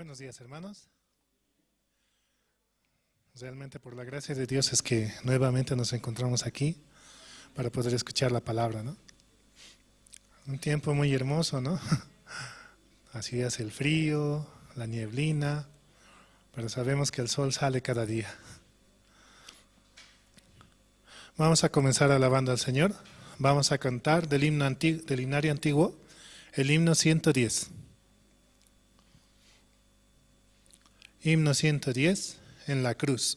Buenos días, hermanos. Realmente por la gracia de Dios es que nuevamente nos encontramos aquí para poder escuchar la palabra, ¿no? Un tiempo muy hermoso, ¿no? Así hace el frío, la nieblina, pero sabemos que el sol sale cada día. Vamos a comenzar alabando al Señor. Vamos a cantar del himno del himnario antiguo, el himno 110. Himno 110, en la cruz.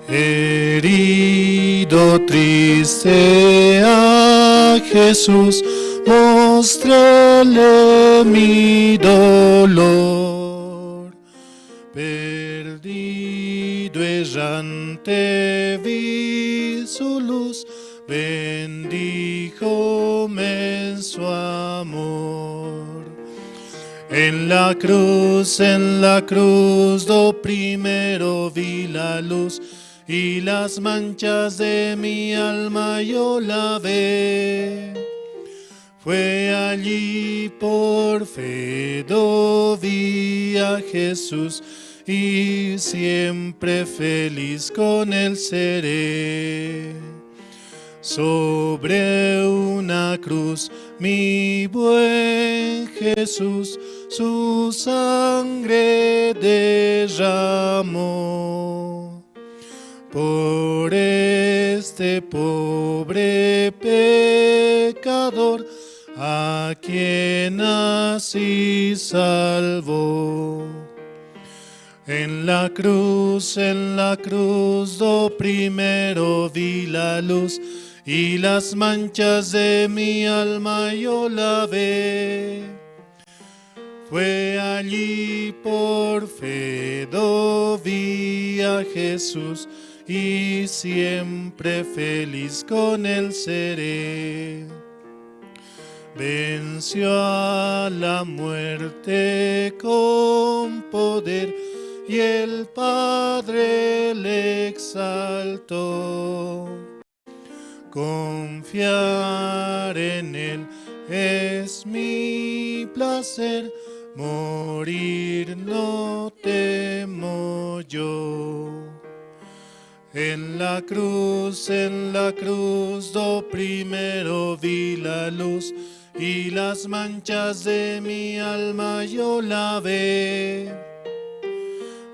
Herido triste a Jesús, mostréle mi dolor. Perdido errante vi su luz, bendíjome en su amor. En la cruz, do primero vi la luz, y las manchas de mi alma yo lavé. Fue allí por fe do vi a Jesús, y siempre feliz con él seré. Sobre una cruz, mi buen Jesús, su sangre derramó. Por este pobre pecador, a quien así salvó. En la cruz, do primero vi la luz, y las manchas de mi alma yo lavé. Fue allí por fe do vi a Jesús, y siempre feliz con él seré. Venció a la muerte con poder, y el Padre le exaltó. Confiar en él es mi placer, morir no temo yo. En la cruz, do primero vi la luz, y las manchas de mi alma yo lavé.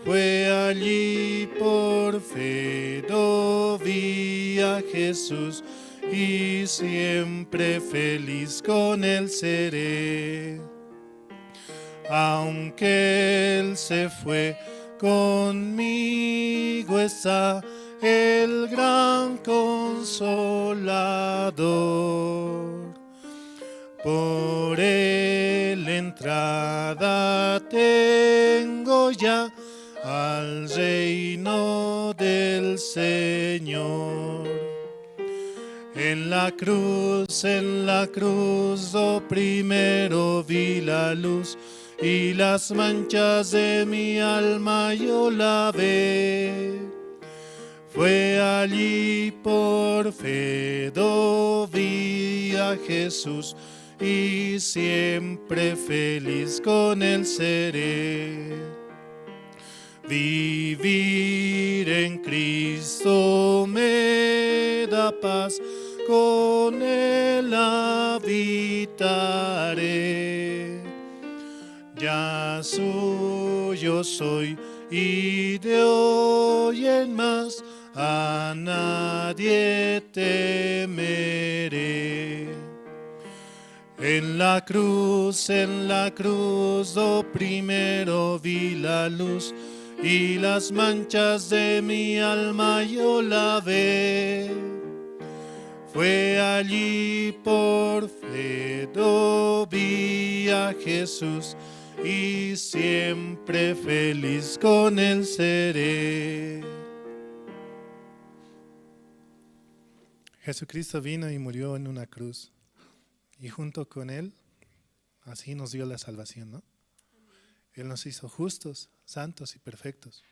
Fue allí por fe do vi a Jesús, y siempre feliz con él seré. Aunque él se fue, conmigo está el gran consolador. Por él entrada tengo ya al reino del Señor. En la cruz, do primero vi la luz, y las manchas de mi alma yo lavé. Fue allí por fe do vi a Jesús, y siempre feliz con él seré. Vivir en Cristo me da paz, con él habitaré. Ya suyo soy y de hoy en más a nadie temeré. En la cruz, do primero vi la luz, y las manchas de mi alma yo lavé. Fue allí por fe do vi a Jesús, y siempre feliz con él seré. Jesucristo vino y murió en una cruz, y junto con él, así nos dio la salvación, ¿no? Él nos hizo justos. santos y perfectos,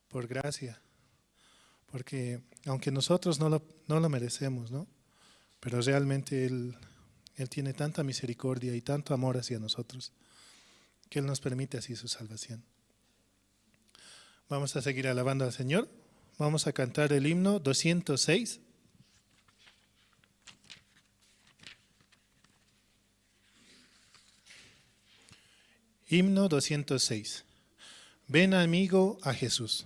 por gracia. Porque aunque nosotros no lo merecemos, ¿no? Pero realmente Él tiene tanta misericordia y tanto amor hacia nosotros que Él nos permite así su salvación. Vamos a seguir alabando al Señor. Vamos a cantar el himno 206. Himno 206. Ven, amigo, a Jesús.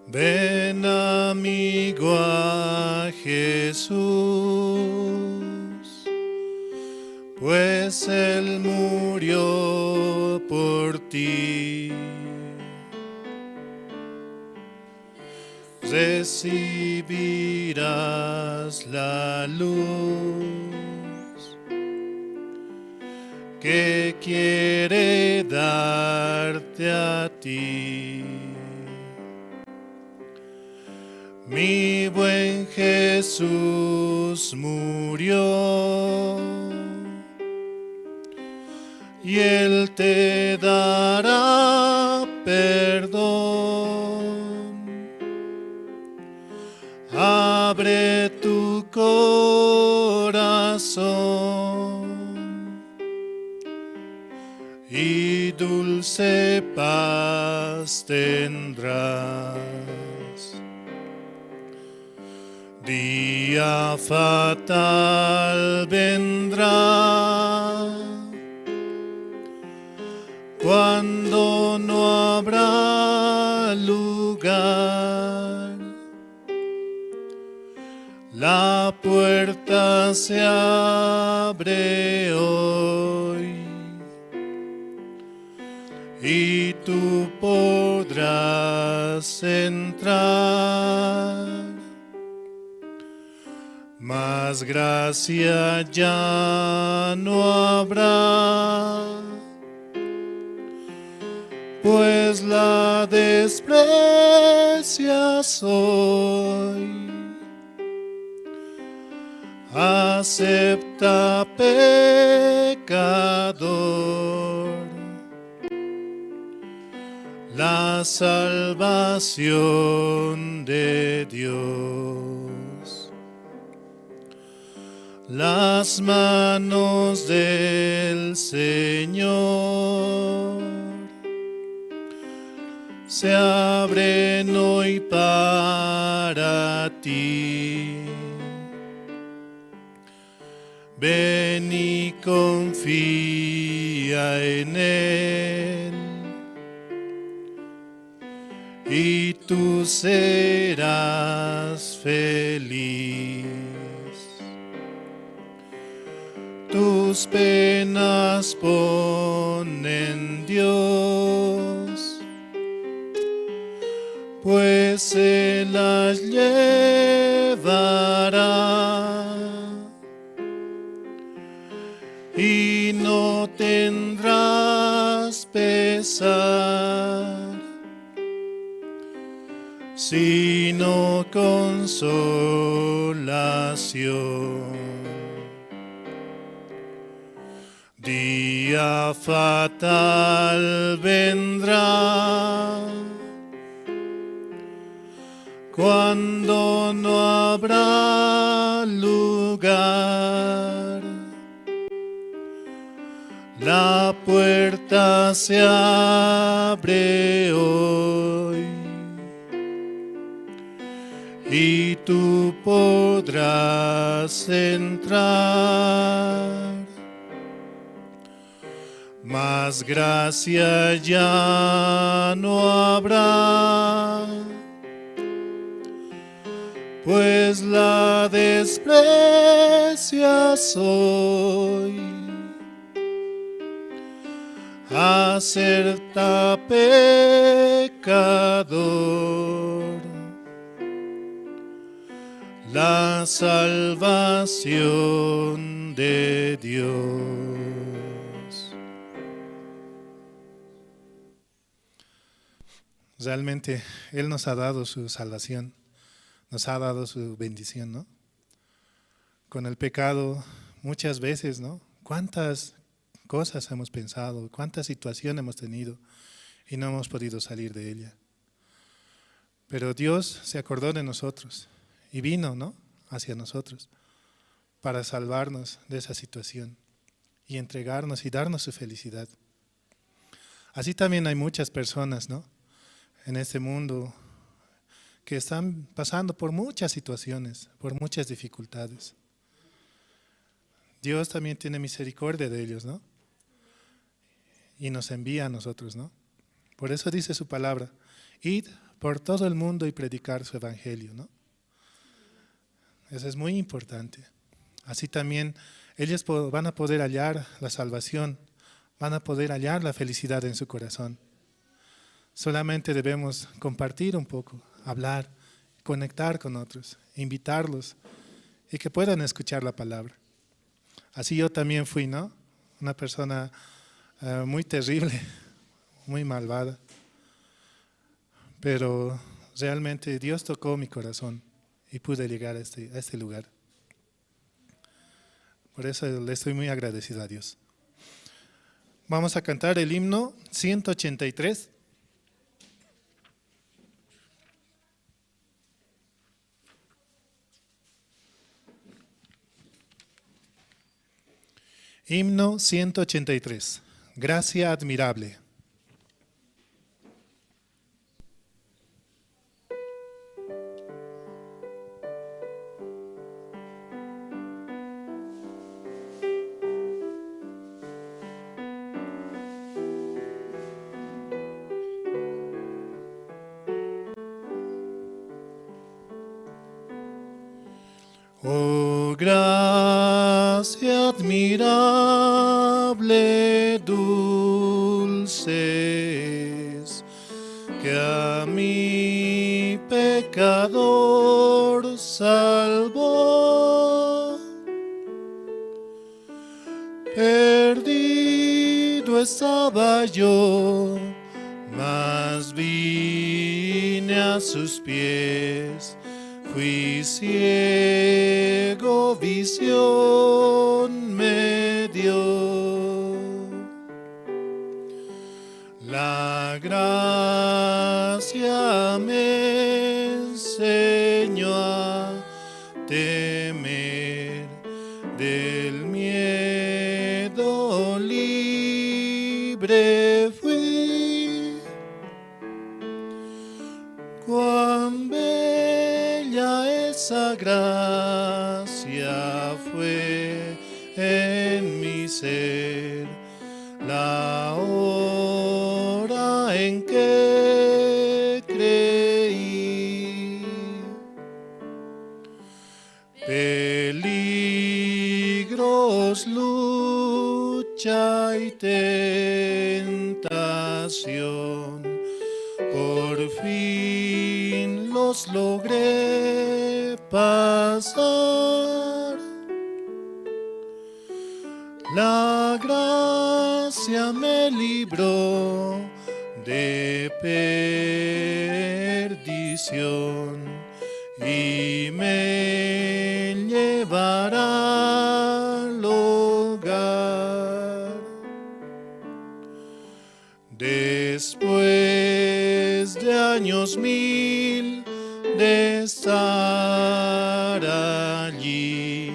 Ven, amigo, a Jesús, pues Él murió por ti. Recibirás la luz que quiere darte a ti. Mi buen Jesús murió y Él te dará perdón. Abre tu corazón y dulce paz tendrás. Día fatal vendrá cuando no habrá lugar. La puerta se abre hoy y tú podrás entrar. Mas gracia ya no habrá, pues la desprecias hoy. Acepta, pecador, la salvación de Dios. Las manos del Señor se abren hoy para ti. Ven y confía en Él, y tú serás feliz. Tus penas pon en Dios, pues Él las llevará y no tendrás pesar, sino consolación. Día fatal vendrá cuando no habrá lugar. La puerta se abre hoy y tú podrás entrar. Mas gracia ya no habrá, pues la desprecias hoy. Acepta, pecador, la Salvación de Dios. Realmente Él nos ha dado su salvación, nos ha dado su bendición, ¿no? Con el pecado muchas veces, ¿no? ¿Cuántas cosas hemos pensado? ¿Cuánta situación hemos tenido? Y no hemos podido salir de ella. Pero Dios se acordó de nosotros y vino, ¿no?, hacia nosotros para salvarnos de esa situación y entregarnos y darnos su felicidad. Así también hay muchas personas, ¿no?, en este mundo que están pasando por muchas situaciones, por muchas dificultades. Dios también tiene misericordia de ellos, ¿no? Y nos envía a nosotros, ¿no? Por eso dice su palabra, id por todo el mundo y predicar su evangelio, ¿no? Eso es muy importante. Así también ellos van a poder hallar la salvación, van a poder hallar la felicidad en su corazón. Solamente debemos compartir un poco, hablar, conectar con otros, invitarlos y que puedan escuchar la palabra. Así yo también fui, ¿no? Una persona muy terrible, muy malvada. Pero realmente Dios tocó mi corazón y pude llegar a este lugar. Por eso le estoy muy agradecido a Dios. Vamos a cantar el himno 183. Himno 183. Gracia admirable. Oh, gracia admirable, dulce es, que a mi pecador salvó. Perdido estaba yo, mas vine a sus pies. Fui ciego, visión me dio. La gracia me enseñó a temer, del miedo libre fui. Cuán bella esa gracia fue en mi ser, la hora en que creí. Peligros, lucha y tentación, por fin los logré pasar. La gracia me libró de perdición y me llevará al hogar. Después de años mil de estar allí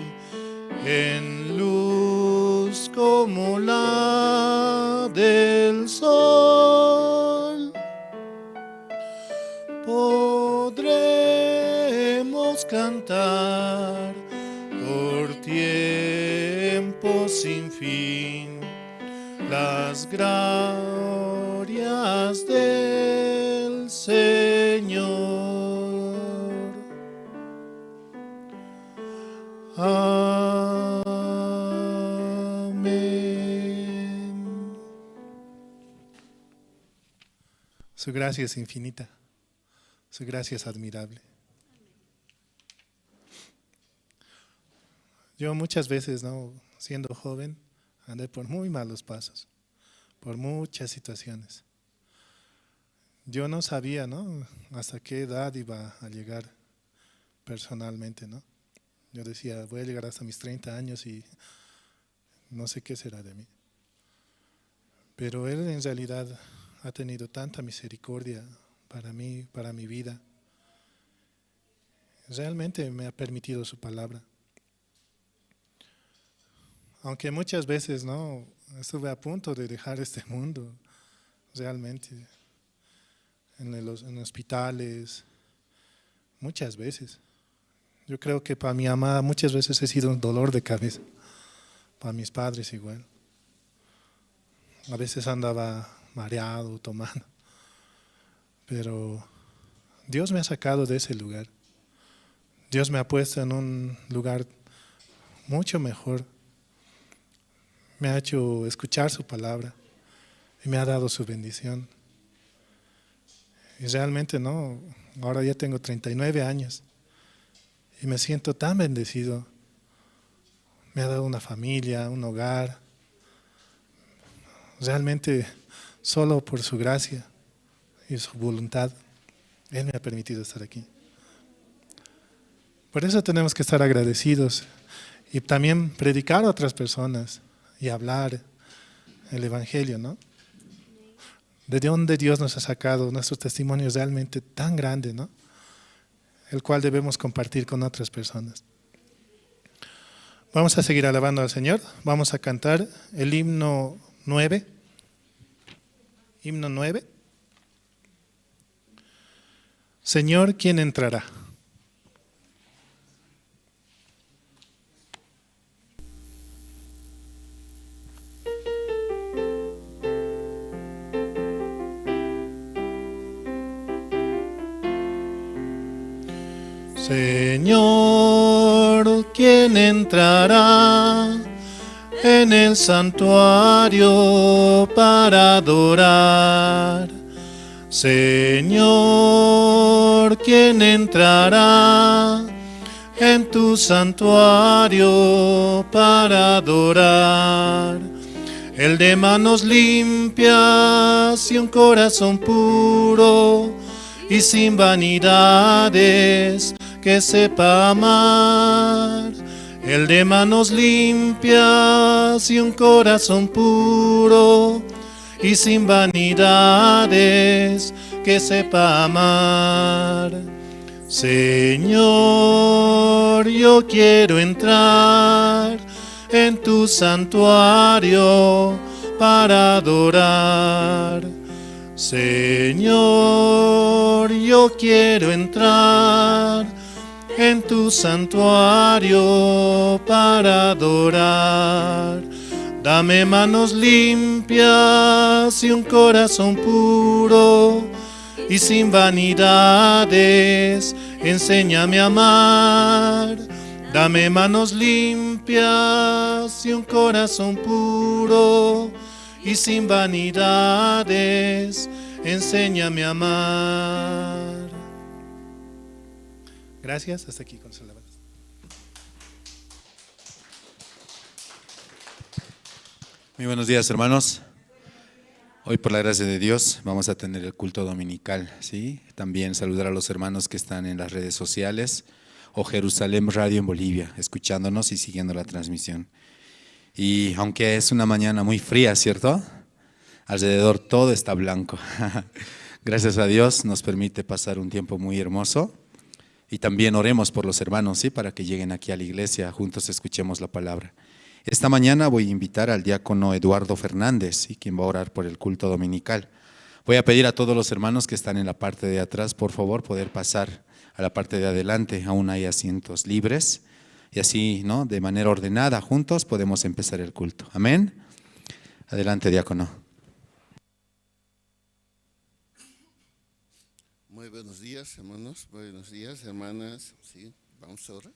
en luz como la del sol, podremos cantar por tiempo sin fin las glorias del Señor. Amén. Su gracia es infinita, su gracia es admirable. Yo muchas veces, ¿no?, siendo joven, andé por muy malos pasos, por muchas situaciones. Yo no sabía, ¿no?, hasta qué edad iba a llegar personalmente, ¿no? Yo decía, voy a llegar hasta mis 30 años y no sé qué será de mí. Pero Él en realidad ha tenido tanta misericordia para mí, para mi vida. Realmente me ha permitido su palabra. Aunque muchas veces, ¿no?, estuve a punto de dejar este mundo, realmente, en hospitales, muchas veces. Yo creo que para mi mamá muchas veces he sido un dolor de cabeza, para mis padres igual. A veces andaba mareado, tomando, pero Dios me ha sacado de ese lugar. Dios me ha puesto en un lugar mucho mejor. Me ha hecho escuchar su palabra y me ha dado su bendición. Y realmente no, ahora ya tengo 39 años y me siento tan bendecido. Me ha dado una familia, un hogar. Realmente solo por su gracia y su voluntad, Él me ha permitido estar aquí. Por eso tenemos que estar agradecidos y también predicar a otras personas y hablar el Evangelio, ¿no? De dónde Dios nos ha sacado, nuestro testimonio es realmente tan grande, ¿no?, el cual debemos compartir con otras personas. Vamos a seguir alabando al Señor. Vamos a cantar el himno 9. Himno 9. Señor, ¿quién entrará? Señor, ¿quién entrará en el santuario para adorar? Señor, ¿quién entrará en tu santuario para adorar? El de manos limpias y un corazón puro y sin vanidades, que sepa amar. El de manos limpias y un corazón puro y sin vanidades, que sepa amar. Señor, yo quiero entrar en tu santuario para adorar. Señor, yo quiero entrar en tu santuario para adorar. Dame manos limpias y un corazón puro y sin vanidades, enséñame a amar. Dame manos limpias y un corazón puro y sin vanidades, enséñame a amar. Gracias, hasta aquí con su alabanza. Muy buenos días, hermanos. Hoy, por la gracia de Dios, vamos a tener el culto dominical, ¿sí? También saludar a los hermanos que están en las redes sociales o Jerusalén Radio en Bolivia, escuchándonos y siguiendo la transmisión. Y aunque es una mañana muy fría, ¿cierto? Alrededor todo está blanco. Gracias a Dios nos permite pasar un tiempo muy hermoso. Y también oremos por los hermanos, ¿sí?, para que lleguen aquí a la iglesia, juntos escuchemos la palabra. Esta mañana voy a invitar al diácono Eduardo Fernández, ¿sí?, quien va a orar por el culto dominical. Voy a pedir a todos los hermanos que están en la parte de atrás, por favor, poder pasar a la parte de adelante. Aún hay asientos libres. Y así, ¿no?, de manera ordenada, juntos podemos empezar el culto. Amén. Adelante, diácono. Muy buenos días, hermanos. Buenos días, hermanas. Sí, vamos a orar.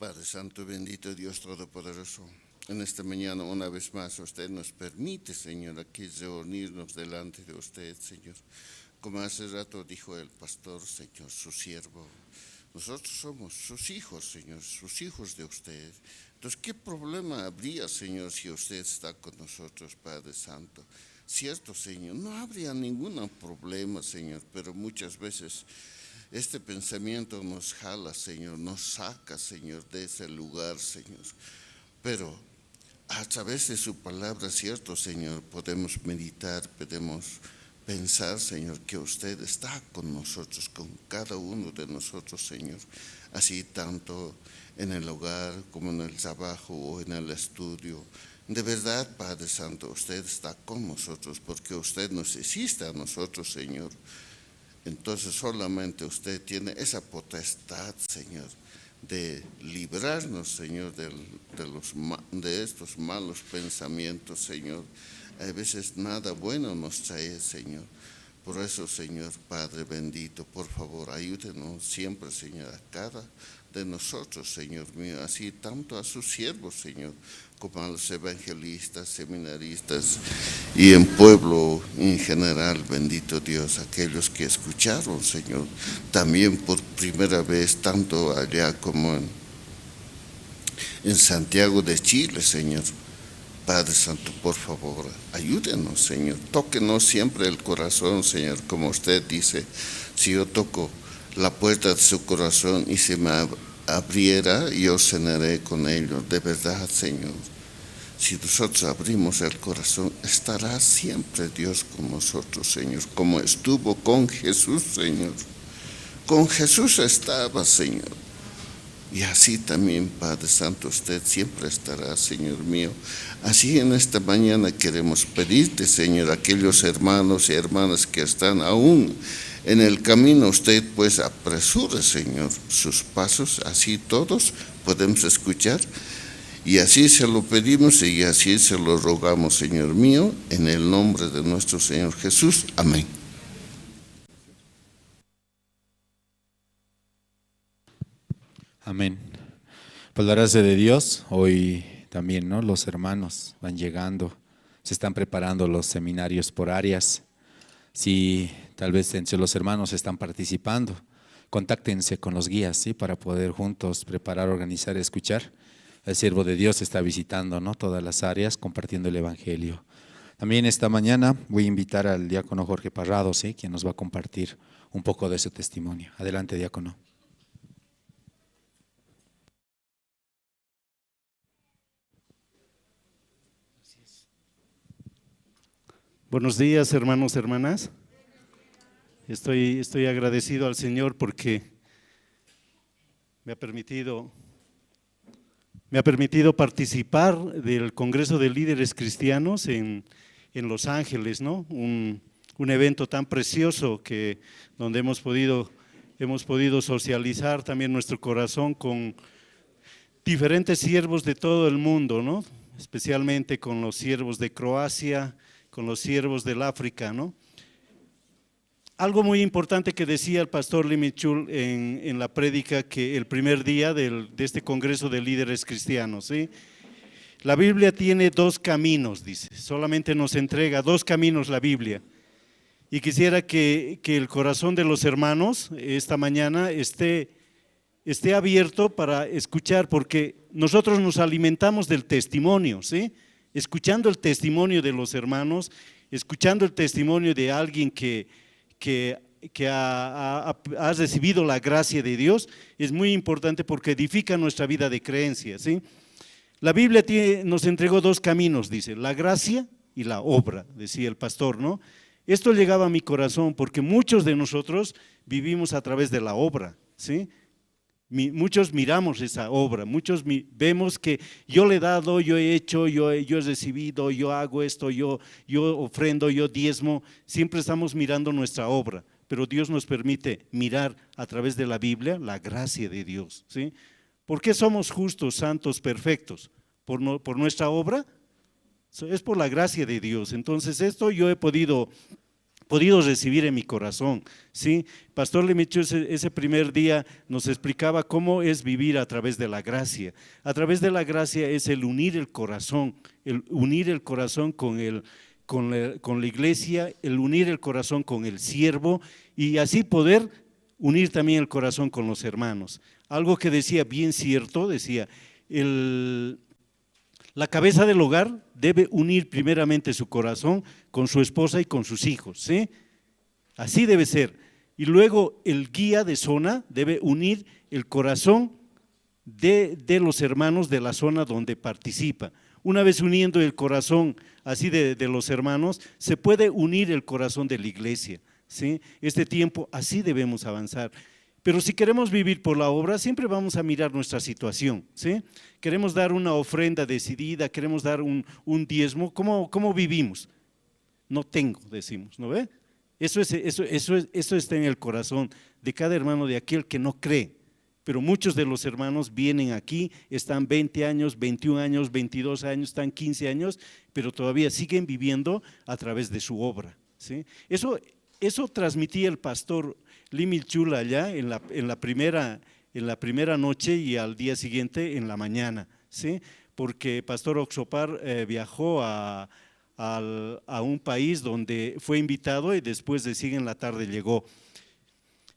Padre Santo, bendito Dios Todopoderoso, en esta mañana una vez más usted nos permite, Señor, aquí reunirnos delante de usted, Señor. Como hace rato dijo el pastor, Señor, su siervo, Nosotros somos sus hijos, Señor, sus hijos de usted. Entonces, ¿qué problema habría, Señor, si usted está con nosotros, Padre Santo? Cierto, Señor, no habría ningún problema, Señor, pero muchas veces este pensamiento nos jala, Señor, nos saca, Señor, de ese lugar, Señor. Pero a través de su palabra, cierto, Señor, podemos meditar, podemos pensar, Señor, que usted está con nosotros, con cada uno de nosotros, Señor, así tanto en el hogar como en el trabajo o en el estudio. De verdad, Padre Santo, usted está con nosotros porque usted nos hiciste a nosotros, Señor. Entonces solamente usted tiene esa potestad, Señor, de librarnos, Señor, de estos malos pensamientos, Señor. A veces nada bueno nos trae, Señor. Por eso, Señor, Padre bendito, por favor, ayúdenos siempre, Señor, a cada de nosotros, Señor mío, así tanto a sus siervos, Señor, como a los evangelistas, seminaristas y en pueblo en general, bendito Dios, aquellos que escucharon, Señor, también por primera vez, tanto allá como en Santiago de Chile, Señor. Padre Santo, por favor, ayúdenos, Señor. Tóquenos siempre el corazón, Señor, como usted dice, si yo toco la puerta de su corazón y se me abriera, yo cenaré con ellos. De verdad, Señor, si nosotros abrimos el corazón, estará siempre Dios con nosotros, Señor, como estuvo con Jesús, Señor. Con Jesús estaba, Señor. Y así también, Padre Santo, usted siempre estará, Señor mío. Así en esta mañana queremos pedirte, Señor, aquellos hermanos y hermanas que están aún en el camino, usted pues apresure, Señor, sus pasos, así todos podemos escuchar. Y así se lo pedimos y así se lo rogamos, Señor mío, en el nombre de nuestro Señor Jesús. Amén. Amén. Por la gracia de Dios, hoy también, ¿no?, los hermanos van llegando, se están preparando los seminarios por áreas. Si tal vez entre los hermanos están participando, contáctense con los guías, ¿sí?, para poder juntos preparar, organizar, escuchar. El siervo de Dios está visitando, ¿no?, todas las áreas, compartiendo el evangelio. También esta mañana voy a invitar al diácono Jorge Parrado, ¿sí?, quien nos va a compartir un poco de su testimonio. Adelante, diácono. Buenos días, hermanos, hermanas. Estoy agradecido al Señor porque me ha permitido participar del Congreso de Líderes Cristianos en Los Ángeles, ¿no? Un evento tan precioso que donde hemos podido socializar también nuestro corazón con diferentes siervos de todo el mundo, ¿no? Especialmente con los siervos de Croacia, con los siervos del África, ¿no? Algo muy importante que decía el pastor Limichul en la prédica que el primer día de este Congreso de Líderes Cristianos, ¿sí? La Biblia tiene dos caminos, dice, solamente nos entrega dos caminos la Biblia. Y quisiera que el corazón de los hermanos esta mañana esté abierto para escuchar, porque nosotros nos alimentamos del testimonio, ¿sí? Escuchando el testimonio de los hermanos, escuchando el testimonio de alguien que ha recibido la gracia de Dios, es muy importante porque edifica nuestra vida de creencia, ¿sí? La Biblia nos entregó dos caminos, dice, la gracia y la obra, decía el pastor, ¿no? Esto llegaba a mi corazón porque muchos de nosotros vivimos a través de la obra, ¿sí? Muchos miramos esa obra, muchos vemos que yo le he dado, yo he hecho, yo he recibido, yo hago esto, yo ofrendo, yo diezmo. Siempre estamos mirando nuestra obra, pero Dios nos permite mirar a través de la Biblia la gracia de Dios, ¿sí? ¿Por qué somos justos, santos, perfectos? ¿Por nuestra obra? Es por la gracia de Dios. Entonces esto yo he podido recibir en mi corazón, ¿sí? Pastor Lemichu ese primer día nos explicaba cómo es vivir a través de la gracia. A través de la gracia es el unir el corazón, el unir el corazón con la iglesia, el unir el corazón con el siervo y así poder Unir también el corazón con los hermanos. Algo que decía bien cierto, decía, la cabeza del hogar debe unir primeramente su corazón con su esposa y con sus hijos, ¿sí? Así debe ser. Y luego el guía de zona debe unir el corazón de los hermanos de la zona donde participa. Una vez uniendo el corazón así de los hermanos, se puede unir el corazón de la iglesia, ¿sí? Este tiempo así debemos avanzar. Pero si queremos vivir por la obra, siempre vamos a mirar nuestra situación, ¿sí? Queremos dar una ofrenda decidida, queremos dar un diezmo, ¿cómo vivimos? No tengo, decimos, ¿no ve? Eso está en el corazón de cada hermano, de aquel que no cree. Pero muchos de los hermanos vienen aquí, están 20 años, 21 años, 22 años, están 15 años, pero todavía siguen viviendo a través de su obra, ¿sí? Eso transmitía el pastor Limil Chula allá en la primera noche y al día siguiente en la mañana, ¿sí? Porque pastor Oxopar viajó a un país donde fue invitado y después de sigue en la tarde llegó.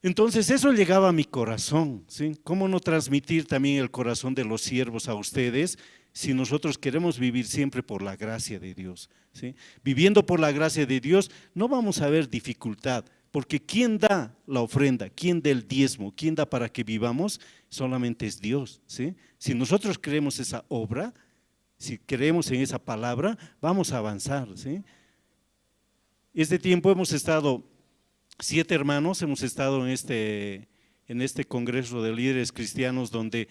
Entonces eso llegaba a mi corazón, ¿sí? ¿Cómo no transmitir también el corazón de los siervos a ustedes si nosotros queremos vivir siempre por la gracia de Dios, ¿sí? Viviendo por la gracia de Dios no vamos a ver dificultad, porque ¿quién da la ofrenda? ¿Quién da el diezmo? ¿Quién da para que vivamos? Solamente es Dios, ¿sí? Si nosotros creemos esa obra, si creemos en esa palabra, vamos a avanzar, ¿sí? Este tiempo hemos estado, 7 hermanos, hemos estado en este Congreso de Líderes Cristianos, donde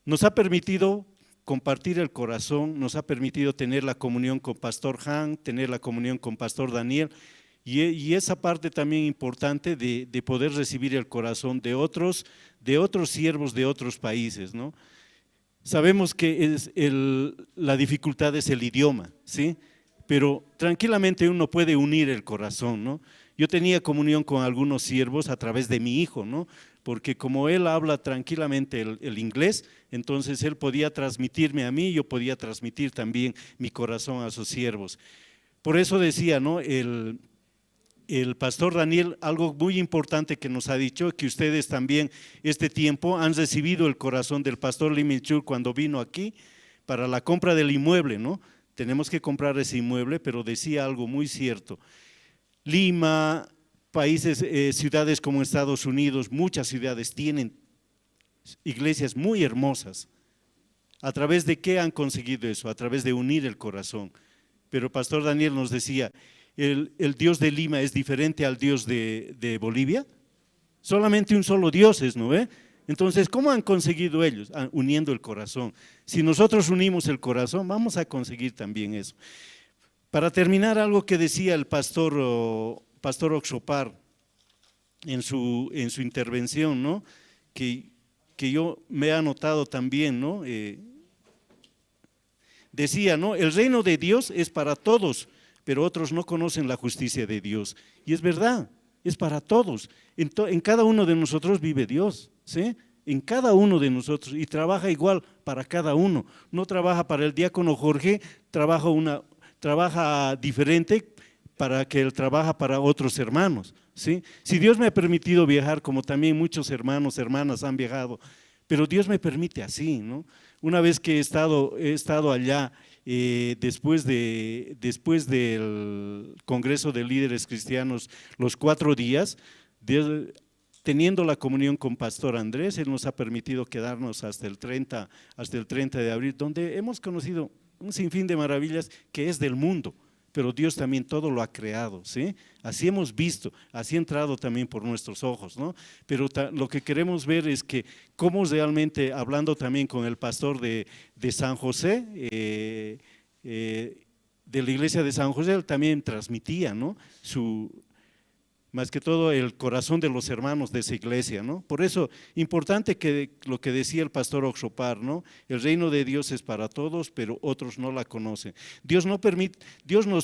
nos ha permitido compartir el corazón, nos ha permitido tener la comunión con Pastor Han, tener la comunión con Pastor Daniel, y esa parte también importante de poder recibir el corazón de otros siervos de otros países, ¿no? Sabemos que la dificultad es el idioma, ¿sí? Pero tranquilamente uno puede unir el corazón, ¿no? Yo tenía comunión con algunos siervos a través de mi hijo, ¿no? Porque como él habla tranquilamente el inglés, entonces él podía transmitirme a mí, yo podía transmitir también mi corazón a sus siervos. Por eso decía, ¿no? El pastor Daniel, algo muy importante que nos ha dicho, que ustedes también este tiempo han recibido el corazón del pastor Limilchur cuando vino aquí para la compra del inmueble, ¿no? Tenemos que comprar ese inmueble, pero decía algo muy cierto. Lima, países, ciudades como Estados Unidos, muchas ciudades tienen iglesias muy hermosas. ¿A través de qué han conseguido eso? A través de unir el corazón. Pero el pastor Daniel nos decía, ¿el Dios de Lima es diferente al Dios de Bolivia? Solamente un solo Dios es, ¿no ve? Entonces, ¿cómo han conseguido ellos? Uniendo el corazón. Si nosotros unimos el corazón, vamos a conseguir también eso. Para terminar, algo que decía el pastor Oxopar en su intervención, ¿no? Que yo me he anotado también, ¿no? Decía, ¿no? El reino de Dios es para todos, pero otros no conocen la justicia de Dios. Y es verdad, es para todos. En cada uno de nosotros vive Dios, ¿sí? En cada uno de nosotros, y trabaja igual para cada uno. No trabaja para el diácono Jorge, trabaja diferente para que él trabaja para otros hermanos, ¿sí? Si Dios me ha permitido viajar, como también muchos hermanos, hermanas han viajado, pero Dios me permite así, ¿no? Una vez que he estado allá, después del Congreso de Líderes Cristianos, los 4 días, teniendo la comunión con Pastor Andrés, él nos ha permitido quedarnos hasta el 30 de abril, donde hemos conocido un sinfín de maravillas que es del mundo, pero Dios también todo lo ha creado, ¿sí? Así hemos visto, así ha entrado también por nuestros ojos, ¿no? Pero lo que queremos ver es que cómo realmente, hablando también con el pastor de San José, de la iglesia de San José, él también transmitía, ¿no? Más que todo el corazón de los hermanos de esa iglesia, ¿no? Por eso, importante que lo que decía el pastor Oxopar, ¿no? El reino de Dios es para todos, pero otros no la conocen. Dios nos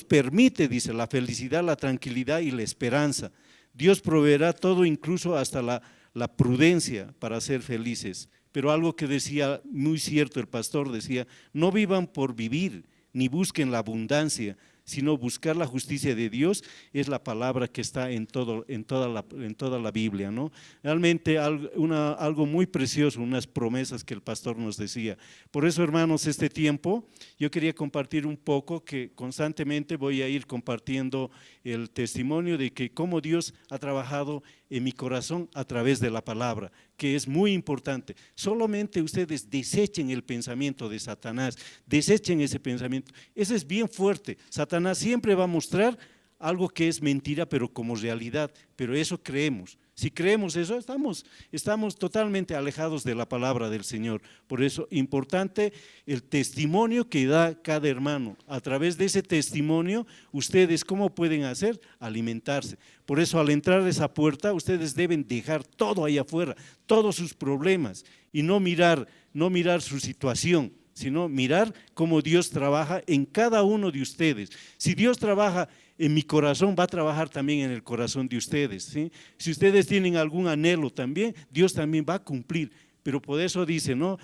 permite, dice, la felicidad, la tranquilidad y la esperanza. Dios proveerá todo, incluso hasta la prudencia para ser felices. Pero algo que decía muy cierto el pastor, decía, no vivan por vivir, ni busquen la abundancia, sino buscar la justicia de Dios es la palabra que está en todo, en toda la Biblia, ¿no? Realmente algo muy precioso, unas promesas que el pastor nos decía. Por eso, hermanos, este tiempo yo quería compartir un poco, que constantemente voy a ir compartiendo el testimonio de que cómo Dios ha trabajado en mi corazón a través de la palabra, que es muy importante. Solamente ustedes desechen el pensamiento de Satanás, desechen ese pensamiento. Ese es bien fuerte. Satanás siempre va a mostrar algo que es mentira, pero como realidad, pero eso creemos. Si creemos eso, estamos totalmente alejados de la palabra del Señor. Por eso, importante el testimonio que da cada hermano. A través de ese testimonio, ustedes, ¿cómo pueden hacer? Alimentarse. Por eso, al entrar a esa puerta, ustedes deben dejar todo ahí afuera, todos sus problemas, y no mirar su situación, sino mirar cómo Dios trabaja en cada uno de ustedes. Si Dios trabaja en mi corazón, va a trabajar también en el corazón de ustedes, ¿sí? Si ustedes tienen algún anhelo también, Dios también va a cumplir. Pero por eso dice, ¿no?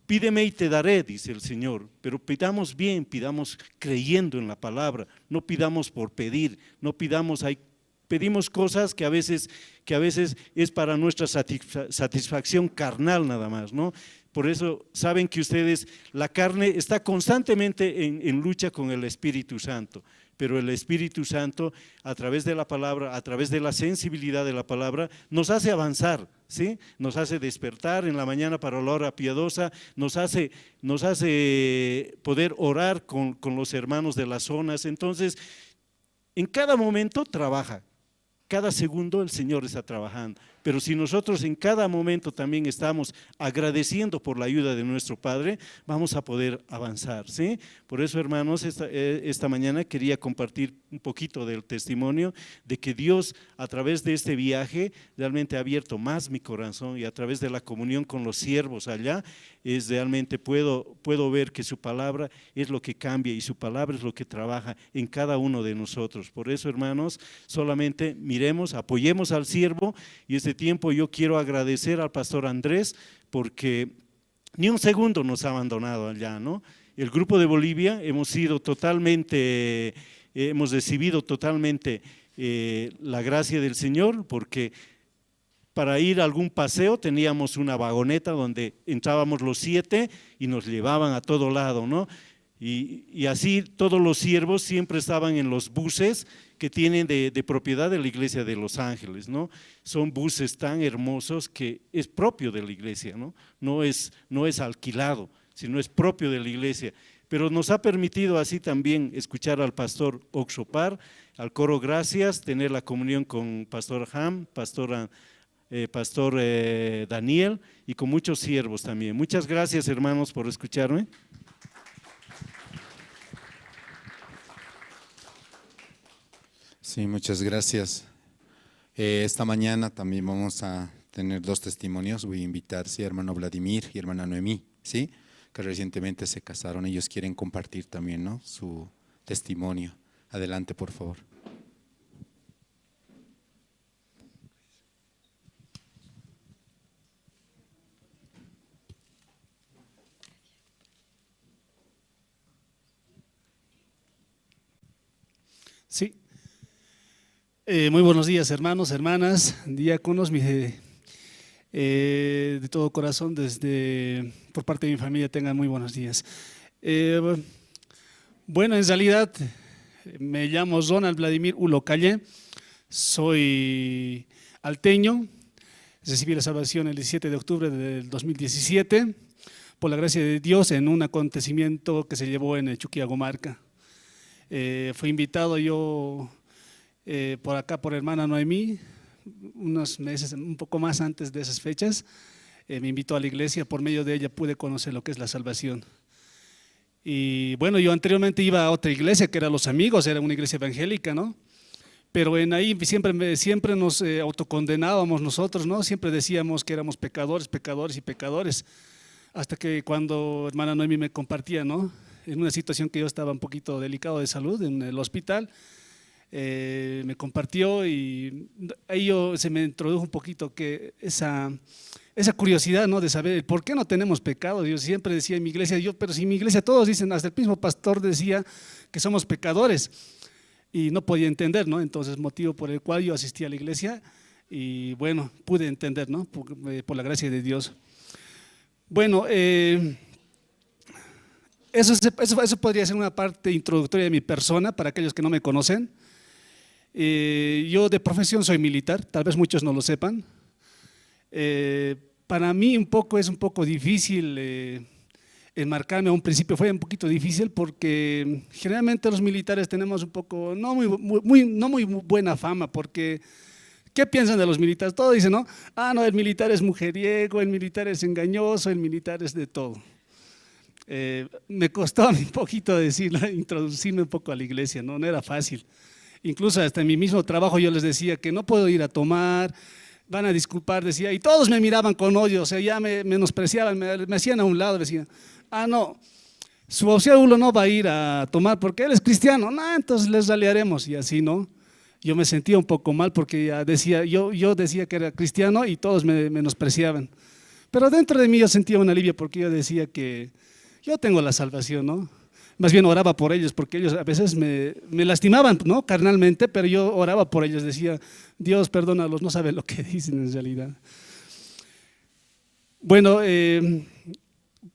Pídeme y te daré, dice el Señor. Pero pidamos bien, pidamos creyendo en la palabra. No pidamos por pedir, no pidamos, pedimos cosas que a veces es para nuestra satisfacción carnal nada más, ¿no? Por eso saben que ustedes, la carne está constantemente en lucha con el Espíritu Santo. Pero el Espíritu Santo, a través de la palabra, a través de la sensibilidad de la palabra, nos hace avanzar, ¿sí? Nos hace despertar en la mañana para la hora piadosa, nos hace poder orar con los hermanos de las zonas. Entonces, en cada momento trabaja, cada segundo el Señor está trabajando. Pero si nosotros en cada momento también estamos agradeciendo por la ayuda de nuestro Padre, vamos a poder avanzar, ¿sí? Por eso, hermanos, esta mañana quería compartir un poquito del testimonio de que Dios, a través de este viaje, realmente ha abierto más mi corazón, y a través de la comunión con los siervos allá, es realmente puedo ver que su palabra es lo que cambia y su palabra es lo que trabaja en cada uno de nosotros. Por eso, hermanos, solamente miremos, apoyemos al siervo. Y este tiempo yo quiero agradecer al pastor Andrés, porque ni un segundo nos ha abandonado allá, ¿no? El grupo de Bolivia hemos recibido totalmente la gracia del Señor, porque para ir a algún paseo teníamos una vagoneta donde entrábamos los 7 y nos llevaban a todo lado, ¿no? Y así todos los siervos siempre estaban en los buses que tienen de propiedad de la iglesia de Los Ángeles, ¿no? Son buses tan hermosos que es propio de la iglesia, ¿no? No es alquilado, sino es propio de la iglesia. Pero nos ha permitido así también escuchar al pastor Oxopar, al coro Gracias, tener la comunión con pastor Ham, pastor Daniel y con muchos siervos también. Muchas gracias, hermanos, por escucharme. Sí, muchas gracias. Esta mañana también vamos a tener 2 testimonios. Voy a invitar, sí, hermano Vladimir y hermana Noemí, sí, que recientemente se casaron. Ellos quieren compartir también, ¿no?, su testimonio. Adelante, por favor. Sí. Muy buenos días, hermanos, hermanas, diáconos, de todo corazón, por parte de mi familia, tengan muy buenos días. Bueno, en realidad me llamo Ronald Vladimir Ulo Calle, soy alteño, recibí la salvación el 17 de octubre del 2017, por la gracia de Dios, en un acontecimiento que se llevó en Chuquiagomarca. Fui invitado yo por acá por hermana Noemí, unos meses, un poco más antes de esas fechas, me invitó a la iglesia. Por medio de ella pude conocer lo que es la salvación. Y bueno, yo anteriormente iba a otra iglesia que era Los Amigos, era una iglesia evangélica, ¿no? Pero en ahí siempre nos autocondenábamos nosotros, ¿no? Siempre decíamos que éramos pecadores, pecadores y pecadores. Hasta que cuando hermana Noemí me compartía, ¿no?, en una situación que yo estaba un poquito delicado de salud en el hospital, Me compartió y ahí yo, se me introdujo un poquito que esa curiosidad, ¿no? De saber el por qué no tenemos pecado. Yo siempre decía en mi iglesia, yo, pero si en mi iglesia todos dicen, hasta el mismo pastor decía que somos pecadores y no podía entender, ¿no? Entonces, motivo por el cual yo asistí a la iglesia y bueno, pude entender, ¿no? Por la gracia de Dios. Bueno, eso podría ser una parte introductoria de mi persona para aquellos que no me conocen. Yo de profesión soy militar, tal vez muchos no lo sepan. Para mí un poco es un poco difícil enmarcarme a un principio, fue un poquito difícil porque generalmente los militares tenemos un poco, no muy buena fama, porque ¿qué piensan de los militares? Todos dicen, ¿no? Ah, no, el militar es mujeriego, el militar es engañoso, el militar es de todo. Me costó a mí un poquito decirlo, introducirme un poco a la iglesia, ¿no? No era fácil. Incluso hasta en mi mismo trabajo yo les decía que no puedo ir a tomar, van a disculpar, decía, y todos me miraban con odio, o sea, ya me menospreciaban, me hacían a un lado, decían, ah, no, su oficial no va a ir a tomar porque él es cristiano, no, entonces les ralearemos, y así, ¿no? Yo me sentía un poco mal porque ya decía, yo decía que era cristiano y todos me menospreciaban. Pero dentro de mí yo sentía un alivio porque yo decía que yo tengo la salvación, ¿no? Más bien oraba por ellos, porque ellos a veces me lastimaban, ¿no? Carnalmente, pero yo oraba por ellos, decía, Dios, perdónalos, no saben lo que dicen en realidad. Bueno,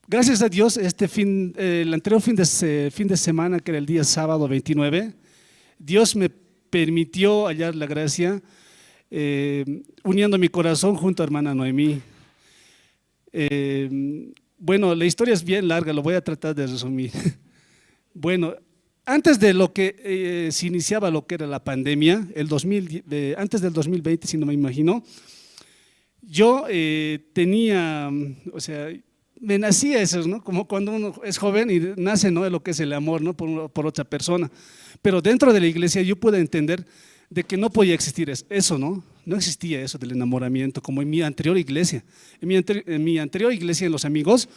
gracias a Dios, el anterior fin de semana, que era el día sábado 29, Dios me permitió hallar la gracia, uniendo mi corazón junto a hermana Noemí. Bueno, la historia es bien larga, lo voy a tratar de resumir. Bueno, antes de lo que se iniciaba lo que era la pandemia, antes del 2020, si no me imagino, yo tenía, o sea, me nacía eso, ¿no? Como cuando uno es joven y nace, ¿no? De lo que es el amor, ¿no? Por otra persona. Pero dentro de la iglesia yo pude entender de que no podía existir eso, ¿no? No existía eso del enamoramiento, como en mi anterior iglesia. En mi anterior iglesia, en los amigos,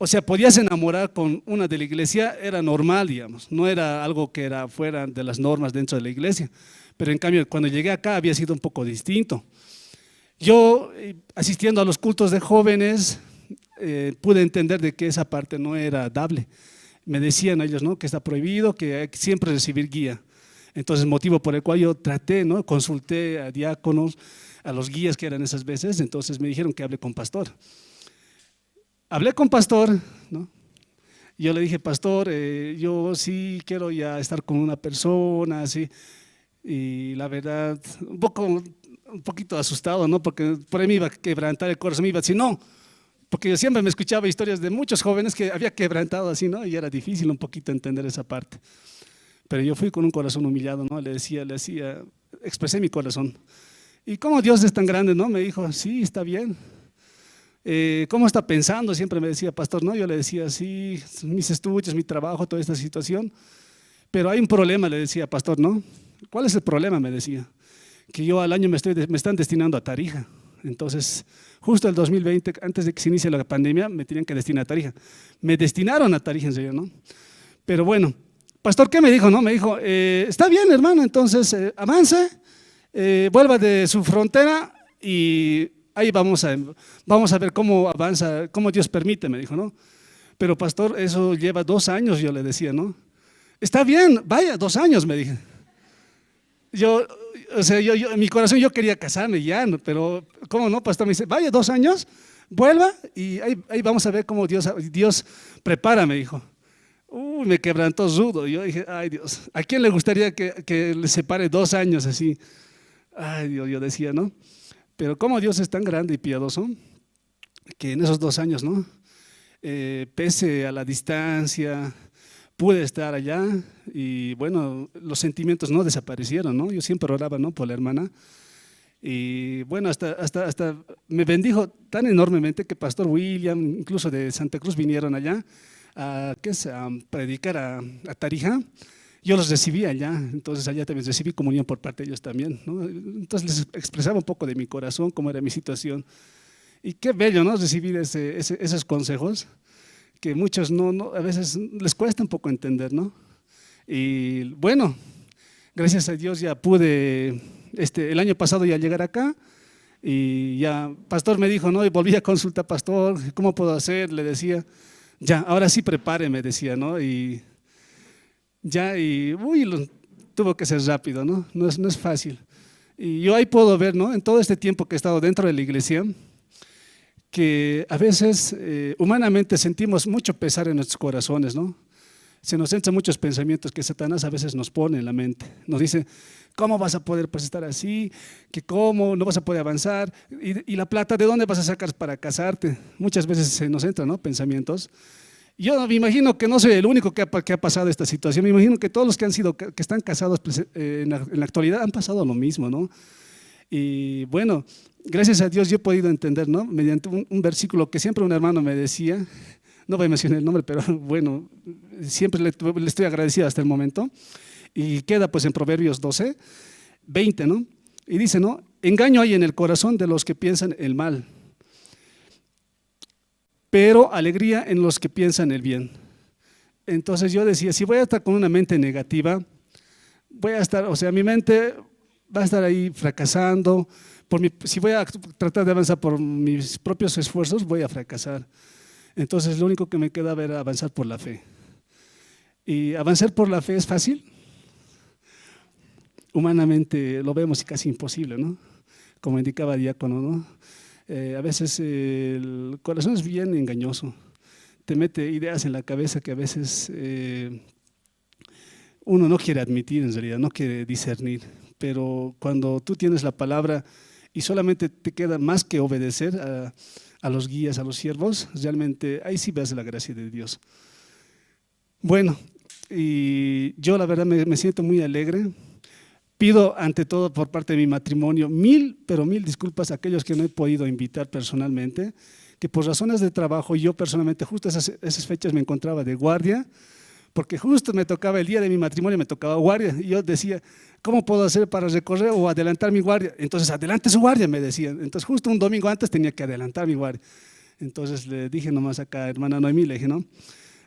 o sea, podías enamorar con una de la iglesia, era normal, digamos, no era algo que era fuera de las normas dentro de la iglesia. Pero en cambio, cuando llegué acá había sido un poco distinto. Yo, asistiendo a los cultos de jóvenes, pude entender de que esa parte no era dable. Me decían ellos, ¿no? Que está prohibido, que hay que siempre recibir guía. Entonces, motivo por el cual yo traté, ¿no? Consulté a diáconos, a los guías que eran esas veces, entonces me dijeron que hable con pastor. Hablé con pastor, ¿no? Yo le dije, pastor, yo sí quiero ya estar con una persona, así. Y la verdad, un poquito asustado, ¿no? Porque por ahí me iba a quebrantar el corazón, me iba a decir, no, porque yo siempre me escuchaba historias de muchos jóvenes que había quebrantado así, ¿no? Y era difícil un poquito entender esa parte. Pero yo fui con un corazón humillado, ¿no? Le decía, expresé mi corazón. Y cómo Dios es tan grande, ¿no? Me dijo, sí, está bien. ¿Cómo está pensando? Siempre me decía, pastor, ¿no? Yo le decía, sí, mis estudios, mi trabajo, toda esta situación. Pero hay un problema, le decía, pastor, ¿no? ¿Cuál es el problema? Me decía. Que yo al año me están destinando a Tarija. Entonces, justo el 2020, antes de que se inicie la pandemia, me tenían que destinar a Tarija. Me destinaron a Tarija, en serio, ¿no? Pero bueno, pastor, ¿qué me dijo? No? Me dijo, está bien, hermano, entonces avance, vuelva de su frontera y ahí vamos a ver cómo avanza, cómo Dios permite, me dijo, ¿no? Pero pastor, eso lleva 2 años, yo le decía, ¿no? Está bien, vaya, 2 años, me dije. Yo, o sea, yo en mi corazón yo quería casarme ya, ¿no? Pero ¿cómo no, pastor? Me dice, vaya, 2 años, vuelva y ahí vamos a ver cómo Dios prepara, me dijo. Uy, me quebrantó rudo. Yo dije, ay Dios, ¿a quién le gustaría que le separe 2 años así? Ay Dios, yo decía, ¿no? Pero cómo Dios es tan grande y piadoso, que en esos 2 años, ¿no? Pese a la distancia, pude estar allá y bueno, los sentimientos no desaparecieron, ¿no? Yo siempre oraba, ¿no? Por la hermana. Y bueno, hasta me bendijo tan enormemente que Pastor William, incluso de Santa Cruz, vinieron allá a predicar a Tarija. Yo los recibí allá, entonces allá también recibí comunión por parte de ellos también, ¿no? Entonces les expresaba un poco de mi corazón, cómo era mi situación. Y qué bello, ¿no? Recibir esos consejos que muchos no, a veces les cuesta un poco entender, ¿no? Y bueno, Gracias a Dios ya pude, el año pasado ya llegar acá y ya, pastor me dijo, ¿no? Y volví a consultar, pastor, ¿cómo puedo hacer? Le decía, ya, ahora sí prepáreme, decía, ¿no? Y ya, y uy, tuvo que ser rápido, ¿no? No es, no es fácil. Y yo ahí puedo ver, ¿no? En todo este tiempo que he estado dentro de la iglesia, que a veces humanamente sentimos mucho pesar en nuestros corazones, ¿no? Se nos entran muchos pensamientos que Satanás a veces nos pone en la mente. Nos dice, ¿cómo vas a poder, pues, estar así? ¿Que cómo? ¿No vas a poder avanzar? ¿Y la plata de dónde vas a sacar para casarte? Muchas veces se nos entran, ¿no? Pensamientos. Yo me imagino que no soy el único que ha pasado esta situación. Me imagino que todos los que han sido, que están casados, pues, en la actualidad han pasado lo mismo, ¿no? Y bueno, gracias a Dios yo he podido entender, ¿no? Mediante un versículo que siempre un hermano me decía, no voy a mencionar el nombre, pero bueno, siempre le estoy agradecido hasta el momento. Y queda pues en Proverbios 12, 20, ¿no? Y dice, ¿no? Engaño hay en el corazón de los que piensan el mal, pero alegría en los que piensan el bien. Entonces yo decía, si voy a estar con una mente negativa, voy a estar, o sea, mi mente va a estar ahí fracasando, si voy a tratar de avanzar por mis propios esfuerzos, voy a fracasar. Entonces lo único que me quedaba era avanzar por la fe. ¿Y avanzar por la fe es fácil? Humanamente lo vemos casi imposible, ¿no? Como indicaba Diácono, ¿no? A veces el corazón es bien engañoso, te mete ideas en la cabeza que a veces uno no quiere admitir en realidad, no quiere discernir, pero cuando tú tienes la palabra y solamente te queda más que obedecer a los guías, a los siervos, realmente ahí sí ves la gracia de Dios. Bueno, y yo la verdad me siento muy alegre. Pido ante todo por parte de mi matrimonio mil, pero mil disculpas a aquellos que no he podido invitar personalmente, que por razones de trabajo yo personalmente justo esas fechas me encontraba de guardia, porque justo me tocaba el día de mi matrimonio, me tocaba guardia, y yo decía, ¿cómo puedo hacer para recorrer o adelantar mi guardia? Entonces, adelante su guardia, me decían. Entonces, justo un domingo antes tenía que adelantar mi guardia. Entonces, le dije nomás acá, hermana Noemí, le dije, ¿no?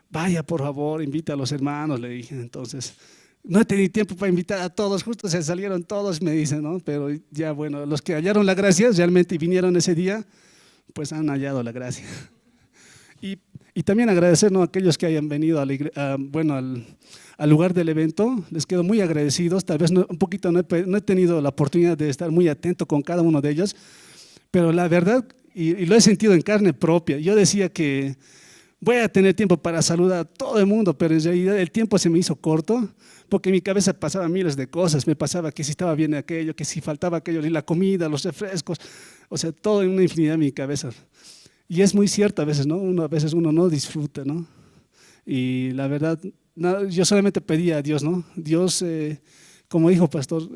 Vaya, por favor, invita a los hermanos, le dije. Entonces, no he tenido tiempo para invitar a todos, justo se salieron todos, me dicen, ¿no? Pero ya, bueno, los que hallaron la gracia realmente vinieron ese día, pues han hallado la gracia. Y también agradecer, ¿no?, a aquellos que hayan venido a la bueno, al lugar del evento, les quedo muy agradecidos, tal vez no, un poquito no he tenido la oportunidad de estar muy atento con cada uno de ellos, pero la verdad, y lo he sentido en carne propia, yo decía que voy a tener tiempo para saludar a todo el mundo, pero en realidad el tiempo se me hizo corto, porque en mi cabeza pasaba miles de cosas, me pasaba que si estaba bien aquello, que si faltaba aquello, y la comida, los refrescos, o sea, todo en una infinidad en mi cabeza. Y es muy cierto a veces, ¿no? A veces uno no disfruta, ¿no? Y la verdad, no, yo solamente pedía a Dios, ¿no? Dios, como dijo pastor,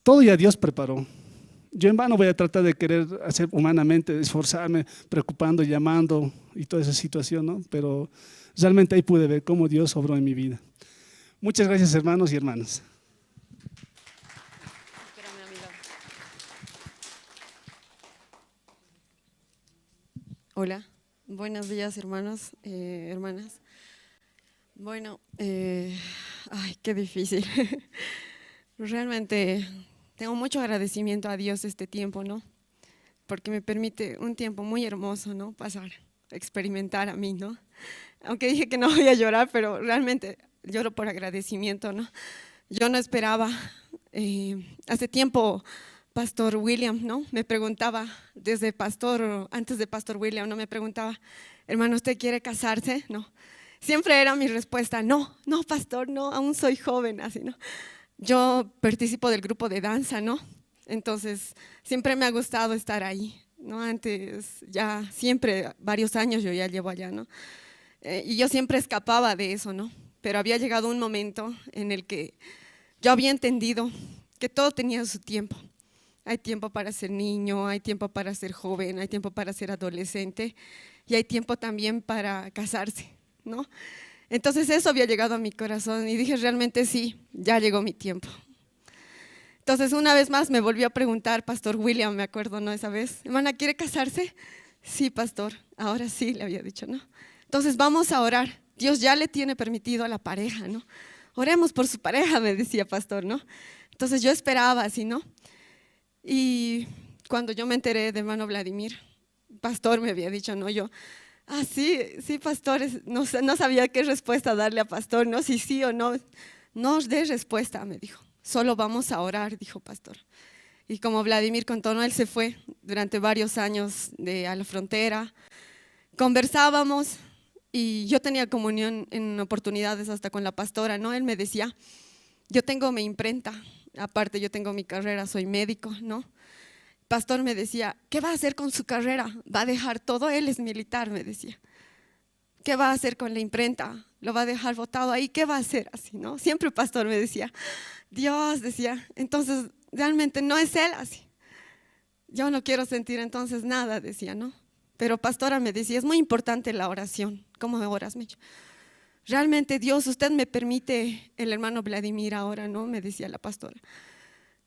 todo ya Dios preparó. Yo en vano voy a tratar de querer hacer humanamente, esforzarme, preocupando, llamando y toda esa situación, ¿no? Pero realmente ahí pude ver cómo Dios obró en mi vida. Muchas gracias, hermanos y hermanas. Hola, buenos días, hermanos, hermanas. Bueno, ay, qué difícil. Realmente tengo mucho agradecimiento a Dios este tiempo, ¿no? Porque me permite un tiempo muy hermoso, ¿no? Pasar, experimentar a mí, ¿no? Aunque dije que no voy a llorar, pero realmente lloro por agradecimiento, ¿no? Yo no esperaba, hace tiempo Pastor William, ¿no? Me preguntaba, desde pastor, antes de Pastor William, ¿no? Me preguntaba, hermano, ¿usted quiere casarse? No. Siempre era mi respuesta, no, no, pastor, no, aún soy joven, así, ¿no? Yo participo del grupo de danza, ¿no? Entonces, siempre me ha gustado estar ahí, ¿no? Antes, ya siempre, varios años yo ya llevo allá, ¿no? Y yo siempre escapaba de eso, ¿no? Pero había llegado un momento en el que yo había entendido que todo tenía su tiempo. Hay tiempo para ser niño, hay tiempo para ser joven, hay tiempo para ser adolescente y hay tiempo también para casarse, ¿no? Entonces eso había llegado a mi corazón y dije, realmente sí, ya llegó mi tiempo. Entonces una vez más me volvió a preguntar Pastor William, me acuerdo, ¿no? Esa vez, hermana, ¿quiere casarse? Sí, pastor, ahora sí, le había dicho, ¿no? Entonces vamos a orar, Dios ya le tiene permitido a la pareja, ¿no? Oremos por su pareja, me decía pastor, ¿no? Entonces yo esperaba así, ¿no? Y cuando yo me enteré de hermano Vladimir, pastor me había dicho, no, yo, ah, sí, sí, pastor, no, no sabía qué respuesta darle a pastor, no, si sí o no. No os dé respuesta, me dijo, solo vamos a orar, dijo pastor. Y como Vladimir contó, ¿no? Él se fue durante varios años a la frontera. Conversábamos y yo tenía comunión en oportunidades hasta con la pastora, ¿no? Él me decía, yo tengo mi imprenta, aparte yo tengo mi carrera, soy médico, ¿no? Pastor me decía, ¿qué va a hacer con su carrera? ¿Va a dejar todo? Él es militar, me decía. ¿Qué va a hacer con la imprenta? ¿Lo va a dejar botado ahí? ¿Qué va a hacer? Así, ¿no? Siempre el pastor me decía, Dios, decía, entonces realmente no es él así. Yo no quiero sentir entonces nada, decía, ¿no? Pero pastora me decía, es muy importante la oración. ¿Cómo oras, Mecho? Realmente Dios, usted me permite el hermano Vladimir ahora, ¿no? Me decía la pastora.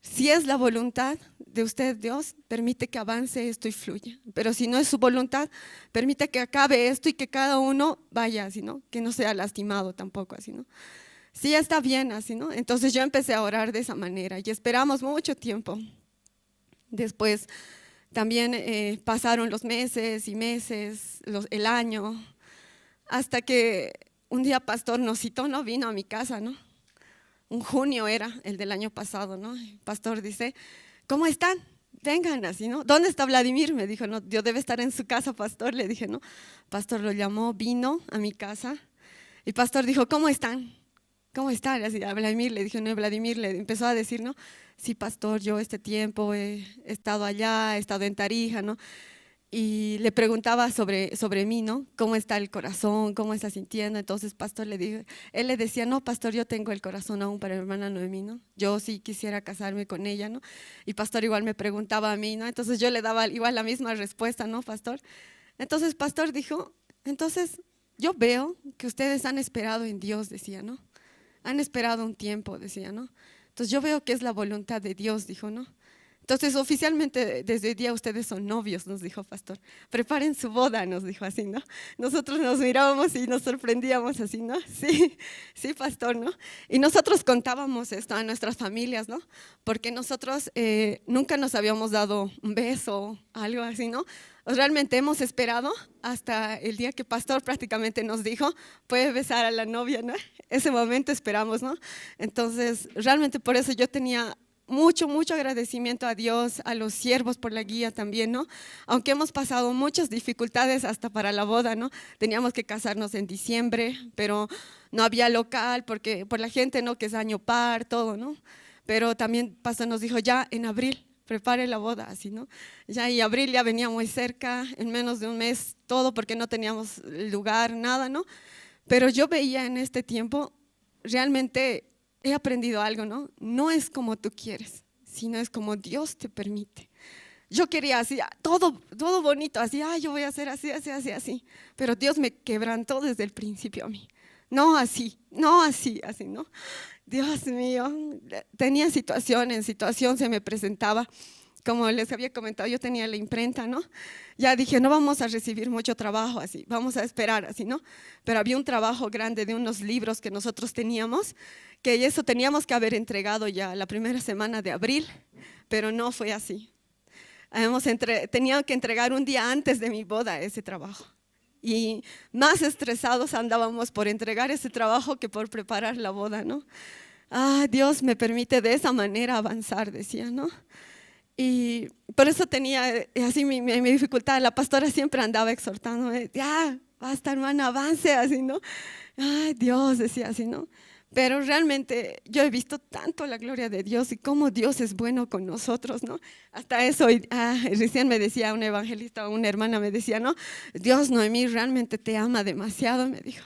Si es la voluntad de usted, Dios, permite que avance esto y fluya. Pero si no es su voluntad, permite que acabe esto y que cada uno vaya así, ¿no? Que no sea lastimado tampoco así, ¿no? Sí, está bien así, ¿no? Entonces yo empecé a orar de esa manera y esperamos mucho tiempo. Después también pasaron los meses y meses, el año, hasta que un día pastor nos citó, ¿no? Vino a mi casa, ¿no? Un junio era el del año pasado, ¿no? El pastor dice, ¿cómo están? Vengan así, ¿no? ¿Dónde está Vladimir? Me dijo, no, yo debe estar en su casa, pastor. Le dije, no. Pastor lo llamó, vino a mi casa y pastor dijo, ¿cómo están? ¿Cómo están? Así, a Vladimir le dije, no, Vladimir le empezó a decir, ¿no? Sí, pastor, yo este tiempo he estado allá, he estado en Tarija, ¿no? Y le preguntaba sobre mí, ¿no? ¿Cómo está el corazón? ¿Cómo está sintiendo? Entonces, pastor le dijo, él le decía, no, pastor, yo tengo el corazón aún para mi hermana Noemí, ¿no? Yo sí quisiera casarme con ella, ¿no? Y pastor igual me preguntaba a mí, ¿no? Entonces yo le daba igual la misma respuesta, ¿no, pastor? Entonces, pastor dijo, entonces yo veo que ustedes han esperado en Dios, decía, ¿no? Han esperado un tiempo, decía, ¿no? Entonces yo veo que es la voluntad de Dios, dijo, ¿no? Entonces, oficialmente, desde hoy día ustedes son novios, nos dijo pastor. Preparen su boda, nos dijo así, ¿no? Nosotros nos mirábamos y nos sorprendíamos así, ¿no? Sí, sí, pastor, ¿no? Y nosotros contábamos esto a nuestras familias, ¿no? Porque nosotros nunca nos habíamos dado un beso, algo así, ¿no? Realmente hemos esperado hasta el día que pastor prácticamente nos dijo, puede besar a la novia, ¿no? Ese momento esperamos, ¿no? Entonces, realmente por eso yo tenía mucho, mucho agradecimiento a Dios, a los siervos por la guía también, ¿no? Aunque hemos pasado muchas dificultades hasta para la boda, ¿no? Teníamos que casarnos en diciembre, pero no había local porque por la gente, ¿no? Que es año par, todo, ¿no? Pero también pastor nos dijo ya en abril, prepare la boda, así, ¿no? Ya y abril ya venía muy cerca, en menos de un mes todo porque no teníamos lugar, nada, ¿no? Pero yo veía en este tiempo, realmente he aprendido algo, ¿no? No es como tú quieres, sino es como Dios te permite. Yo quería así, todo bonito, así, ah, yo voy a hacer así, así, así, así. Pero Dios me quebrantó desde el principio a mí. No así, no así, así, ¿no? Dios mío, tenía situación, en situación se me presentaba. Como les había comentado, yo tenía la imprenta, ¿no? Ya dije, no vamos a recibir mucho trabajo así, vamos a esperar así, ¿no? Pero había un trabajo grande de unos libros que nosotros teníamos, que eso teníamos que haber entregado ya la primera semana de abril, pero no fue así. Tenía que entregar un día antes de mi boda ese trabajo. Y más estresados andábamos por entregar ese trabajo que por preparar la boda, ¿no? Ah, Dios me permite de esa manera avanzar, decía, ¿no? Y por eso tenía así mi dificultad. La pastora siempre andaba exhortándome, ya, basta hermana, avance, así, ¿no? Ay, Dios, decía así, ¿no? Pero realmente yo he visto tanto la gloria de Dios y cómo Dios es bueno con nosotros, ¿no? Hasta eso, recién me decía un evangelista, una hermana me decía, ¿no? Dios, Noemí, realmente te ama demasiado, me dijo.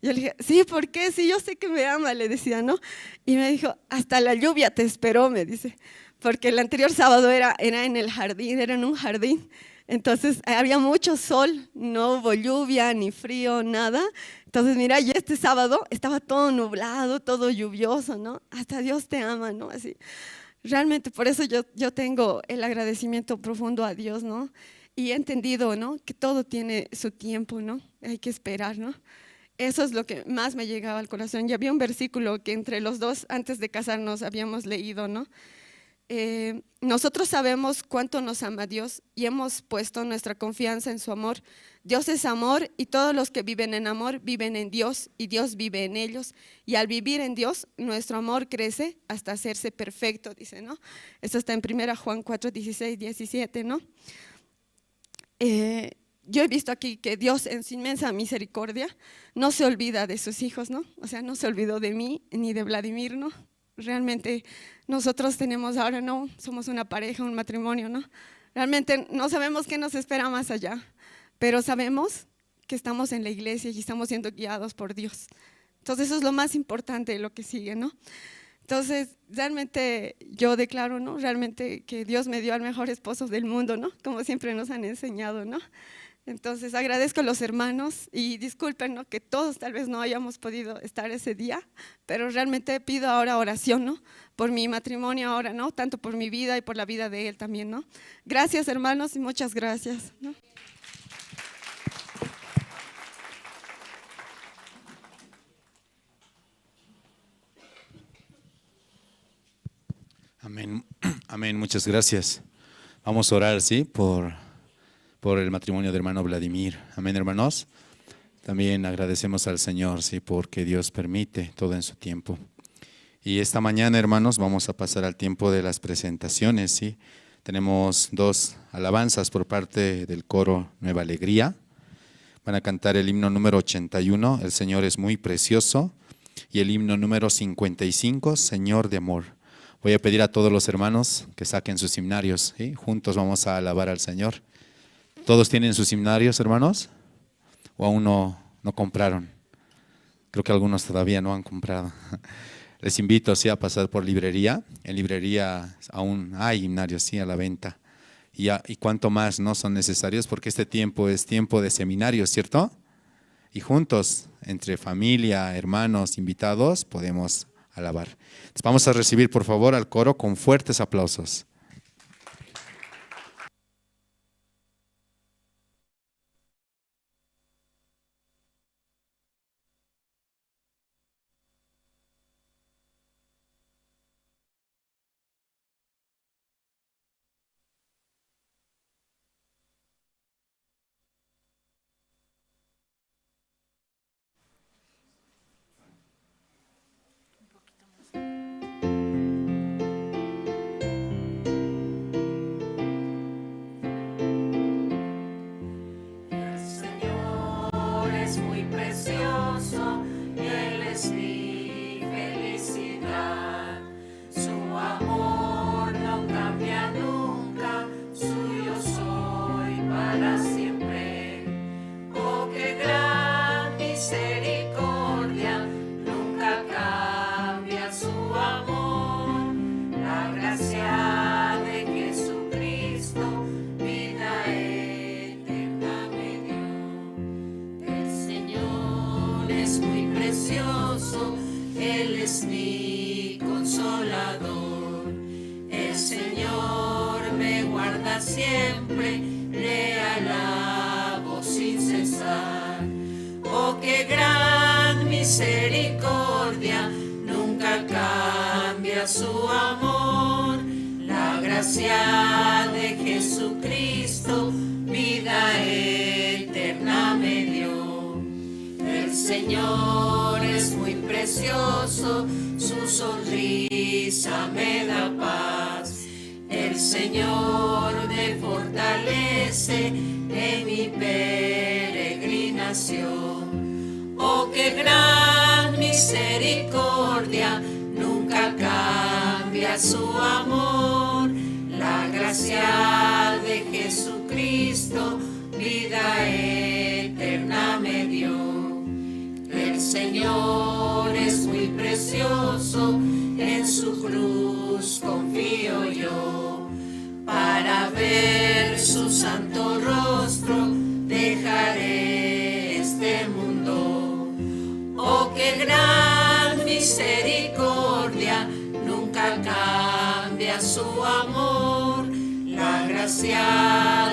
Yo le dije, sí, ¿por qué? Sí, yo sé que me ama, le decía, ¿no? Y me dijo, hasta la lluvia te esperó, me dice. Porque el anterior sábado era en el jardín, era en un jardín. Entonces había mucho sol, no hubo lluvia, ni frío, nada. Entonces mira, y este sábado estaba todo nublado, todo lluvioso, ¿no? Hasta Dios te ama, ¿no? Así. Realmente por eso yo tengo el agradecimiento profundo a Dios, ¿no? Y he entendido, ¿no? Que todo tiene su tiempo, ¿no? Hay que esperar, ¿no? Eso es lo que más me llegaba al corazón. Y había un versículo que entre los dos, antes de casarnos, habíamos leído, ¿no? Nosotros sabemos cuánto nos ama Dios y hemos puesto nuestra confianza en su amor. Dios es amor y todos los que viven en amor viven en Dios y Dios vive en ellos. Y al vivir en Dios, nuestro amor crece hasta hacerse perfecto, dice, ¿no? Esto está en 1 Juan 4, 16, 17, ¿no? Yo he visto aquí que Dios en su inmensa misericordia no se olvida de sus hijos, ¿no? O sea, no se olvidó de mí ni de Vladimir, ¿no? Realmente nosotros tenemos ahora, ¿no? Somos una pareja, un matrimonio, ¿no? Realmente no sabemos qué nos espera más allá, pero sabemos que estamos en la iglesia y estamos siendo guiados por Dios. Entonces eso es lo más importante de lo que sigue, ¿no? Entonces realmente yo declaro, ¿no? Realmente que Dios me dio al mejor esposo del mundo, ¿no? Como siempre nos han enseñado, ¿no? Entonces agradezco a los hermanos y disculpen, ¿no? Que todos tal vez no hayamos podido estar ese día, pero realmente pido ahora oración, ¿no? Por mi matrimonio ahora, ¿no? Tanto por mi vida y por la vida de él también, ¿no? Gracias, hermanos, y muchas gracias, ¿no? Amén, amén, muchas gracias. Vamos a orar, ¿sí? Por el matrimonio de hermano Vladimir. Amén, hermanos. También agradecemos al Señor, sí, porque Dios permite todo en su tiempo. Y esta mañana, hermanos, vamos a pasar al tiempo de las presentaciones, sí. Tenemos dos alabanzas por parte del coro Nueva Alegría. Van a cantar el himno número 81, El Señor es muy precioso, y el himno número 55, Señor de amor. Voy a pedir a todos los hermanos que saquen sus himnarios, ¿sí? Juntos vamos a alabar al Señor. ¿Todos tienen sus himnarios, hermanos? ¿O aún no compraron? Creo que algunos todavía no han comprado. Les invito, sí, a pasar por librería. En librería aún hay himnarios, sí, a la venta. Y cuanto más no son necesarios, porque este tiempo es tiempo de seminarios, ¿cierto? Y juntos, entre familia, hermanos, invitados, podemos alabar. Entonces, vamos a recibir, por favor, al coro con fuertes aplausos.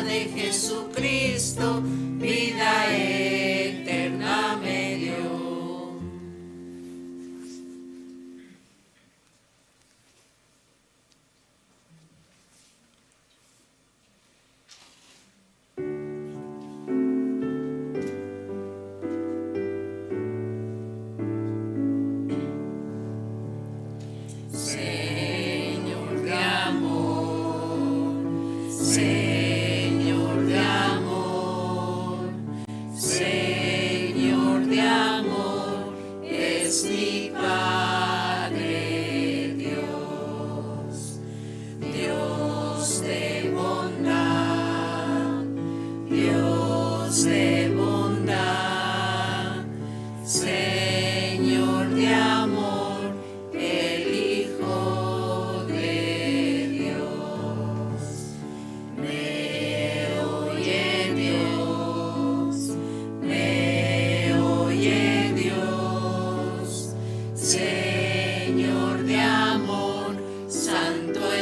De Jesucristo, vida eterna me dio.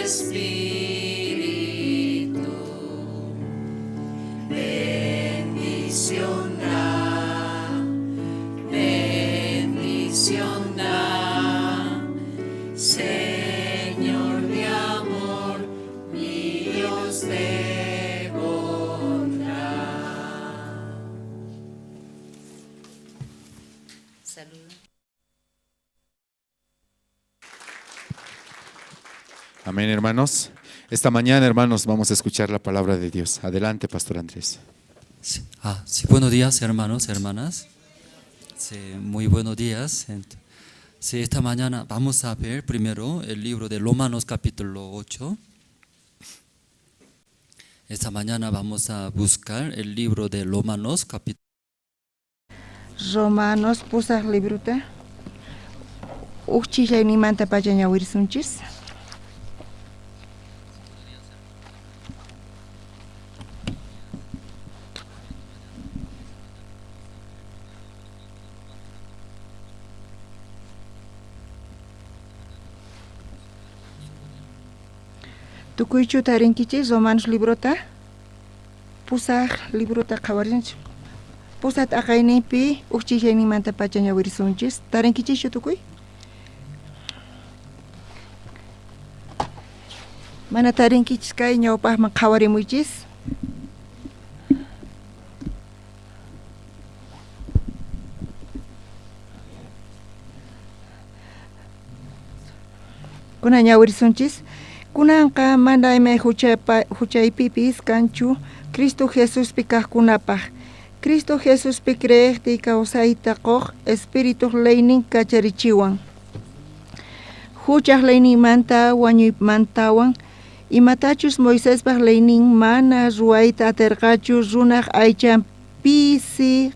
Espíritu. Bendición da, bendición da, Señor de amor, mi Dios de bondad. Saludo. Amén, hermanos. Esta mañana, hermanos, vamos a escuchar la palabra de Dios. Adelante, Pastor Andrés. Sí. Sí, buenos días, hermanos, hermanas. Sí, muy buenos días. Sí, esta mañana vamos a ver primero el libro de Romanos capítulo 8. Esta mañana vamos a buscar el libro de Romanos capítulo. Romanos pusaj librota uj ch'islayninmantapacha ñawirisunchis. Tukuychu tarinkichis Romanos librota? Pusaj librota qhawarinchis. Pusaj t'aqayninpi uj ch'islayninmantapacha ñawirisunchis. Tarinkichischu tukuy? Mana tarinkichis kay ñawpaqman qhawarimuychis. Kunan ñawirisunchis. Kunanqa mana ima huchaypipis kanchu Cristo Jesuspi kajkunapaj. Cristo Jesuspi creejti kawsayta quj Espíritu leynin kacharichiwan. Huchaj leyninmanta wañuymantawan imatachus Moisespaj leynin mana ruwayta aterqachu runaj aychan pisi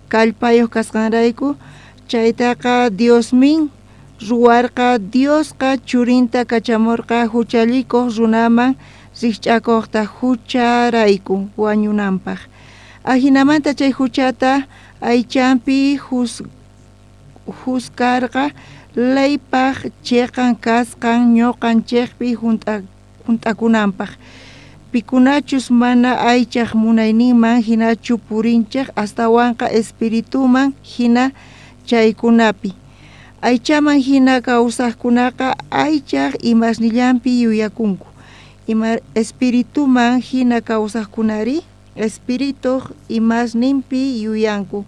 kallpayuq kasqanrayku chaytaqa Diosmin ruwarqa. Diosqa churinta kachamurqa huchallikuq runaman rikch'akuqta hucharayku wañunanpaq. Ajinamanta chay huchata aychanpi juzgarqa leypaj chiqan kasqan ñuqanchikpi junt'akunanpaq. Pikunachus mana aychaj munayninman hinachu purinchik astawanqa espirituman hina chaykunapi. Aychaman hina kawsaqkunaqa aychaj imasnillanpi yuyakunku. Ima espirituman hina kawsaqkunari espirituj imasninpi yuyanku.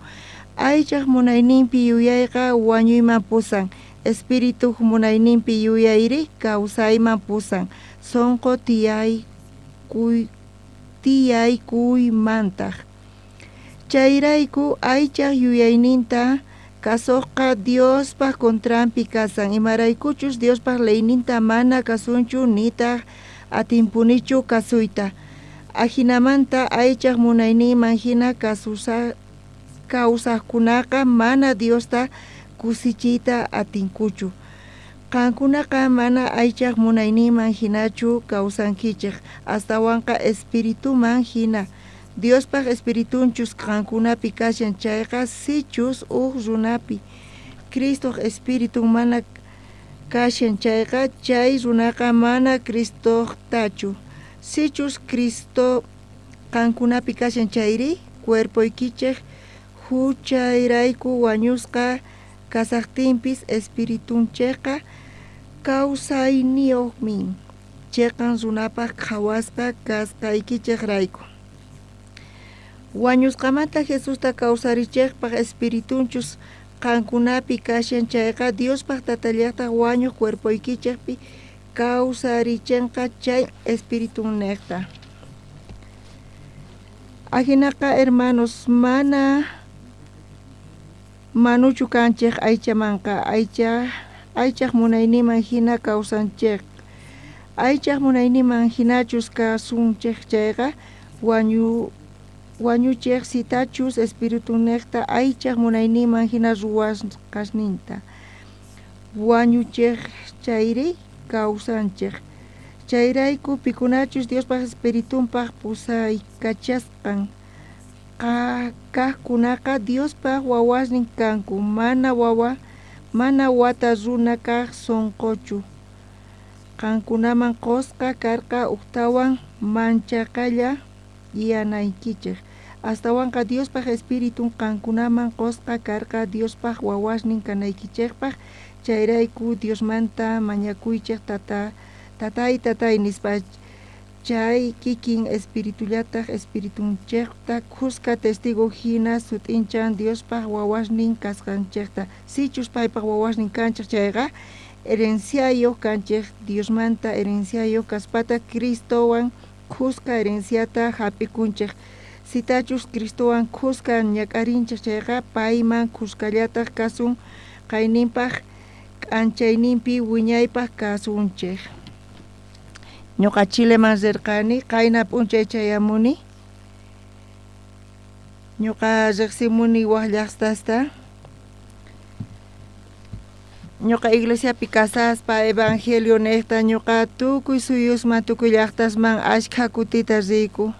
Aychaj munayninpi yuyayqa wañuyman pusan. Espirituj munayninpi yuyayri kawsayman pusan. Sonqo tiyaykuymantaq. Chayrayku aychaj yuyayninta kasuqqa Diospaj contranpi kasan. Imaraykuchus Diospaj leyninta mana kasunchu nitaq atinpunichu kasuyta. Ajinamanta aychaj munayninman hina kawsaqkunaqa mana Diosta kusichiyta atinkuchu. Qankunaqa mana aychaj munayninman hinachu kawsankichik, astawanqa espirituman hina. Diospaj espiritunchus qankunapi kashan chayqa sichus uj runapi Cristoj espiritun mana kashan chayqa chay runaqa mana Cristojtachu. Sichus Cristo qankunapi kashan chayri cuerpoykichej huchayrayku wañusqa kasaqtinpis espiritunchejqa kawsayniyuqmin chiqan runapaj qhawasqa kasqaykichejrayku. Wañusqamanta Jesusta kawsarichejpaj espiritunchus qankunapi kashan chayqa Diospaj tatallaqta wañuq cuerpoykichejpi kawsarichenqa chay espiritunnejta. Ajinaqa hermanos mana manuchu kanchej aychamanqa aychaj munayninman hina kawsanchej. Aychaj munayninman hinachus kasunchej chayqa wañuchej sitachus espiritunejta aychaj munayninman hina ruwasqasninta. Wañuchej chayri kawsanchej. Chayrayku pikunachus Diospaj espiritunpaj pusaykachasqan kajkunaqa Diospaj wawasnin kanku mana wata runa kaj sonqochu. Qankunaman qosqa karqa ujtawan manchaqalla yanaykichej. Astawanqa Diospaj Espiritun qankunaman qosqa karqa Diospaj wawasnin kanaykichejpaj. Chayrayku Diosmanta mañakuychej tata tatay tatay nispa. Chay kikin espiritullataj espiritunchejta khuska testigo hina sut'inchan Diospaj wawasnin kasqanchejta. Sichus paypaj wawasnin kanchej chayqa herenciayoj kanchej Diosmanta herenciayoj kaspata Cristowan khuska herenciata jap'ikunchej. Sitachus Cristowan khuska ñak'arinchej chayqa payman khuskallataj kasun qayninpaj k'anchayninpi wiñaypaj kasunchej. Ñuqa Chileman rirqani qayna p'unchay chayamuni. Ñuqa riqsimuni waj llaqtasta. Ñuqa iglesiapi kasaspa evangelio niqta ñuqa tukuy suyusman tukuy llaqtasman ashkha kutita riyku.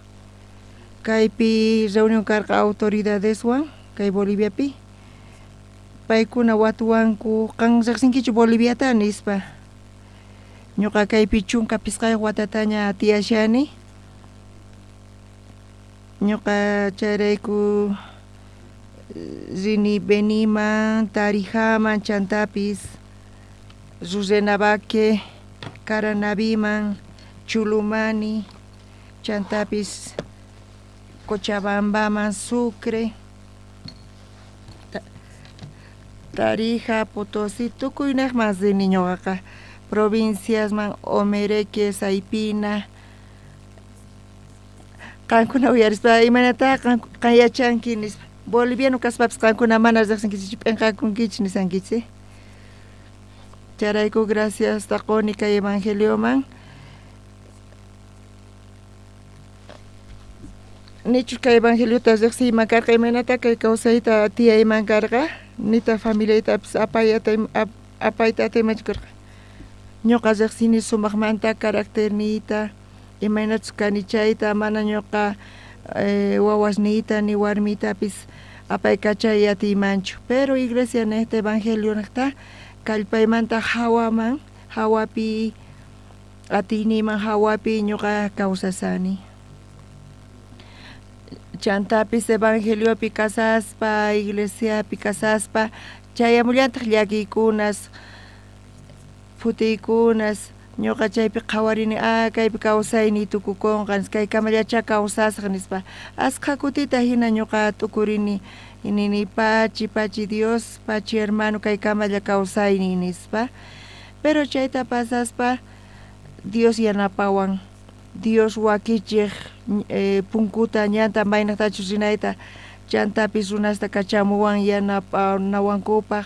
Kaypi reunión karqa autoridadeswan kay Boliviapi. Paykuna watuwanku qan riqsinkichu Boliviata nispa. Ñuqa kaypi 15 watataña tiyashani. Ñuqa chayrayku rini Beniman, Tarijaman, chantapis, Rurrenabaque, Caranaviman, Chulumani, chantapis, Cochabambaman, Sucre, Tarija, Potosí, tukuynejman rini ñuqaqa. Provinciasman, Omereque, Saipina. Qankuna uyarispa imaynata qan yachanki nispa. Boliviano kaspapis qankuna mana riqsinkichikchu p'inqakunkichik nisankichik. Chayrayku gracias taquni kay evangelioman. Nichus kay evangeliota riqsiyman karqa imaynata kay kawsayta tiyayman karqa nitaq familiaytapis apayta atiymanchu karqa. Ñuqa riqsini sumaqmanta caracterniyta imaynachus kani chayta mana ñuqa wawasniyta ni warmiytapis apaykachay atiymanchu. Pero iglesia niqta evangelio niqta kallpaymanta hawaman hawapi atiyniyman hawapi ñuqa kawsasani. Chantapis evangeliopi kasaspa iglesiapi kasaspa chayamullantaq llakiykunas phutiykunas ñuqa chaypi qhawarini kaypi kawsayniy tukukunqa kay kamallacha kawsasaq nispa. Askha kutita hina ñuqa t'ukurini nini pachi pachi Dios pachi hermano kay kamalla kawsayniy nispa. Pero chayta pasaspa Dios yanapawan. Dios wakichej punkuta ñanta maynaqtachus rinayta chantapis runasta kachamuwan yanapanawankupaj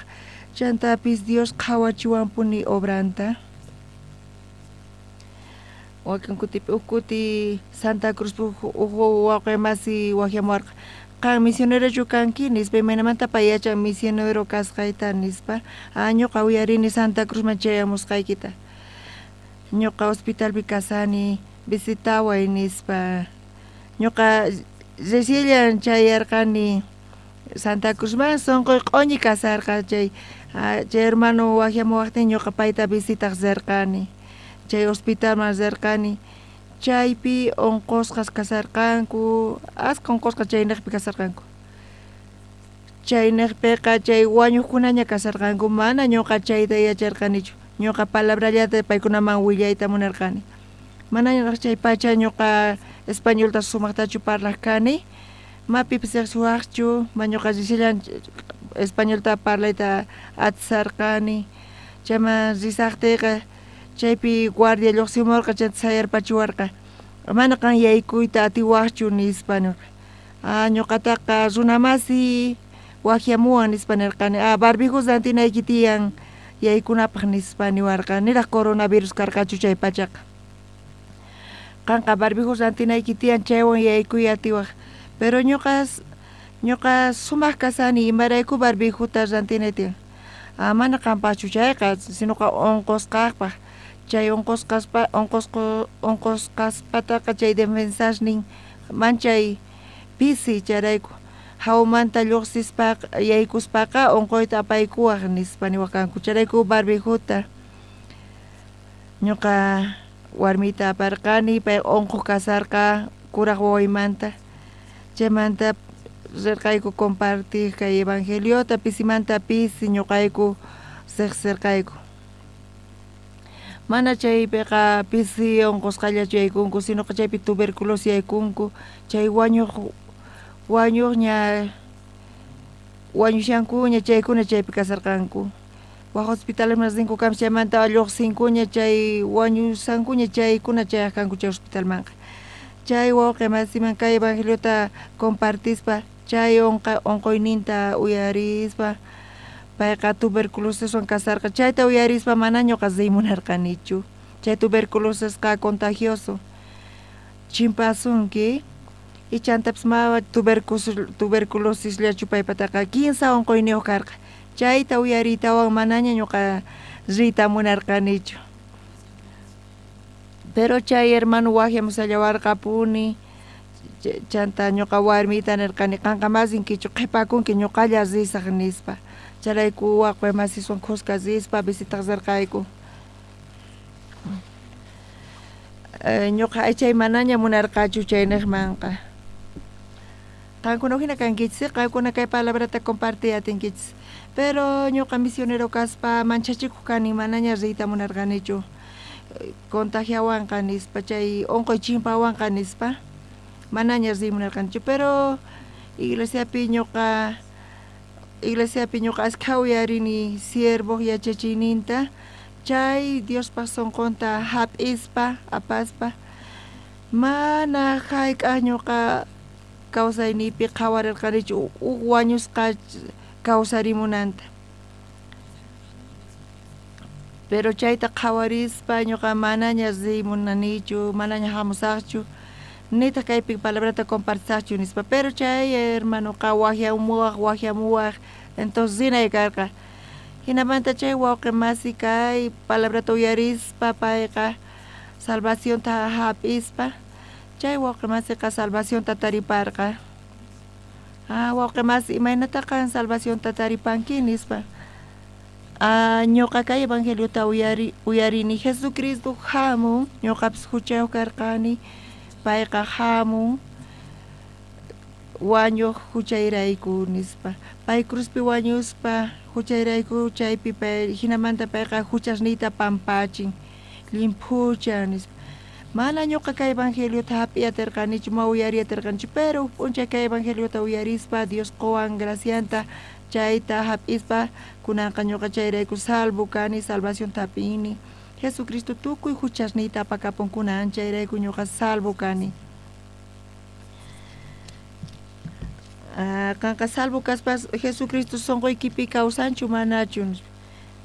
chantapis Dios qhawachiwanpuni obranta. Wakin kutipi uj kuti Santa Cruz uj wawqi masi wajyamuwarqa qan misionerochu kanki nispa imaynamanta pay yachan misionero kasqayta nispa. Ñuqa uyarini Santa Cruzman chayamusqaykita. Ñuqa hospitalpi kasani visitaway nispa. Ñuqa reciellan chayarqani Santa Cruzman sunquy q'uñi kasarqa chay chay hermano wajyamuwaqtin ñuqa payta visitaq rirqani. Chay hospitalman rirqani. Chaypi unqusqas kasarqanku, askha unqusqas chayniqpi kasarqanku. Chayniqpiqa chay wañuqkunaña kasarqanku, mana ñuqa chayta yacharqanichu. Ñuqa palabrallata paykunaman willayta munarqani. Manañaraq chay pacha ñuqa españolta sumaqtachu parlaq kani, mapipis riqsiwaqchu, ma ñuqa risillan españolta parlayta atisarqani. Chayman risaqtiyqa chaypi guardia lluqsimurqa chayta sayarpachiwarqa. Mana qan yaykuyta atiwaqchu nispa nirqa. Ñuqataqa runamasi wajyamuwan nispa nirqani. Barbijo rantinayki tiyan yaykunapaq nispa niwarqa. Niraq coronavirus karqachu chay pachaqa. Qanqa barbijo rantinayki tiyan chaywan yaykuy atiwaq. Pero ñuqa sumaq kasani imarayku barbijota rantinay tiyan. Mana qampaqchu chayqa, sinoqa unqusqaqpaq. Chay unqusqaspataqa chay defensasnin manchay pisi chayrayku. Hawamanta lluqsispaqa yaykuspaqa unquyta apaykuwaq nispa niwaqkanku. Chayrayku barbijota. Ñuqa warmita aparqani, pay unquq kasarqa kuraq wawaymanta. Chaymanta rirqayku compartir kay evangeliota, pisimanta pisi ñuqayku riqsirqayku. Mana chaypiqa pisi unqusqallachu yaykunku, sinoqa chaypi tuberculosis yaykunku, chay wañuqña wañushankuña chaykuna chaypi kasarqanku. Waj hospitalman rinku kanpis chaymanta lluqsinkuña chay wañusankuña chaykuna chayaq kanku chay hospitalmanqa. Chay wawqi masiman kay evangeliota compartispa chay unquyninta uyarispa payqa tuberculosiswan kasarqa. Chayta uyarispa mana ñuqa riy munarqanichu. Chay tuberculosisqa contagioso chimpasunki y chantapis ma tuberculosisllachu paypataqa 15 unquyniyuq karqa. Chayta uyariytawan manaña ñuqa riyta munarqanichu. Pero chay hermano waqyamusallawarqapuni. Chanta ñuqa warmita nirqani qanqa masinkichu qhipakunki ñuqalla risaq nispa. Chayrayku wawqi masiswan khuska rispa visitaq rirqayku. Ñuqa aychay manaña munarqachu chayniqmanqa. Qankuna hina kankichis, qankuna kay palabrata compartiy atinkichis. Pero ñuqa misionero kaspa manchachikuq kani manaña riyta munarqanichu. Contagiawanqa nispa, chay unquy chimpawanqa nispa manaña riy munarqanichu. Pero iglesiapi ñuqa askha uyarini siervoq yachachiyninta, chay Diospaq sunqunta hap'ispa apaspa mana hayk'aq ñuqa kawsayniypi qhawarirqanichu huk wañusqa kawsarimunanta. Pero chayta qhawarispa ñuqa manaña riy munanichu, manaña hamusaqchu, nitaq kaypi palabrata compartisaqchu nispa. Pero chay hermanoqa waqyamuwaq, entonces rinay karqa. Hinamanta chay wawqi masi kay palabrata uyarispa payqa salvacionta hap'ispa chay wawqi masiqa salvacionta tariparqa. Ah, wawqi masi imaynata qan salvacionta taripanki nispa. Ah, ñuqa kay evangeliota uyarini Jesucristo hamun, ñuqapis huchayuq karqani, payqa hamun wañuq huchayrayku nispa. Pay cruzpi wañuspa huchayrayku chaypi pay hinamanta payqa huchasniyta pampachin, llimphuchan nispa. Mana ñuqa kay evangeliota hap'iy atirqanichu, ma uyariy atirqanichu, pero huk p'unchay kay evangeliota uyarispa Dios quwan gracianta chayta hap'ispa kunanqa ñuqa chayrayku salvo kani, salvacionta hap'ini. Jesucristo tukuy huchasniyta apakapun kunan chayrayku ñuqa salvo kani. Qanqa salvo kaspas Jesucristo sunquykipi kawsanchu manachu nispa.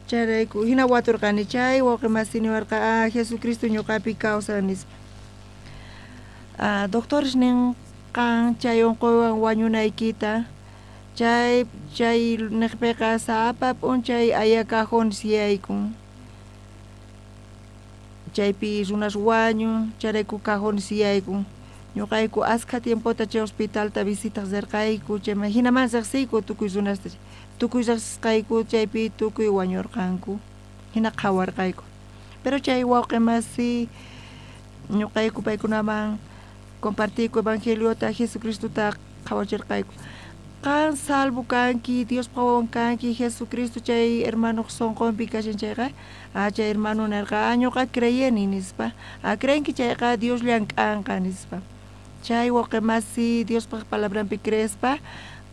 Chayrayku hina waturqani chay wawqi masi niwarqa ah, Jesucristo ñuqapi kawsan nispa. Doctores ninqan chay unquywan wañunaykita, chay niqpiqa sapa p'unchay aya cajones yaykun. Chaypi runas wañun, chayrayku cajones yaykun. Ñuqayku askha tiempota chay hospitalta visitaq rirqayku, chayman hinaman riqsiyku tukuy runasta, tukuy riqsisqayku chaypi tukuy wañurqanku, hina qhawarqayku. Pero chay wawqi masi ñuqayku paykunaman compartiyku evangeliota Jesucristota qhawachirqayku. Qan salvo kanki, Diospaq wawan kanki, Jesucristo chay hermanoq sunqunpi kashan chayqa, ah, chay hermano nirqa, ah, ñuqa creyeni nispa. Ah, creenki chayqa Dios llank'anqa nispa. Chay wawqi masi Diospaq palabranpi creespa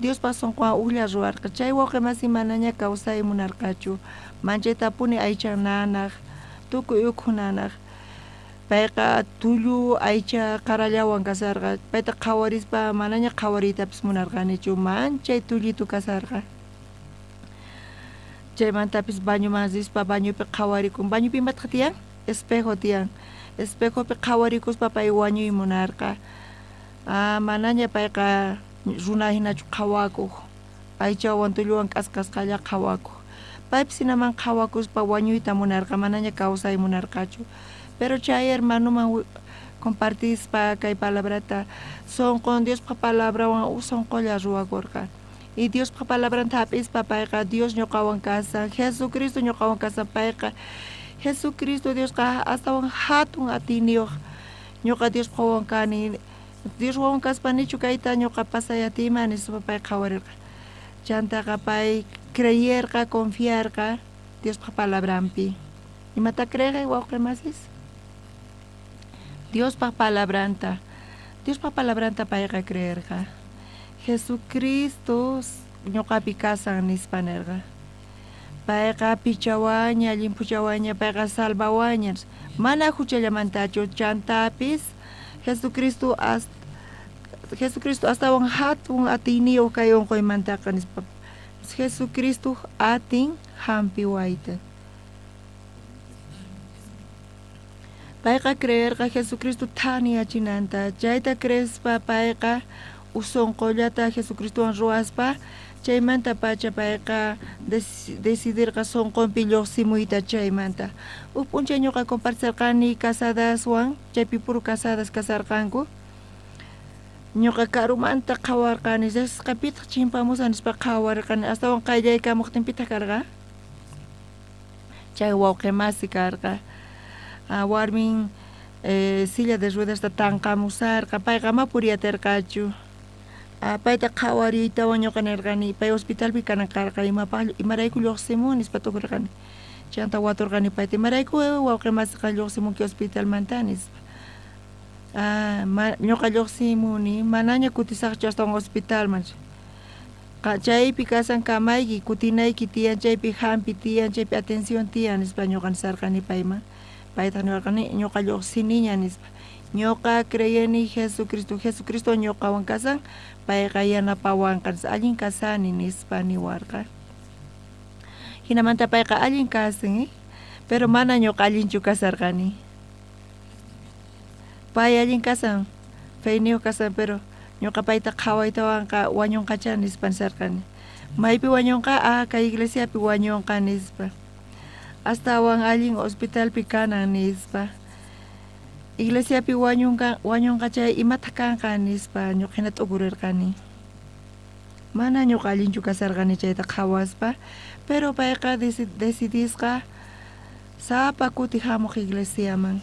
Diospaq sunqunwan ujlla ruwarqa. Chay wawqi masi manaña kawsay munarqachu, manchaytapuni aychan nanaq, tukuy ukhu nanaq. Payqa tullu aycha qarallawan kasarqa. Payta qhawarispa manaña qhawariytapis munarqanichu, manchay tullitu kasarqa. Chaymantapis bañuman rispa bañupi qhawarikun. Bañupi imataq tiyan? Espejo tiyan. Espejopi qhawarikuspa pay wañuy munarqa. Ah, manaña payqa runa hinachu qhawakuq, aychawan tulluwan k'askasqalla qhawakuq. Paypis hinaman qhawakuspa wañuyta munarqa, manaña kawsay munarqachu. Pero chay hermanoman compartispa kay palabrata sunqun Diospaq palabrawan huk sunqulla ruwakurqa. Y Diospaq palabranta hap'ispa payqa Dios ñuqawan kasan, Jesucristo ñuqawan kasan, payqa Jesucristo Diosqa astawan hatun atiyniyuq, ñuqa Diospaq wawan kani, Dios wawan kaspanichu kayta ñuqa pasay atiyman nispa pay qhawarirqa. Chantaqa pay creyerqa, confiarqa Diospaq palabranpi. Imata creeqa wawqi masis? Diospaq palabranta. Diospaq palabranta payqa creerqa. Jesucristo ñuqapi kasan nispa nirqa. Payqa pichawaña, llimphuchawaña, payqa salvawaña. Mana huchallamantachu, chantapis Jesucristo astawan hatun atiyniyuq kay unquymantaqa nispa. Jesucristo atin hampiwayta. Payqa creerqa Jesucristo thaniyachinanta, chayta creespa payqa usunqullata Jesucristowan ruwaspa, chaymanta pacha payqa decidirqa sunqunpi lluqsimuyta chaymanta. Huk p'unchay ñuqa compartirqani casadaswan, chaypi puro casadas kasarqanku. Ñuqa karumanta qhawarqani, risqapitaq chimpamusan nispa qhawarqani, astawan qayllaykamuqtinpitaq karqa. Chay wawqi masi karqa. Warmin silla de ruedasta tanqamusarqa, payqa ama puriyatirqachu. Payta qhawariytawan ñuqa nirqani, pay hospitalpi kanan karqa, imapaq imarayku lluqsimun nispa tukurqani. Chanta waturqani payta, imarayku wawqi masiqa lluqsimunki hospitalmanta nispa. Ñuqa lluqsimuni, manaña kutisaqchu astawan hospitalman. Chaypi kasan kamayki, kutinayki tiyan, chaypi hampi tiyan, chaypi atención tiyan nispa ñuqa nisarqani payman. Paytaq niwarqani, ñuqa lluqsiniña nispa. Ñuqa creyeni Jesucristo, Jesucristo ñuqawan kasan, payqa yanapawanqa, allin kasani nispa niwarqa. Hinamanta payqa allin kasan, pero mana ñuqa allinchu kasarqani. Pay allin kasan, feyniyuq kasan, pero ñuqa payta qhawaytawanqa wañunqacha nispa nisarqani. Maypi wañunqa? Kay iglesiapi wañunqa nispa. Astawan allin hospitalpi kanan nispa. Iglesiapi wañunqa chay imataq kanqa nispa ñuqa hina t'ukurirqani. Mana ñuqa allinchu kasarqani chayta qhawaspa, pero payqa decidisqa sapa kuti hamuq iglesiaman.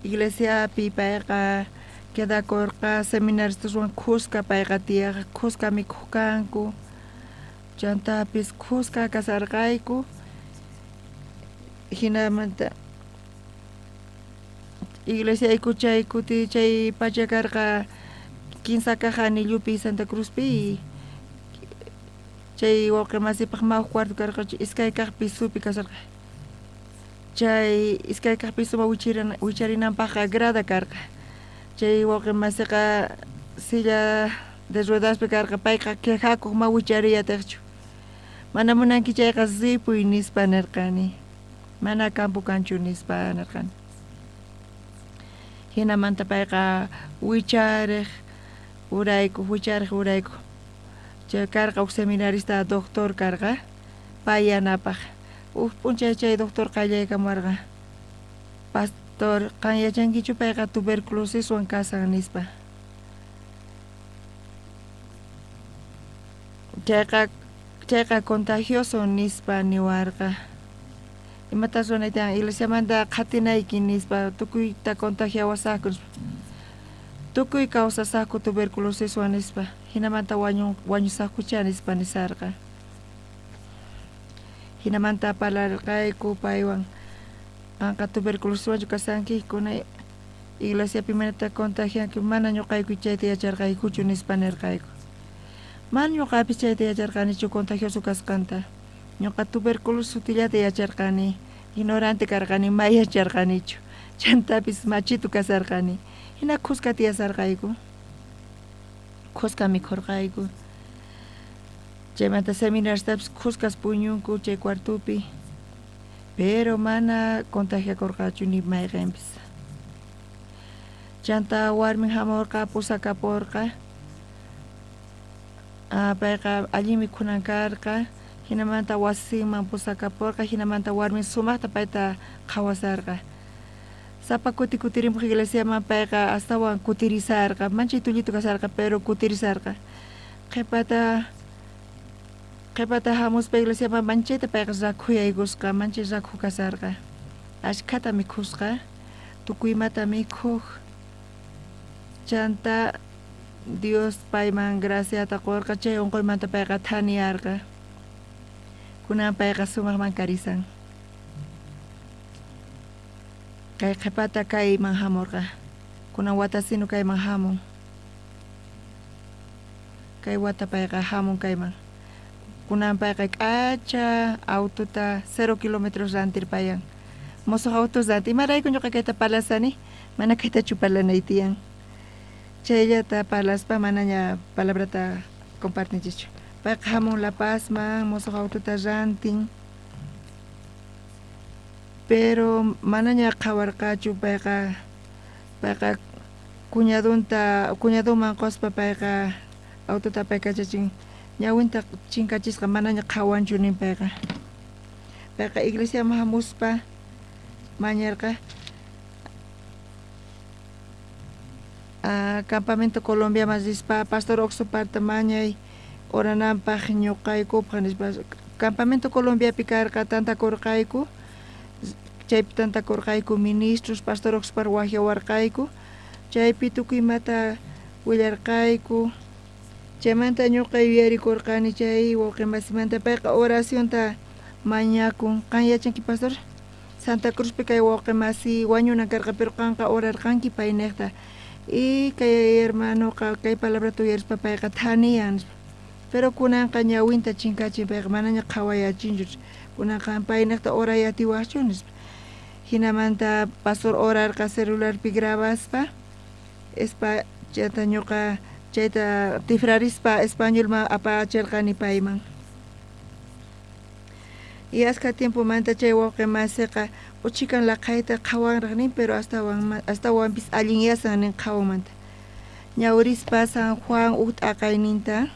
Iglesiapi payqa quedakurqa seminaristaswan khuska payqa tiyaq, khuska mikhuq kanku. Chantapis khuska kasarqayku. Hinamanta iglesiayku chay kuti chay pacha karqa kinsa kaq anillupi Santa Cruzpi, chay wawqi masipaq mawq cuarto karqa, iskay kaq pisupi kasarqa. Chay iskay kaq pisuman wicharinanpaqqa grada karqa. Chay wawqi masiqa silla de ruedaspi karqa, payqa quejakuq ma wichariyatiqchu. Mana munanki chayqa ripuy nispa nirqani. Mana campo kanchu nispa nirqani. Hinamanta payqa wichariq urayku, wichariq urayku. Chay karqa huk seminarista doctor karqa, pay yanapaq. Huk p'unchay chay doctor qallaykamuwarqa. Pastor, qan yachankichu payqa tuberculosiswan kasan nispa. Chayqa contagioso nispa niwarqa. Imatas ruwanaytan iglesiamanta qhatinayki nispa, tukuyta contagiawasaqku nispa. Tukuy kawsasaqku tuberculosiswan nispa, hinamanta wañusaqkucha nispa nisarqa. Hinamanta parlarqayku paywan, qanqa tuberculosiswanchu kasanki, kuna iglesiapi manata contagianki, mana ñuqayku chayta yacharqaykuchu nispa nirqayku. Mana ñuqapis chayta yacharqanichu contagioso kasqanta. Ñuqa tuberculosis sutillata yacharqani, ignorante karqani, may yacharqanichu. Chantapis machitu kasarqani. Hina khuska tiyasarqayku. Khuska mikhurqayku. Chaymanta seminaristapis khuskas puñunku chay cuartupi. Pero mana contagiakurqachu ni mayqinpis. Chanta warmin hamurqa, pusakapurqa. Payqa allin mikhunan karqa. Hinamanta wasinman pusakapurqa, hinamanta warmin sumaqta payta qhawasarqa. Sapa kuti kutirinpaq iglesiaman payqa astawan kutirisarqa, manchay tullitu kasarqa, pero kutirisarqa. Qhipata hamuspa iglesiaman manchayta payqa rakhuyaykusqa, manchay rakhu kasarqa. Ashkhata mikhusqa, tukuy imata mikhuj. Chanta Dios payman graciata qorqa, chay unquymanta payqa thaniyarqa. Kunan payqa sumaqman karisan. Kay qhepata kayman hamurqa. Kunan watasinu kayman hamun. Kay wata payqa hamun kayman. Kunan payqa k'acha autota 0 kilómetros rantirpayan. Mosuq autos ranti. Imarayku ñuqa kayta parlasani? Mana kaytachu parlanay tiyan. Chayllata parlaspa manaña palabrata compartinchischu. Payqa hamun La Pazman, mosuq autota rantin. Pero manaña qhawarqachu payqa cuñadunta cuñaduman quspa payqa autota apaykachachin ñawinta chinkachisqa manaña qhawanchu nin payqa. Payqa iglesiaman hamuspa mañarqa campamento Colombiaman rispa pastor Oxoparta mañay orananpaq ñuqaykupaq nispa. Campamento Colombiapi karqa tantakurqayku, chaypi tantakurqayku ministros, pastor Oxopar waqyawarqayku, chaypi tukuy imata willarqayku. Chaymanta ñuqa yuyarikurqani chay wawqimasimanta payqa oracionta mañakun. Qan yachanki pastor? Santa Cruzpi kay wawqimasi wañunan karqa, pero qanqa orarqanki payniqta. Y kay hermanoqa kay palabrata uyarispa payqa thaniyan. Pero kunanqa ñawinta chinkachin payqa manaña qhawayachinchu. Kunanqa payniqta oray atiwaqchu nispa. Hinamanta pastor orarqa celularpi grabaspa, chayta ñuqa chayta tifrarispa españolman apachirqani payman. Y aska tiempomanta chay wawqimasiqa uchikan laqhayta qhawanraq nin, pero astawanpis allinyasan nin qhawanmanta. Ñawrispa San Juan uj t'aqayninta.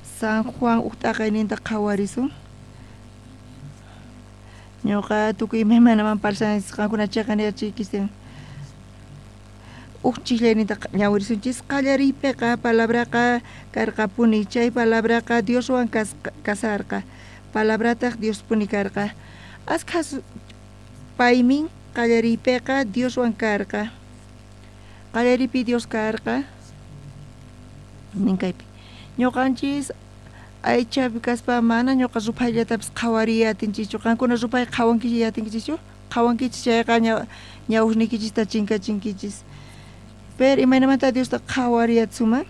San Juan uj t'aqayninta qhawarisun. Ñuqa tukuy imaymanaman parsanisqankuna chiqan yachaykisin. Uj chijllayninta ñawirisunchis. Qallariypiqa palabraqa karqapuni, chay palabraqa Dioswan kasarqa. Palabrataq Diospuni karqa. Askhas paymin qallariypiqa Dioswan karqa. Qallariypi Dios karqa. Nin kaypi. Ñuqanchis aychapi kaspa mana ñuqa ruphayllatapis qhawariy atinchischu. Qankuna ruphay qhawankichis atinkichischu? Qhawankichis chayqa ñawusniykichista chinkachinkichis. Pero imaynamanta Diosta qhawariyatsuman?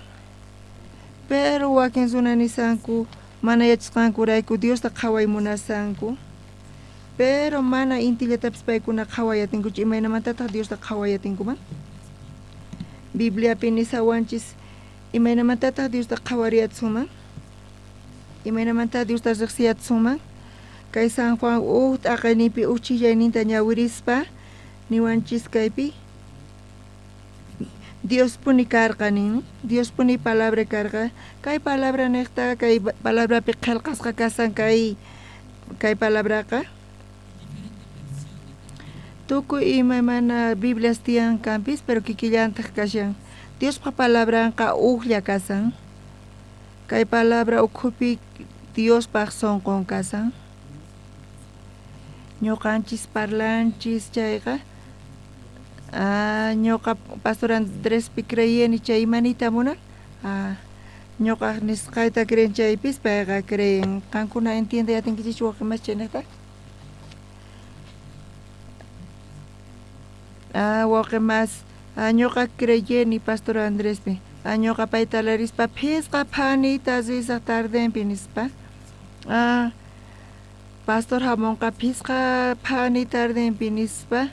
Pero wakin runa nisanku mana yachasqankurayku Diosta qhaway munasanku. Pero mana intillatapis paykuna qhaway atinkuchu. Imaynamantataq Diosta qhaway atinkuman? Bibliapi nisawanchis imaynamantataq Diosta qhawariyatsuman? Imaynamanta Diosta riqsiyatsuman? Kay San Juan uj t'aqayninpi uj chillayninta ñawirispa niwanchis kaypi Diospuni karqa nin, Diospuni palabra karqa. Kay palabra niqta kay palabrapi qillqasqa kasan kay palabraqa. Tukuy imaymana Biblias tiyan kanpis, pero kikillantaq kashan. Diospa palabranqa ujlla kasan. Kay palabra ukhupi Diospaq sunqun kasan. Ñuqanchis parlanchis chayqa. Ñuqa pastor Andrespi creyeni chay imanita munan. Ñuqaq nisqayta creen chaypis payqa creen. Qankuna entiende atinkichischu wawqimas chayniqta? Wawqimas, ñuqa creyeni pastor Andrespi. Ñuqa payta larispa phisqa phanita risaq tardenpi nispa. Pastor hamunqa phisqa phani tardenpi nispa.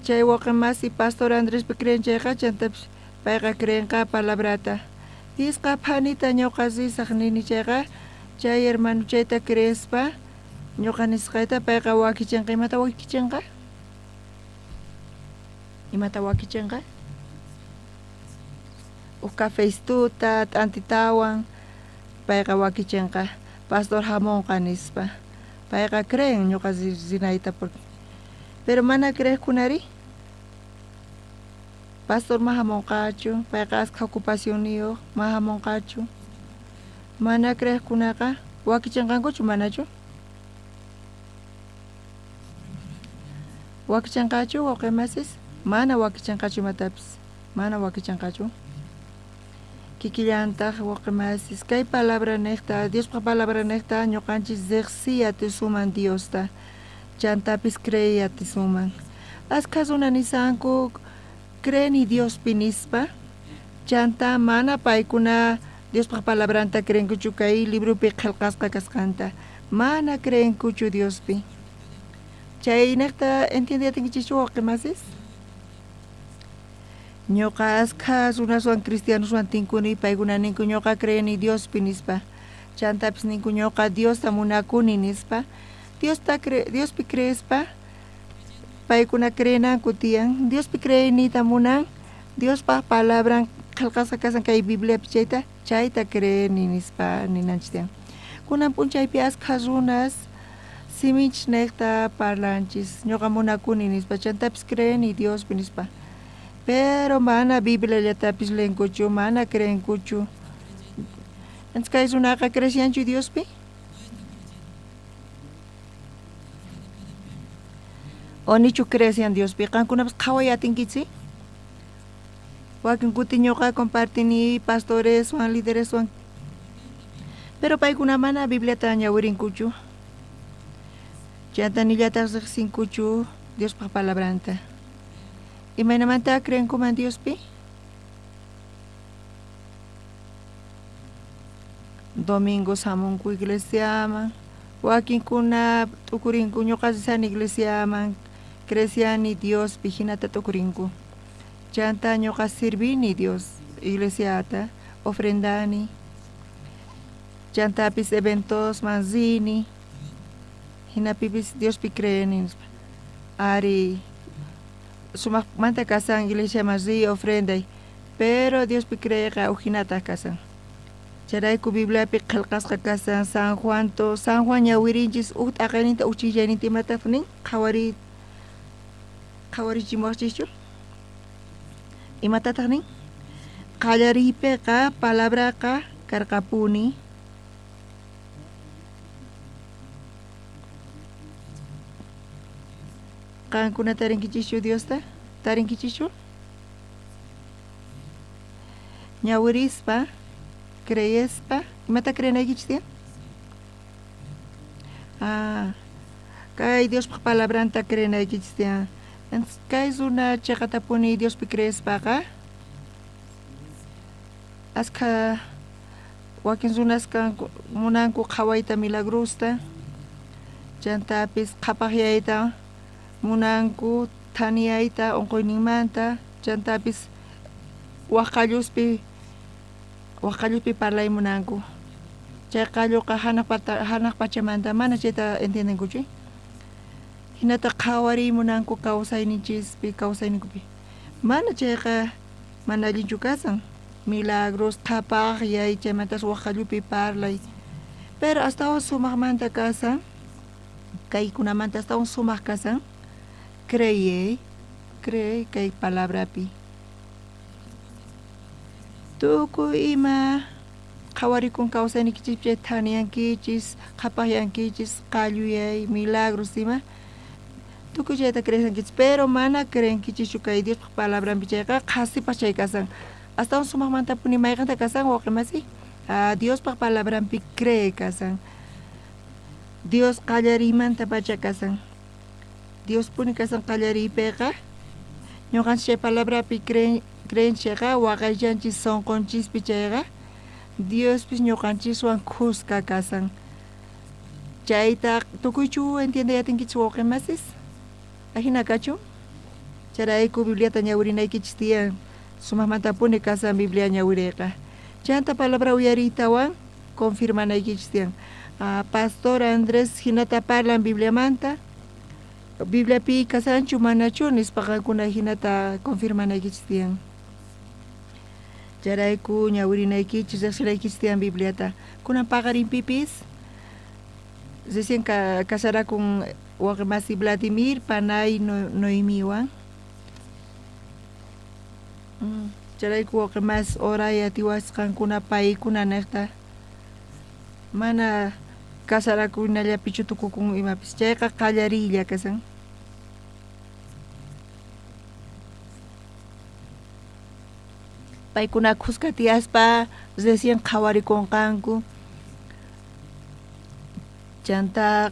Chay wawqimasi pastor Andrespi creen chayqa chantapis payqa creenqa palabrata. Phisqa phanita ñuqa risaq nini chayqa chay hermano chayta creespa ñuqa nisqayta payqa wakichinqa. Imata wakichinqa? Imata wakichinqa? Uj cafeistuta, t'antitawan payqa wakichinqa. Pastor hamunqa nispa. Payqa creen ñuqa rinayta porque. Pero mana creeqkunari pastor ma hamunqachu, payqa askha ocupacionniyuq ma hamunqachu. Mana creeqkunaqa wakichinqankuchu manachu? Wakichanqachu wawqimasis? Mana wakichanqachu imatapis. Mana wakichanqachu. Kikillantaq wawqimasis kay palabra niqta, Diospaq palabra niqta ñuqanchis riqsiy atisuman Diosta. Chantapis creey atisuman. Askha runa nisanku creeni Diospi nispa. Chanta mana paykuna Diospaq palabranta creenkuchu kay libropi qillqasqa kasqanta. Mana creenkuchu Diospi. Chay niqta entiendeyatinkichikchu wawqimasis? Ñuqa askha runaswan cristianoswan tinkuni paykuna ninku ñuqa creeni Diospi nispa. Chantapis ninku ñuqa Diosta munakuni nispa. Diosta Diospi creespa paykuna creenanku tiyan. Diospi creeyniyta munan Diospaq palabran qillqasqa kasan kay Bibliapi chayta chayta creeni nispa ninanchik tiyan. Kunan p'unchaypi askha runas siminchis niqta parlanchis ñuqa munakuni nispa chantapis creeni Diospi nispa. Pero mana Bibliallatapis leenkuchu, mana creenkuchu. Entonces kay runaqa creeshanchu Diospi? O nichu creeshan Diospi? Qankunapas qhaway atinkichik? Wakin kuti ñuqa compartini pastoreswan, lidereswan. Pero paykuna mana Bibliata ñawirinkuchu. Chanta nillataq riqsinkuchu Diospaq palabranta. Imaynamanta creenkuman Diospi? Domingos hamunku iglesiaman, wakinkuna t'ukurinku ñuqa risani iglesiaman, creciani Diospi hinata t'ukurinku. Chanta ñuqa sirvini Dios iglesiata, ofrendani. Chantapis eventosman rini, hinapipis Diospi creeni nispa. Ari sumaqmanta kasan iglesiaman riy ofrenday, pero Diospi creeyqa ujinataq kasan. Chayrayku Bibliapi qillqasqa kasan San Juan to San Juan ñawirinchis uj t'aqayninta uj chillayninta imataq nin qhawari qhawarichimuwaqchischu? Imatataq nin? Qallariypiqa palabraqa karqapuni. Qankuna tarinkichischu Diosta? Tarinkichischu? Ñawirispa, creespa, imata creenaykichis tiyan? Ah, kay Diospaq palabranta creenaykichis tiyan. Entonces, kay runa chiqatapuni Diospi creespaqa askha wakin runas kanku munanku qhawayta milagrosta, chantapis qhapaqyayta munanku thaniyayta unquyninmanta, chantapis wak qalluspi parlay munanku. Chay qalluqa hanaq pachamanta mana chayta entiendenkuchu. Hinata qhawariy munanku kawsayninchispi, kawsayninkupi. Mana chayqa mana allinchu kasan. Milagros, qhapaqyay, chaymantas wak qallupi parlay. Pero astawan sumaqmanta kasan, kaykunamanta astawan sumaq kasan, cree, cree kay palabrapi. Tukuy ima qhawarikun kawsaynikichis chay thaniyankichis, qhapaqyankichis, qalluyay, milagros ima. Tukuy chayta creesankichis, pero mana creenkichischu kay Diospaq palabranpi chayqa qhasipaq chay kasan. Astawan sumaqmantapuni mayqanta kasan wawqimasi? Diospaq palabranpi cree kasan. Dios qallariymantapacha kasan. Diospuni kasan qallariypiqa. Ñuqanchis chay palabrapi creenchikqa waqaychanchis sunqunchispi chayqa Diospis ñuqanchiswan khuska kasan. Chayta tukuychu entiendeyatinkichis wawqimasis? Ajina kachu? Chayrayku Bibliata ñawirinaykichis tiyan. Sumaqmantapuni kasan Biblia ñawiriyqa. Chanta palabra uyariytawan confirmanaykichis tiyan. Pastor Andrés hinata parlan Bibliamanta. Bibliapi kasanchu manachu nispa qankuna hinata confirmanaykichis tiyan. Chayrayku ñawirinaykichis riqsinaykichis tiyan Bibliata. Kunan paqarinpipis recién casarakun wawqimasi Vladimir panay Noemiwan. Chayrayku wawqimas oray atiwasqankuna paykuna niqta mana casarakunallapichu tukukun imapis chayqa qallariylla kasan. Paykuna khuska tiyaspa recién qhawarikunqanku. Chanta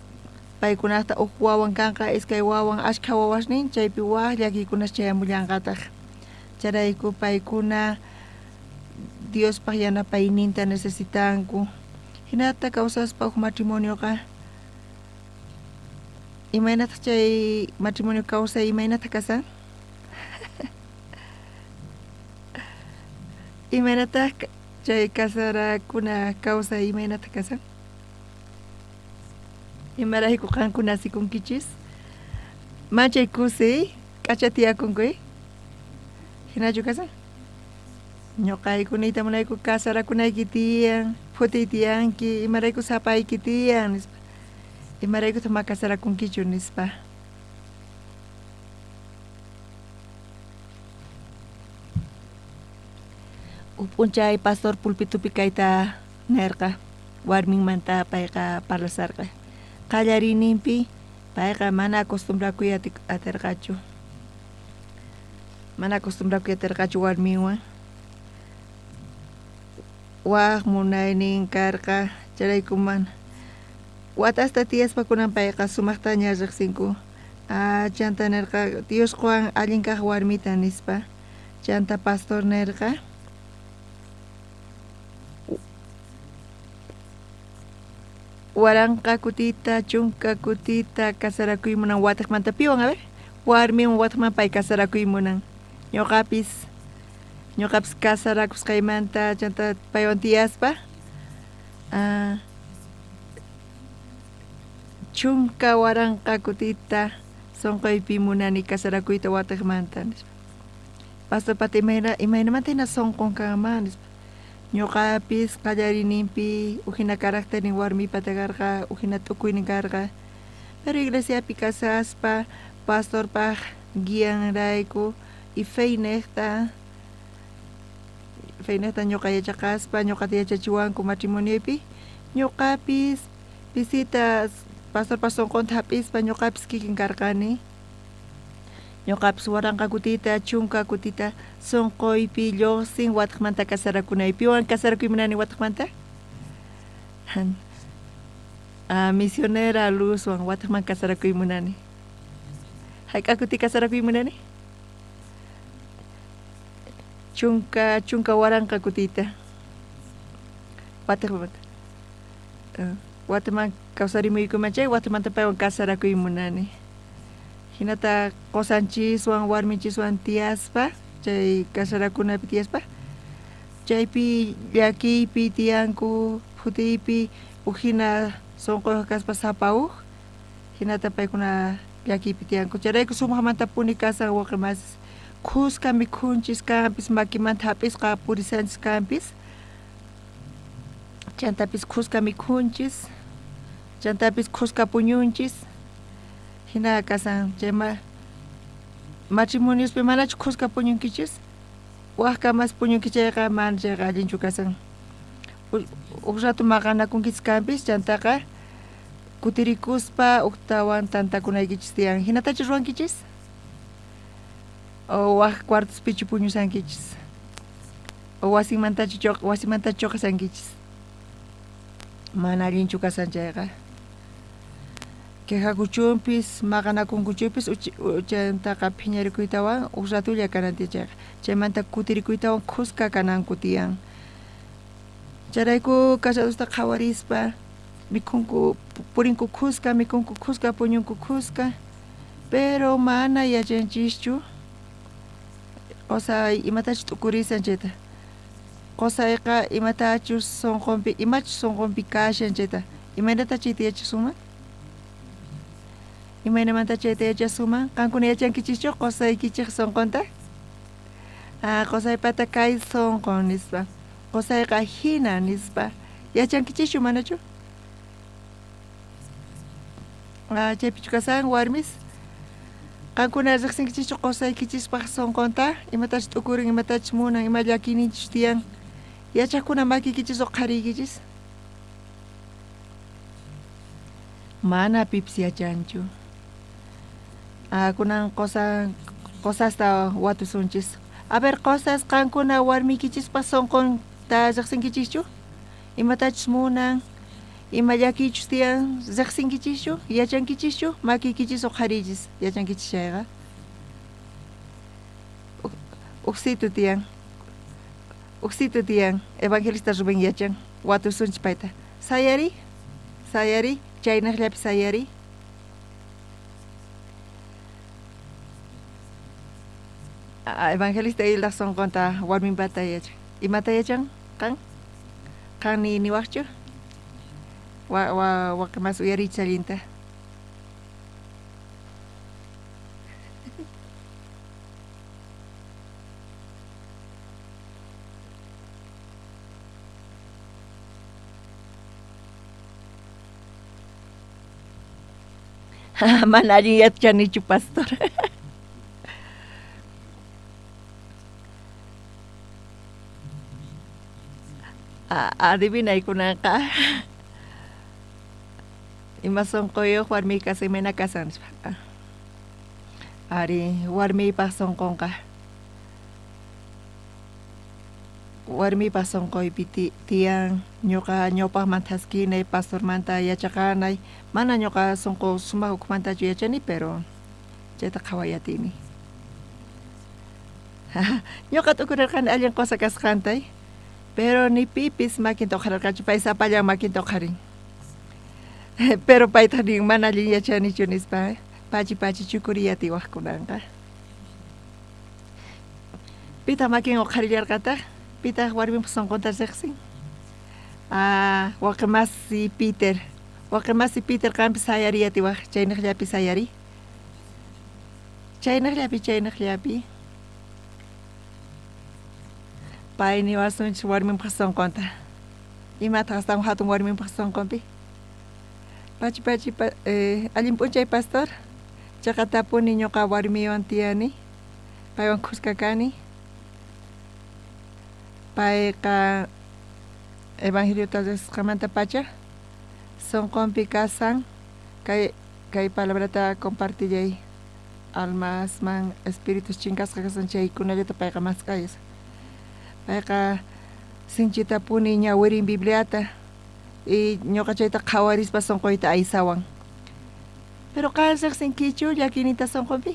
paykunata uj wawan kanqa, iskay wawan, ashkha wawasnin, chaypi waj llakiykunas chayamullanqataj. Chayrayku paykuna Diospaj yanapayninta necesitanku. Hinata kawsaspa uj matrimonioqa imaynataq chay matrimonio kawsay imaynataq kasan? Imaynataq chay casarakuna kawsay imaynataq kasan? Imarayku qankuna asikunkichis? Manchay kusiy k'acha tiyakunku, hinachu kasan? Ñuqayku niyta munayku casarakunayki tiyan, phutiy tiyanki, imarayku sapayki tiyan nispa. Imaraykutaq ma casarakunkichu nispa. Uj p'unchay pastor pulpitupi kayta nerqa, warminmanta payqa parlasarqa. Qallariyninpi payqa mana acostumbrakuy aterqachu. Mana acostumbrakuy aterqachu warminwan. Waj munaynin karqa, chayrayku mana. Watasta tiyaspa kunan payqa sumaqtaña riqsinku. Chanta nerqa Dios quwan allin kaq warmita nispa. Chanta pastor nerqa waranqa kutita, chunka kutita casarakuy munan wataqmanta piwan, a ver, warmiwan wataqman pay casarakuy munan. Ñuqapis casarakusqaymanta chanta paywan tiyaspa chunka waranqa kutita sunquypi munani casarakuyta wataqmanta nispa. Pastorpata imaynamanta hina sunqun kanman nispa. Ñuqapis qallariyninpi ujina caracternin warmipata karqa, ujina t'ukuynin karqa. Pero iglesiapi casaspa pastorpaj guianrayku y feynejta ñuqa yachaqaspa, ñuqata yachachiwanku matrimoniopi, ñuqapis pisitas pastorpa sunqunta hap'ispa ñuqapis kikin karqani. Ñuqapis waranqa kutita, chunka kutita sunquypi lluqsin wataqmanta casarakunay. Piwan casarakuy munani wataqmanta? Misionera Luzwan wataqman casarakuy munani. Hayk'a kuti casarakuy munani? Chunka waranqa kutita. Wataqmanta. Wataman kawsarimuykuman chay watamanta paywan casarakuy munani. Hinata qosanchiswan warminchiswan tiyaspa, chay casarakunapi tiyaspa, chaypi llakiypi tiyanku, phutiypi ujina sunquyuq kaspa sapa uj, hinata paykuna llakiypi tiyanku. Chayrayku sumaqmantapuni kasan wawqimasis, khuska mikhunchis kanpis, makimanta hap'isqa purisanchis kanpis, chantapis khuska mikhunchis, chantapis khuska puñunchis. Hina kasan chay matrimoniospi manachu khuska puñunkichis? Waj kamas puñunki chayqa mana chayqa allinchu kasan. Uj rato maqanakunkichis kanpis, chantaqa kutirikuspa ujtawan tantakunaykichis tiyan. Hinatachu ruwankichis? O waj cuartospichu puñusankichis? O wasimantachu choqasankichis? Mana allinchu kasan chayqa. Quejakuchunpis, maqanakunkuchupis chantaqa phiñarikuytawan uj ratulla kanan tiyan chayqa. Chaymanta kutirikuytawan khuska kananku tiyan. Chayrayku casadosta qhawarispa mikhunku, purinku khuska, mikhunku khuska, puñunku khuska, pero mana yachanchischu qosay imatachus t'ukurisan chayta. Qosayqa imatachus sunqunpi, imachus sunqunpi kashan chayta. Imaynata chayta yachasunman? Imaynamanta chayta yachasunman? Qankuna yachankichischu qosaykichej sunqunta? Qosaypata kay sunqun nispa. Qosayqa hina nispa. Yachankichischu manachu? Chaypichu kasan warmis? Qankuna riqsinkichischu qosaykichispaj sunqunta? Imatachus t'ukurin, imatachus munan, ima llakiyninchus tiyan. Yachaqkuna makiykichis uqhariykichis? Mana pipis yachanchu. Kunan qosasta watusunchis. A ver, qosas qankuna warmiykichispa sonqonta riqsinkichischu? Imatachus munan, ima llakiychus tiyan riqsinkichischu? Yachankichischu? Makiykichis uqhariychis yachankichis chayqa. Ujsitu tiyan. Ujsitu tiyan. Evangelista Rubén yachan. Watusunchis payta. Sayari, sayari, chaynaqllapi sayari. Evangelista Hilda sonqonta warminpata yachan. Imata yachan qan? Qan ni niwaqchu? Wa waqi mas uyariychis allinta. Mana allin yachanichu, pastor. Adivinaykunanqa. Ima sonqoyuq warmi kasan, imayna kasan nispa. Ari, warmiypaq sonqonqa. Warmiypaq sonqoypi tiyan ñuqa ñawpaqman thaskinay, pastormanta yachaqanay. Mana ñuqa sonqo sumaq ukhumantachu yachani, pero chayta qhaway atini. Ñuqa t'ukurarqani allin qosa kasqantay, pero ni pipis makinta uqhararqachu, pay sapallan makinta uqharin. Pero paytaq nin mana allin yachanichu nispa, pachi pachi chukuriy atiwaqkunanqa. Pitaq makin uqharillarqataq? Pitaq warminpaq sonqonta riqsin? Waqi masi Peter. Waqi masi Peter qanpis sayariy atiwaq, chaynaqllapi sayariy. Chaynaqllapi, chaynaqllapi. Pay niwasunchis warminpaq sonqonta. Imataq astawan hatun warminpaq sonqonpi? Pachi pachi allin p'unchay pastor. Chaqatapuni ñuqa warmiywan tiyani. Paywan khuska kani. Payqa evangeliota riqsisqamanta pacha sonqonpi kasan kay kay palabrata compartillay almasman espíritus chinkasqa kasan chaykunallata payqa mask'ayas. Payqa sinchitapuni ñawirin Bibliata y ñuqa chayta qhawarispa sonqoyta aysawan. Pero qan riqsinkichu llakiyninta sonqonpi?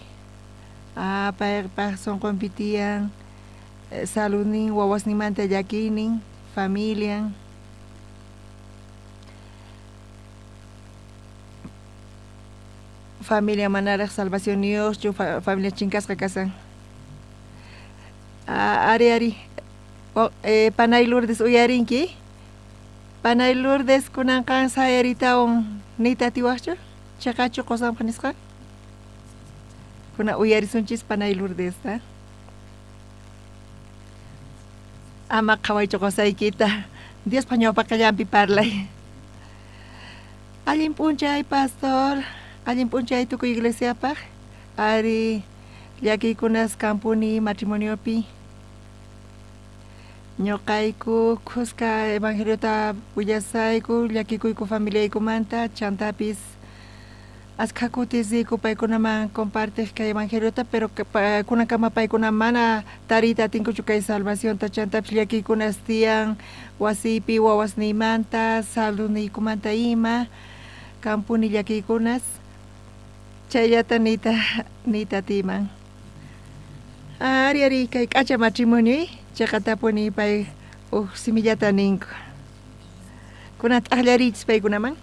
Paypaq sonqonpi tiyan saludnin, wawasninmanta llakiynin, familian. Familia manaraq salvacionniyuqchu, familia chinkasqa kasan. Ari ari. Panay Lourdes uyarinki? Panay Lourdes kunanqan sayaritawan niyta atiwaqchu? Chaqachu qosanpaq nisqa? Kuna uyarisunchis Panay Lourdesta. Ama qhawaychu qosaykita. Diospaq ñawpaqallanpi parlay. Allin p'unchay, pastor. Allin p'unchay tukuy iglesiapaq. Ari llakiykunas kanpuni matrimoniopi. Ñuqayku khuska evangeliota willasayku, llakikuyku familiaykumanta, chantapis askha kutis riyku paykunaman compartej kay evangeliota, pero kunankama paykuna mana tariyta atinkuchu kay salvacionta, chantapis llakiykunas tiyan wasiypi wawasniymanta, saludniykumanta ima, kanpuni llakiykunas, chayllata niyta niyta atiyman. Ari ari kay k'acha matrimonio chaqatapuni pay uj simillata ninku. Kunan t'aqllariychis paykunaman.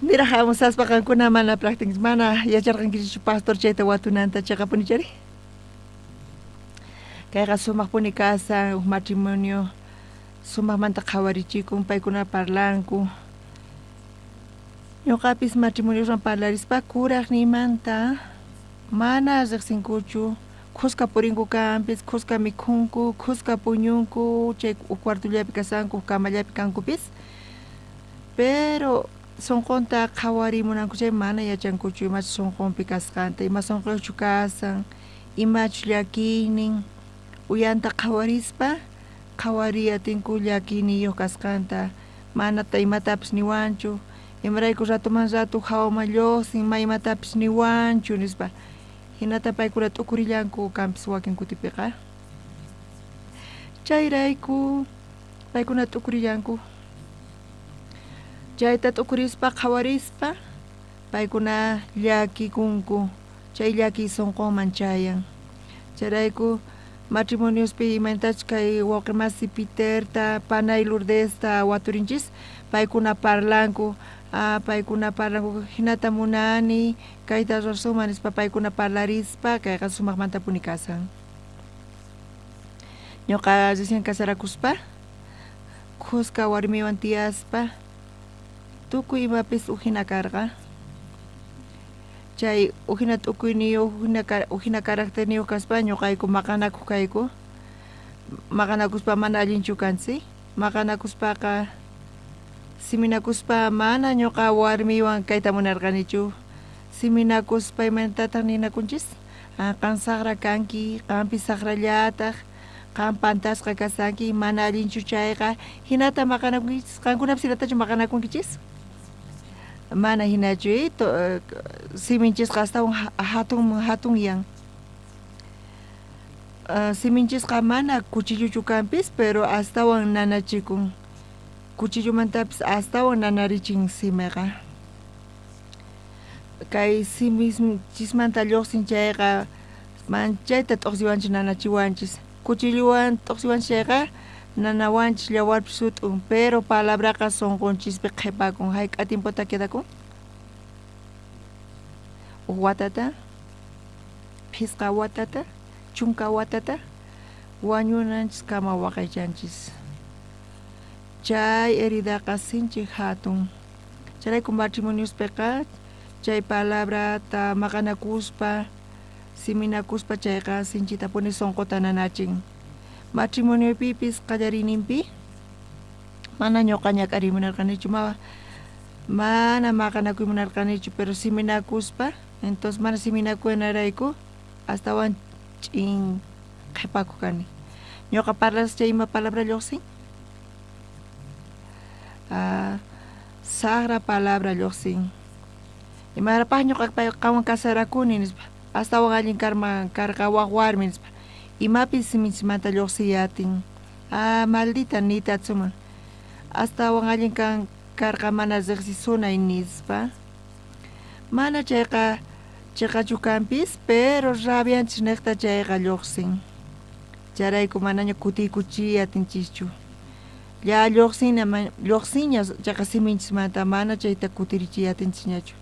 Niraj hamusaspa qankuna mana practicankichis, mana yacharqankichischu pastor chayta watunanta chaqapuni chari. Kayqa sumaqpuni kasan uj matrimonio sumaqmanta qhawarichikun, paykuna parlanku. Ñuqapis matrimoniowan parlarispa kuraqniymanta mana riqsinkuchu, khuska purinku kanpis, khuska mikhunku, khuska puñunku, chay uj cuartollapi kasanku, uj camallapi kankupis. Pero sonqonta qhawarimunanku chay mana yachankuchu imachus sonqonpi kasqanta, ima sonqoyuqchu kasan, imachus llakiynin, uyanta qhawarispa qhawariy atinku llakiyniyuq kasqanta, manata imatapis niwanchu. Imarayku ratuman ratu jawaman lluqsin, ma imatapis niwanchu nispa. Hinata paykuna t'ukurillanku kanpis wakin kutipiqa. Chayrayku paykuna t'ukurillanku. Chayta t'ukurispa qhawarispa paykuna llakikunku, chay llakiy sunqunman chayan. Chayrayku matrimoniospi imaynatachus kay wawqi masi Peterta, panay Lourdesta waturinchis, paykuna parlanku, paykuna parlanku hinata munani, kayta ruwasunman nispa paykuna parlarispa kayqa sumaqmantapuni kasan. Ñuqa recién casarakuspa, khuska warmiwan tiyaspa, tukuy imapis ujina karqa. Chay ujina t'ukuyniyuq, ujina caracterniyuq kaspa ñuqayku maqanakuq kayku. Maqanakuspa mana allinchu kansi. Maqanakuspaqa siminakuspa mana ñuqa warmiwan kayta munarqanichu. Siminakuspa imayntataq ninakunchis? Qan saqra kanki, qanpis saqrallataq, qan pantasqa kasanki, mana allinchu chayqa, hinata maqanakunkichis, qankunapis hinatachu maqanakunkichis? Mana hinachu, siminchisqa astawan hatunyan. Siminchisqa mana cuchilluchu kanpis, pero astawan nanachikun. Cuchillumantapis astawan nanarichin simiqa. Kay siminchismanta lluqsin chayqa manchayta t'uqsiwanchis nanachiwanchis. Cuchilluwan t'uqsiwanchis chayqa nanawanchis llawarpis sut'un, pero palabraqa sunqunchispi qhipakun. Hayk'a tiempota quedakun? Uj watata, phisqa watata, chunka watata, wañunanchiskama waqaychanchis. Chay heridaqa sinchi hatun. Chayrayku matrimoniospiqa chay palabrata maqanakuspa, siminakuspa chayqa sinchitapuni sunquta nanachin. Matrimoniopipis qallariyninpi mana ñuqa ñak'ariy munarqanichu, mana maqanakuy munarqanichu, pero siminakuspa, entonces mana siminakunarayku astawan ch'in qhipakuq kani. Ñuqa parlaspa chay ima palabra lluqsin? Saqra palabra lluqsin. Imarapaq ñuqa qanwan casarakuni nispa, astawan allin karqa waq warmi nispa. Imapis siminchismanta lluqsiy atin. Maldita niyta atsuman. Astawan allin karqa mana riqsisunay nispa. Mana chayqa chiqachu kanpis, pero rabianchis niqta chayqa lluqsin. Chayrayku manaña kutiykuchiy atinchischu. Ya lluqsinña chayqa siminchismanta mana chayta kutirichiy atinchisñachu.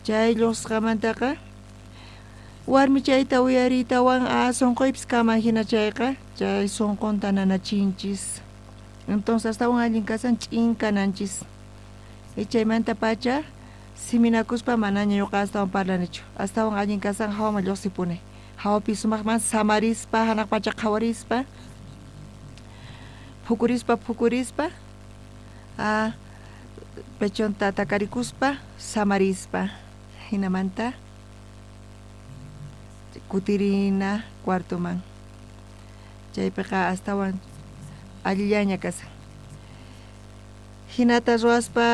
Chay lluqsisqamantaqa warmi chayta uyariytawan sunquypis kaman hina chayqa chay sunqunta nanachinchis. Entonces astawan allin kasan ch'in kananchis. Chaymanta pacha siminakuspa manaña ñuqa astawan parlanichu. Astawan allin kasan hawaman lluqsipuni. Hawapi sumaqman samarispa, hanaq pacha qhawarispa, phukurispa, phukurispa, pechonta takarikuspa, samarispa. Hinamanta kutirina cuartoman. Chaypiqa astawan allillaña kasan. Hinata ruwaspa,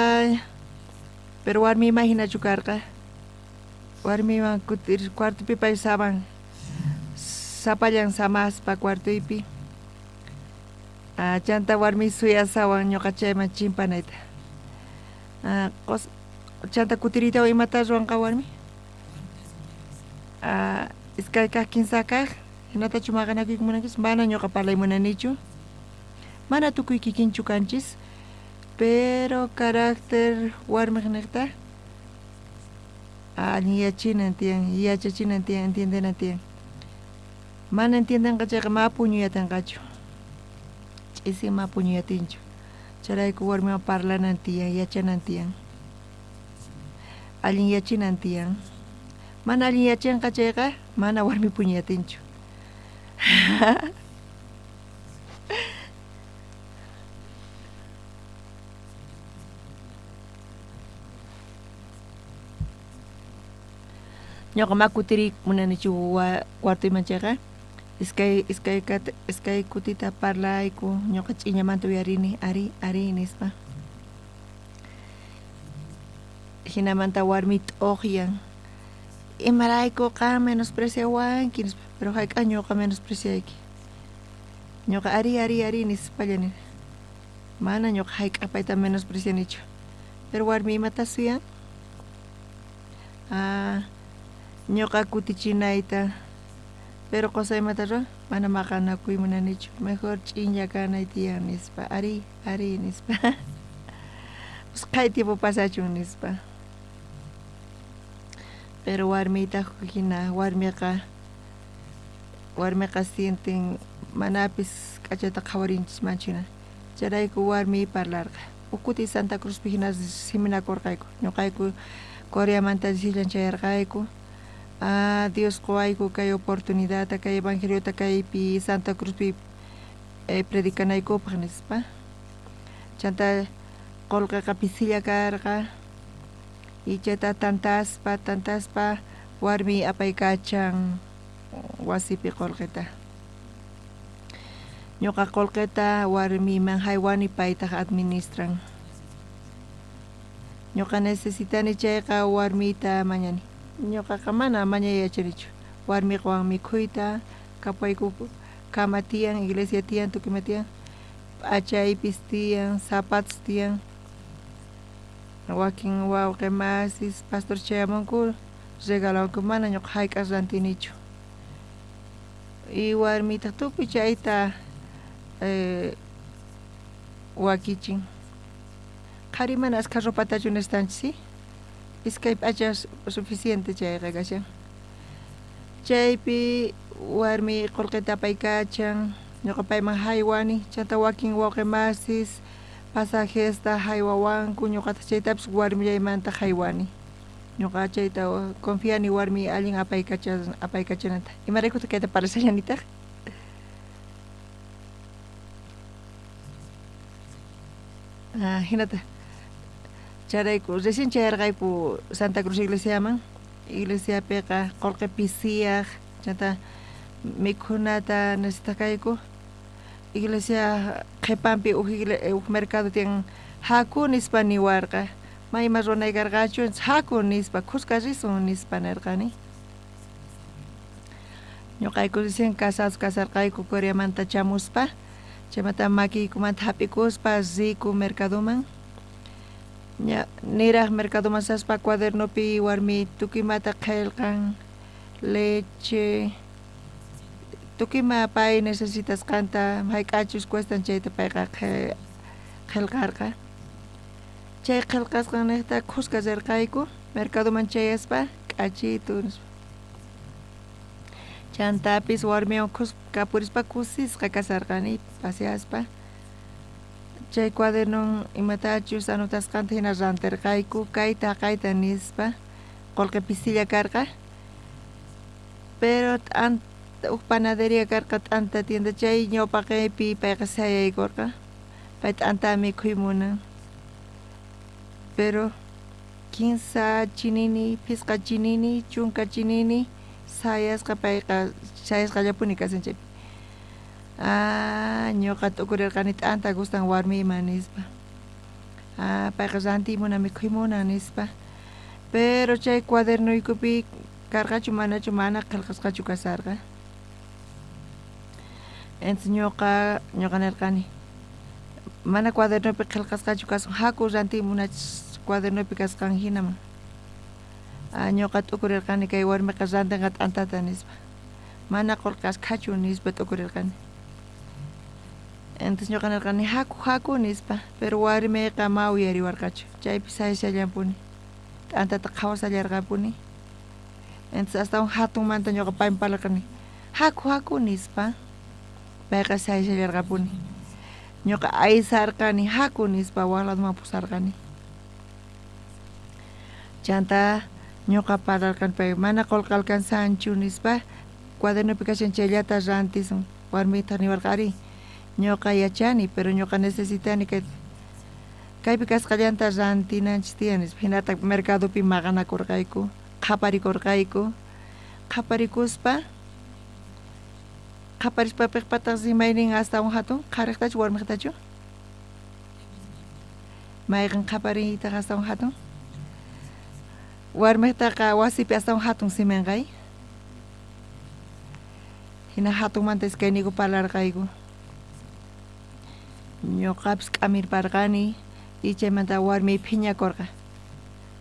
pero warmiyman hinachu karqa. Warmiyman kutir cuartopi pay saman, sapallan samaspa cuartoypi. Chanta warmi suyasawan ñuqa chayman chimpanayta. Chanta kutiriytawan imata ruwanqa warmi? Iskay kaq, kinsa kaq, hinatachu maqanakuyku munanchis? Mana ñuqa parlay munanichu. Mana tukuy kikinchu kanchis, pero carácter warmiq niqta allin yachinan tiyan, yachachinan tiyan, entiendenan tiyan. Mana entiendenqa chayqa ma puñuyatinqachu. Ch'isi ma puñuyatinchu. Chayrayku warmiwan parlanan tiyan, yachanan tiyan. Allin yachinan tiyan. Mana allin yachinqa chayqa mana warmi puñuyatinchu. Ñuqa ma kutiriy munanichu cuartoyman chayqa iskay kutita parlayku, ñuqa ch'iñamanta uyarini, ari, ari nispa. Jinamanta warmi t'uqyan. Imarayku qan menospreciawanki nispa, pero hayk'aq ñuqa menospreciayki. Ñuqa ari ari ari nispalla nini. Mana ñuqa hayk'aq payta menosprecianichu. Pero warmi imata suyan? Ah, ñuqa kutichinayta. Pero qosa imata ruwan? Mana maqanakuy munanichu. Mejor ch'inlla kanay tiyan nispa. Ari, ari nispa. Usqhay tiempo pasachun nispa. Pero warmiytaq hina warmiqa warmiqa sienten manapis k'achata qhawarinchismanchu hina. Chayrayku warmiy parlarqa. Huk kuti Santa Cruzpi hina siminakurqayku. Ñuqayku Coreamanta risillan chayarqayku. Ah, Dios quwayku kay oportunidadta, kay evangeliota kaypi Santa Cruzpi predicanaykupaq nispa. Chanta qullqiqa pisilla karqa. Y chayta tantaspa, tantaspa warmiy apaykachan wasipi qullqita. Ñuqa qullqita warmiyman haywani paytaq administran. Ñuqa necesitani chayqa warmiyta mañani. Ñuqaqa mana mañay yachanichu. Warmi quwan mikhuyta, kapuwayku kama tiyan, iglesia tiyan, tukuy ima tiyan, p'achaypis tiyan, zapatos tiyan. Wakin wawqi masis pastor chayamunku regalawanku mana ñuqa hayk'aq rantinichu. Y warmiytaq tukuy chayta wakichin. Qhari mana askha ropatachu necesitanchis, sí? Iskay p'acha suficiente chayqa kashan. Chaypi warmi qullqita apaykachan, ñuqa payman haywani, chanta wakin wawqi masis pasajesta haywawanku, ñuqataq chaytapis warmillaymanta haywani. Ñuqa chayta confiani warmi allin apaykachananta. Imaraykutaq kayta parlashallanitaq? Ah, hinata. Chayrayku recién chayarqayku Santa Cruz iglesiaman. Iglesiapiqa qullqi pisiyaq, chanta mikhunata necesitakayku. Iglesia qhipanpi huk mercado tiyan haku nispa niwarqa. Mayma runay karqachu, haku nispa, khuska risun nispa nirqani. Ñuqayku recién casados kasarqayku Coreamanta chamuspa, chaymanta makiykumanta hap'ikuspa riku mercadoman. Ña niraq mercadoman saspa cuadernopi warmi tukuy imata qillqan, leche, tukuy ima pay necesitasqanta, hayk'achus cuestan chayta payqa qillqarqa. Chay qillqasqan niqta khuska rirqayku mercadoman chayaspa k'achitu nispa. Chantapis warmiwan khuska purispa kusisqa kasarqani paseaspa. Chay cuadernon imatachus anotasqanta hina rantirqayku kayta kayta nispa qullqi pisilla karqa. Pero huk panadería karqa t'anta tienda chay ñawpaqinpi payqa sayaykurqa. Pay t'anta mikhuy munan. Pero 15 chinini, phisqa chinini, 10 chinini sayasqa payqa sayasqallapuni kashan chaypi. Ah, ñuqa t'ukurirqani t'anta gustan warmiyman nispa. Ah, payqa rantiy munan mikhuy munan nispa. Pero chay cuadernoykupi karqachu manachu mana qillqasqachu kasarqa. Entonces ñuqa nirqani mana cuadernopi qillqasqachu kasun haku rantiy munachis cuadernopi kasqan hinaman. Ah, ñuqa t'ukurirqani kay warmiqa rantinqa t'antata nispa. Mana qullqasqachu nispa t'ukurirqani. Entonces ñuqa nirqani haku haku nispa, pero warmiqa ma uyariwarqachu. Chaypi sayashallanpuni. T'antata qhawasallarqapuni. Entonces astawan hatunmanta ñuqa payman parlarqani haku haku nispa. Payqa sayashallarqapuni. Ñuqa aysarqani haku nispa waq ladoman pusarqani. Chanta ñuqa parlarqani pay mana qullqi alcanzanchu nispa cuadernopi kashan chayllata rantisun. Warmiytaq niwarqa ari ñuqa yachani, pero ñuqa necesitani kaypi kasqallanta rantinanchis tiyan nispa. Hinataq mercadopi maqanakurqayku, qhaparikurqayku. Qhaparikuspa qhaparispa piqpataq rimaynin astawan hatun, qhariqtachu warmiqtachu? Mayqin qhapariytaq astawan hatun? Warmejtaqa wasipi astawan hatun simenqay. Hina hatunmanta iskayniyku parlarqayku. Ñuqapis k'amirparqani y chaymanta warmiy phiñakurqa.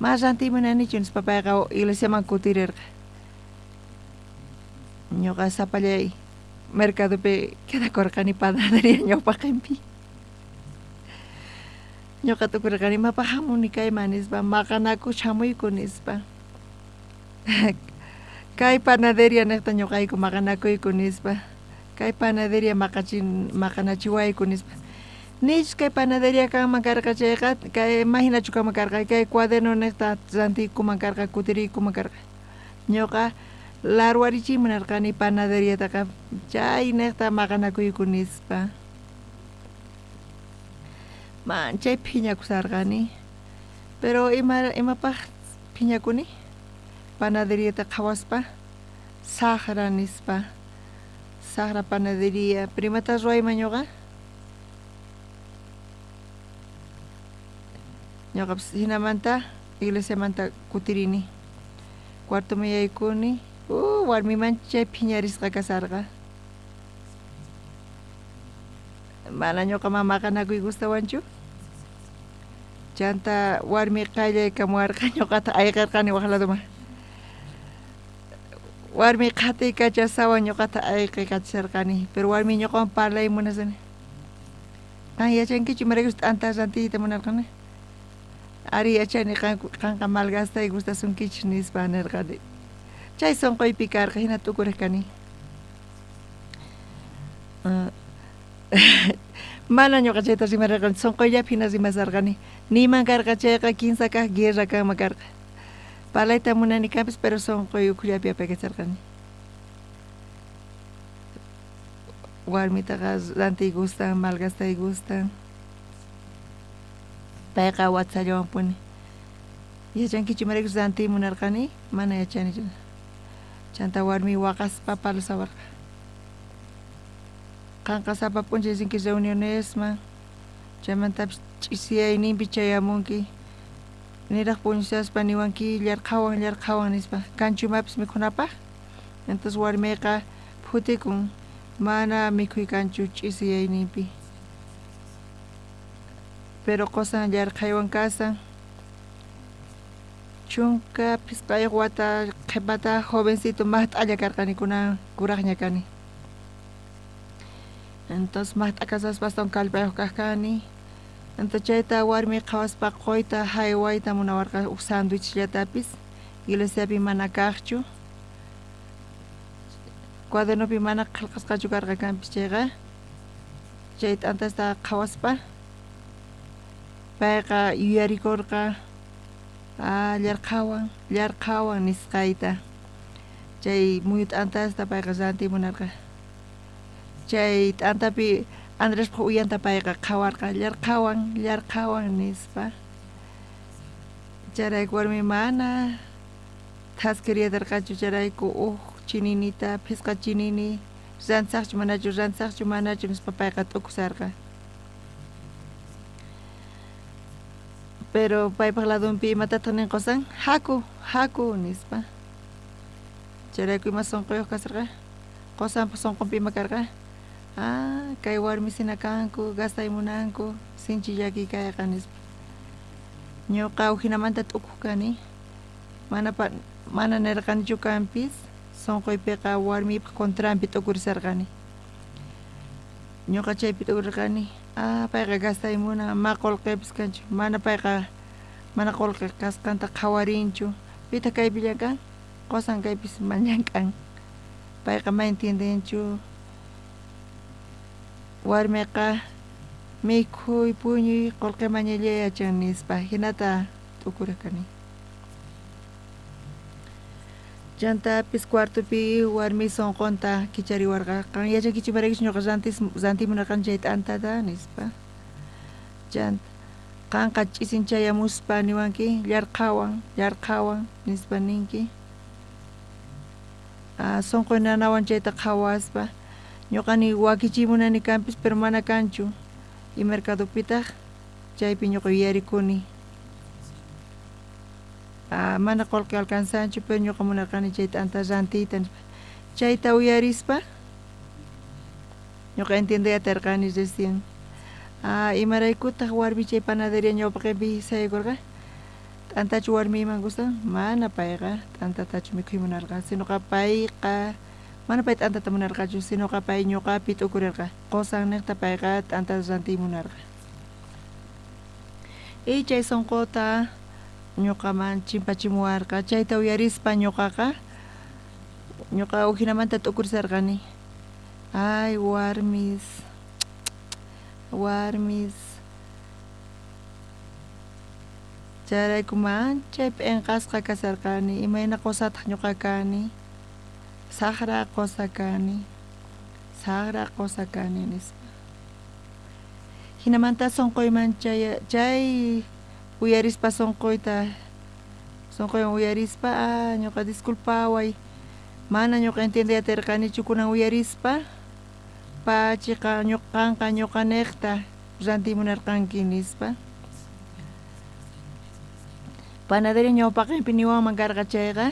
Mana rantiy munanichu nispa payqa iglesiaman kutirirqa. Ñuqa sapallay mercadopi quedakurqani panadería ñawpaqinpi. Ñuqa tukurqani imapaq hamuni kayman nispa maqanaku hamuyku nispa. Kay panadería niqta ñuqayku maqanakuyku nispa. Kay panadería maqanachiwayku nispa. Nichus kay panadería kanman karqa chayqa kay imaginachu kanman karqa kay cuaderno niqta rantiykuman karqa kutiriykuman karqa. Ñuqa larwarichiy munarqani panaderiataqa chay niqta maqanakuyku nispa. Manchay phiñakusarqani. Pero imapaq phiñakuni? Panaderiata qhawaspa saqra nispa. Saqra panadería. Pero imata ruwayman ñuqa? Ñuqapis hinamanta iglesiamanta kutirini. Cuartoman yaykuni. Warmiman chay phiñarisqa kasarqa. Mana ñuqaman maqanakuy gustawanchu. Chanta warmi qayllaykamuwarqa ñuqata ayqirqani waq ladoman. Warmi qhatiykachasawan ñuqata ayqikachisarqani, pero warmi ñuqawan parlay munasani. Qan yachankichu imaraykuchus t'anta rantiyta munarqani? Ari yachani qanqa malgastay gustasunkichis nispa nirqani. Chay sunquypi karqa hina t'ukuriq kani. Mana ñuqa chayta rimarirqani, sunquyllapi hina rimasarqani. Niman karqa chayqa kinsa kaq guerra kanman karqa. Parlayta munani kanpis, pero sunquy ukhullapi apaykacharqani. Warmitaqa rantiy gustan, malgastay gustan. Payqa watsallawanpuni. Yachankichu imaraykuchus rantiy munarqani? Mana yachanichu. Chanta warmi waqaspa parlasawarqa. Qanqa sapa p'unchay rinki reunionesman, chaymantapis ch'isiyayninpi chayamunki. Niraq puñushaspa niwanki llarqhawan llarqhawan nispa. Kanchu imapis mikhunapaq? Entonces warmiqa phutikun, mana mikhuy kanchu ch'isiyayninpi. Pero qusan llarqhaywan kasan. 15 wata qhipata jovencito maqt'alla karqani kunan kuraqña kani. Entonces maqt'a kasaspa astawan kallpayuq kaq kani. Entonces chayta warmi qhawaspa quyta haywayta munawarqa uj sandwichllatapis iglesiapi mana kaqchu. Cuadernopi mana qillqasqachu karqa kanpis chayqa. Chay t'antasta qhawaspa payqa yuyarikurqa llarqhawan llarqhawan nisqayta. Chay muyu t'antasta payqa rantiy munarqa. Chay t'antapi Andrespaq uyanta payqa qhawarqa llarqhawan llarqhawan nispa. Chayrayku warmi mana thaskiriyatarqachu, chayrayku uj chininita phisqa chinini rantisaqchu manachu nispa payqa t'ukusarqa. Pero paypaq ladunpi imatataq nin qusan? Haku haku nispa. Chayrayku ima sunquyuq kasarqa? Qusanpaq sunqunpi ima karqa? Kay warmisina kanku, gastay munanku, sinchi llakiy kayqa nispa. Ñuqa ujinamanta t'ukuq kani. Mana nirqanichu kanpis, sunquypiqa warmipaq contranpi t'ukurisarqani. Ñuqa chaypi t'ukurirqani, payqa gastay munan, ma qullqipis kanchu, mana payqa mana qullqi kasqanta qhawarinchu. Pitaq kaypi llank'an? Qusan kaypis mana llank'an. Payqa ma entiendenchu. Warmiqa mikhuy, puñuy, qullqi mañaylla yachan nispa, hinata t'ukuriq kani. Chantapis cuartopi warmi sunqunta kichariwarqa. Qan yachankichu imaraykuchus ñuqa rantiy munarqani chay t'antata nispa. Chanta qanqa ch'isin chayamuspa niwanki llarqhawan llarqhawan nispa ninki. Sunquy nanawan chayta qhawaspa ñuqani wakichiy munani kanpis, pero mana kanchu. Y mercadopitaq chaypi ñuqa yuyarikuni. Mana qolqe alcanzanchu, pero ñuqa munarqani chay t'anta rantiyta nispa. Chayta uyarispa ñuqa entiendey aterqani recién. Imaraykutaq warmi chay panadería ñawpaqinpi sayaykurqa? T'antachu warmiyman gustan? Mana payqa t'antatachu mikhuy munarqa, sinoqa payqa mana pay t'antata munarqachu, sinoqa pay ñuqapi t'ukurirqa. Qusan niqta payqa t'antata rantiy munarqa. Y chay sunquta ñuqaman chimpachimuwarqa, chayta uyarispa ñuqaqa ñuqa ujinamanta t'ukurisarqani. Ay, warmis, warmis. Chayrayku manchay p'inqasqa kasarqani, imayna qusataq ñuqa kani, saqra qusa kani, saqra qusa kani nispa. Hinamanta sunquyman chay uyarispa sunquyta, sunquywan uyarispa, ñuqa disculpaway, mana ñuqa entiendey atirqanichu kunan uyarispa, pachiqa ñuqanqa ñuqa niqta rantiy munarqanki nispa. Panadería ñawpaqinpi niwanman karqa chayqa,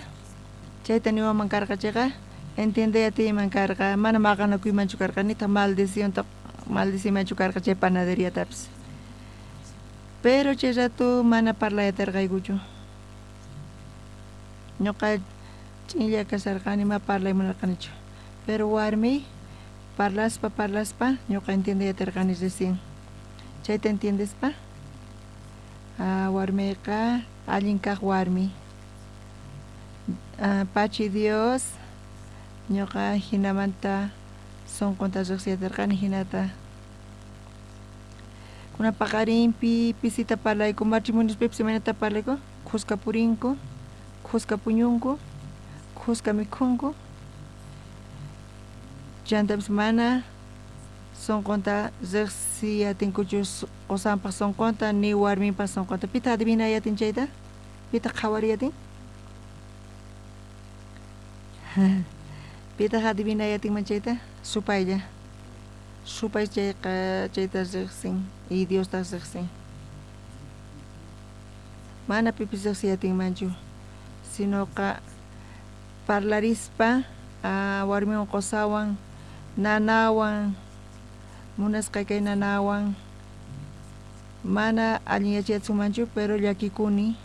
chayta niwanman karqa chayqa, entiendey atiyman karqa, mana maqanakuymanchu karqa, nitaq maldicionta maldicimanchu karqa chay panaderiatapis. Pero chay rato mana parlay atirqaykuchu. Ñuqa ch'inlla kasarqani, ma parlay munarqanichu. Pero warmi parlaspa parlaspa ñuqa entiendey atirqani recién. Chayta entiendespa, warmiqa allin kaq warmi. Pachi Dios ñuqa hinamanta sunqunta riqsiy atirqani hinata. Kuna paqarinpi pisita parlayku, matrimoniospipis imaynata parlayku, khuska purinku, khuska puñunku, khuska mikhunku. Chantapis mana sunqunta riqsiy atinkuchu qusanpaq sunqunta ni warminpaq sunqunta. Pitaq adivinay atin chayta? Pitaq qhawariy atin? Pitaq adivinay atinman chayta? Supaylla. Supay chayqa chayta riqsin y Diosta riqsin. Mana pipis riqsiy atinmanchu, sinoqa parlarispa warmiwan qusawan, nanawan, munasqa kay nanawan, mana allin yachayatsunmanchu, pero llakikuni.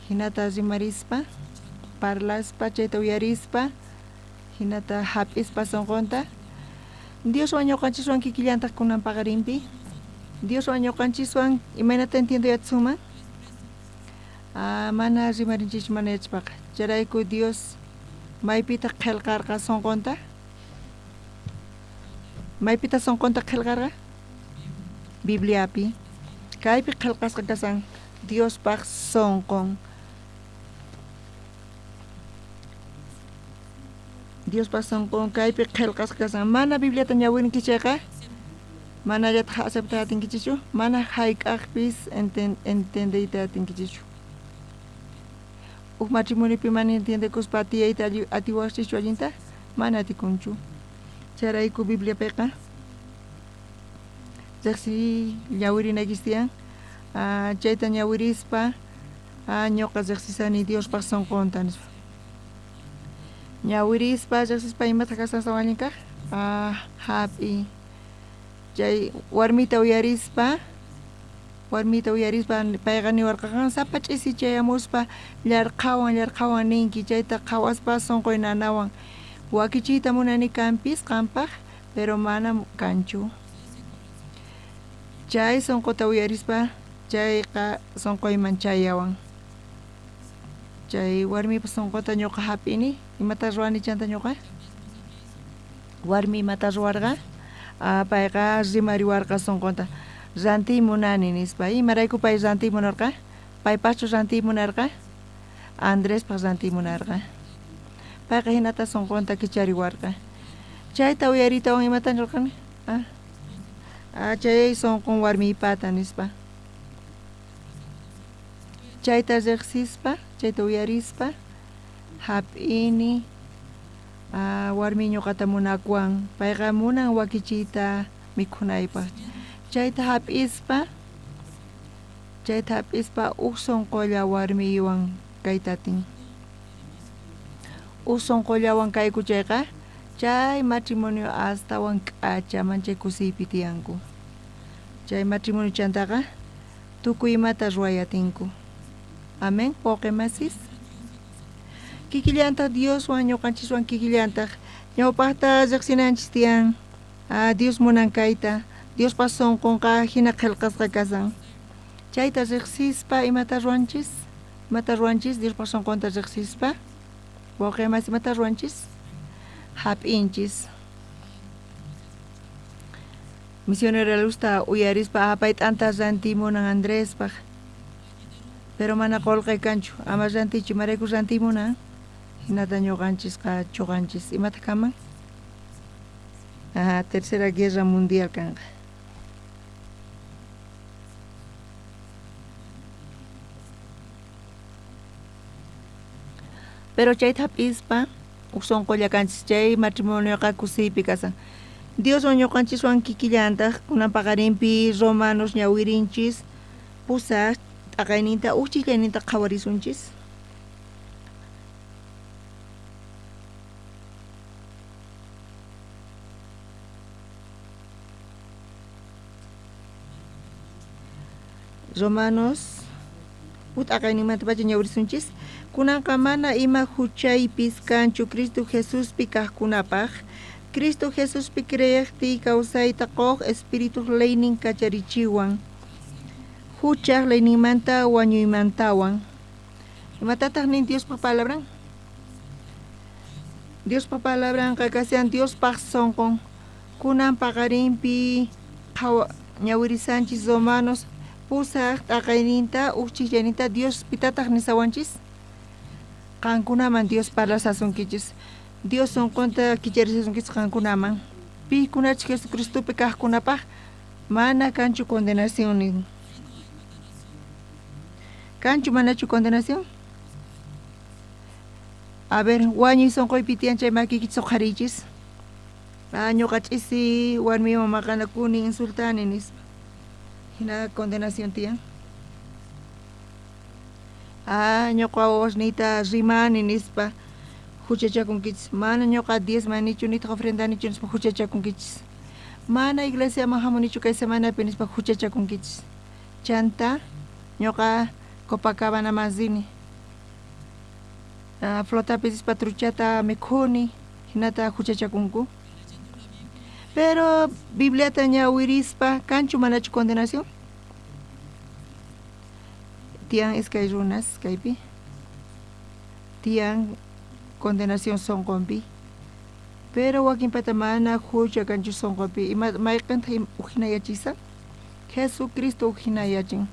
Hinata rimarispa, parlaspa, chayta uyarispa, hinata hap'ispa sunqunta. Dioswan ñuqanchiswan kikillantaq kunan paqarinpi. Dioswan ñuqanchiswan imaynata entiendo yatsunman? Mana rimarinchis mana yachpaqa. Chayrayku Dios maypitaq qillqarqa sunqunta? Maypitaq sunqunta qillqarqa? Bibliapi. Kaypi qillqasqa kasan Diospaq sunqun. Diospaq sunqun kaypi qillqasqa kasan. Mana Bibliata ñawirinki chayqa, manallataq aceptay atinkichichu, mana hayk'aqpis entendeyta atinkichichu. Huk matrimoniopi mana entiendekuspa tiyayta atiwaqchichu allinta, mana atikunchu. Chayrayku Bibliapiqa riqsiy ñawirinaykichis tiyan, chayta ñawirispa, ñuqa riqsisani Diospaq sunqunta nispa. Ñawirispa riqsispa imataq kasqan allin kaq? Hap'i. Chay warmita uyarispa, payqa niwarqaqan sapa ch'isi chayamuspa llarqhawan llarqhawan ninki, chayta qhawaspa sunquy nanawan. Wakichiyta munani kanpis qanpaq, pero mana kanchu. Chay sunquta uyarispa chayqa sunquyman chayawan. Chay warmipa sunquta ñuqa hap'ini, imata ruwani chanta ñuqa? Warmi imata ruwarqa? Payqa rimariwarqa sunqunta. Rantiy munani nispa. Imarayku pay rantiy munarqa? Paypaqchu rantiy munarqa? Andrespaq rantiy munarqa. Payqa hinata sunqunta kichariwarqa. Chayta uyaritawan imata nirqani? Chay sunqun warmiypata nispa. Chayta riqsispa, chayta uyarispa, hap'ini, warmi ñuqata munakuwan, payqa munan wakichiyta mikhunaypaq. Chayta hap'ispa, Chayta hap'ispa uj sunqulla warmiywan kayta atin. Uj sunqullawan kayku chayqa chay matrimonio astawan k'acha manchay kusiypi tiyanku. Chay matrimonio chantaqa tukuy imata ruway atinku. Amén, wawqi masis. Kikillantaq Dioswan ñuqanchiswan kikillantaq ñawpaqta riqsinanchis tiyan. Dios munan kayta, Diospa sunqunqa hina qillqasqa kasan. Chayta riqsispa imata ruwanchis? Imata ruwanchis Diospa sunqunta riqsispa? Wawqi masi imata ruwanchis? Hap'inchis. Misionera Luzta uyarispa apay t'anta rantimunan Andrespaq. Pero mana qullqi kanchu, ama rantichu, imarayku rantimunan? Hinata ñuqanchisqa chuqanchis. Imata kaman? Tercera Guerra Mundial kanqa. Pero chayta hap'ispa uj sunqulla kanchis, chay matrimonioqa kusiypi kasan. Dioswan ñuqanchiswan kikillantaq kunan paqarinpi Romanos ñawirinchis pusaq t'aqayninta uj chillayninta qhawarisunchis. Romanos uj t'aqayninmanta pacha ñawirisunchis. Kunanqa mana ima huchaypis kanchu Cristo Jesuspi kaqkunapaq. Cristo Jesuspi creeqtiy kawsayta quq Espíritu leynin kacharichiwan. Huchaq leyninmanta wañuymantawan. Imatataq nin Diospaq palabran? Diospaq palabranqa kasian Diospaq sunqun. Kunan paqarinpi ñawirisanchis Romanos pusaq t'aqayninta uj chijllayninta Dios pitataq nisawanchis? Qankunaman Dios parlasasunkichis. Dios sunqunta kicharisasunkichis qankunaman. Pikunachus Jesucristopi kaqkunapaq mana kanchu condenación nin. Kanchu manachu condenación? A ver, wañuy sunquypi tiyan chay makiykichis uqhariychis. Ñuqa ch'isi warmiwan maqanakuni insultani nispa. Hina condenación tiyan. Ñuqa wawasniyta rimani nispa huchachakunkichis. Mana ñuqa diezmanichu nitaq ofrendanichu nispa huchachakunkichis. Mana iglesiaman hamunichu kay semanapi nispa huchachakunkichis. Chanta ñuqa Copacabanaman rini. Flotapi rispa truchata mikhuni hinata huchachakunku. Pero Bibliata ñawirispa kanchu manachu condenación? Tiyan iskay runas kaypi. Tiyan condenación sunqunpi. Pero wakinpata mana hucha kanchu sunqunpi. Ima mayqintaq ujinayachisa? Jesucristo ujinayachin.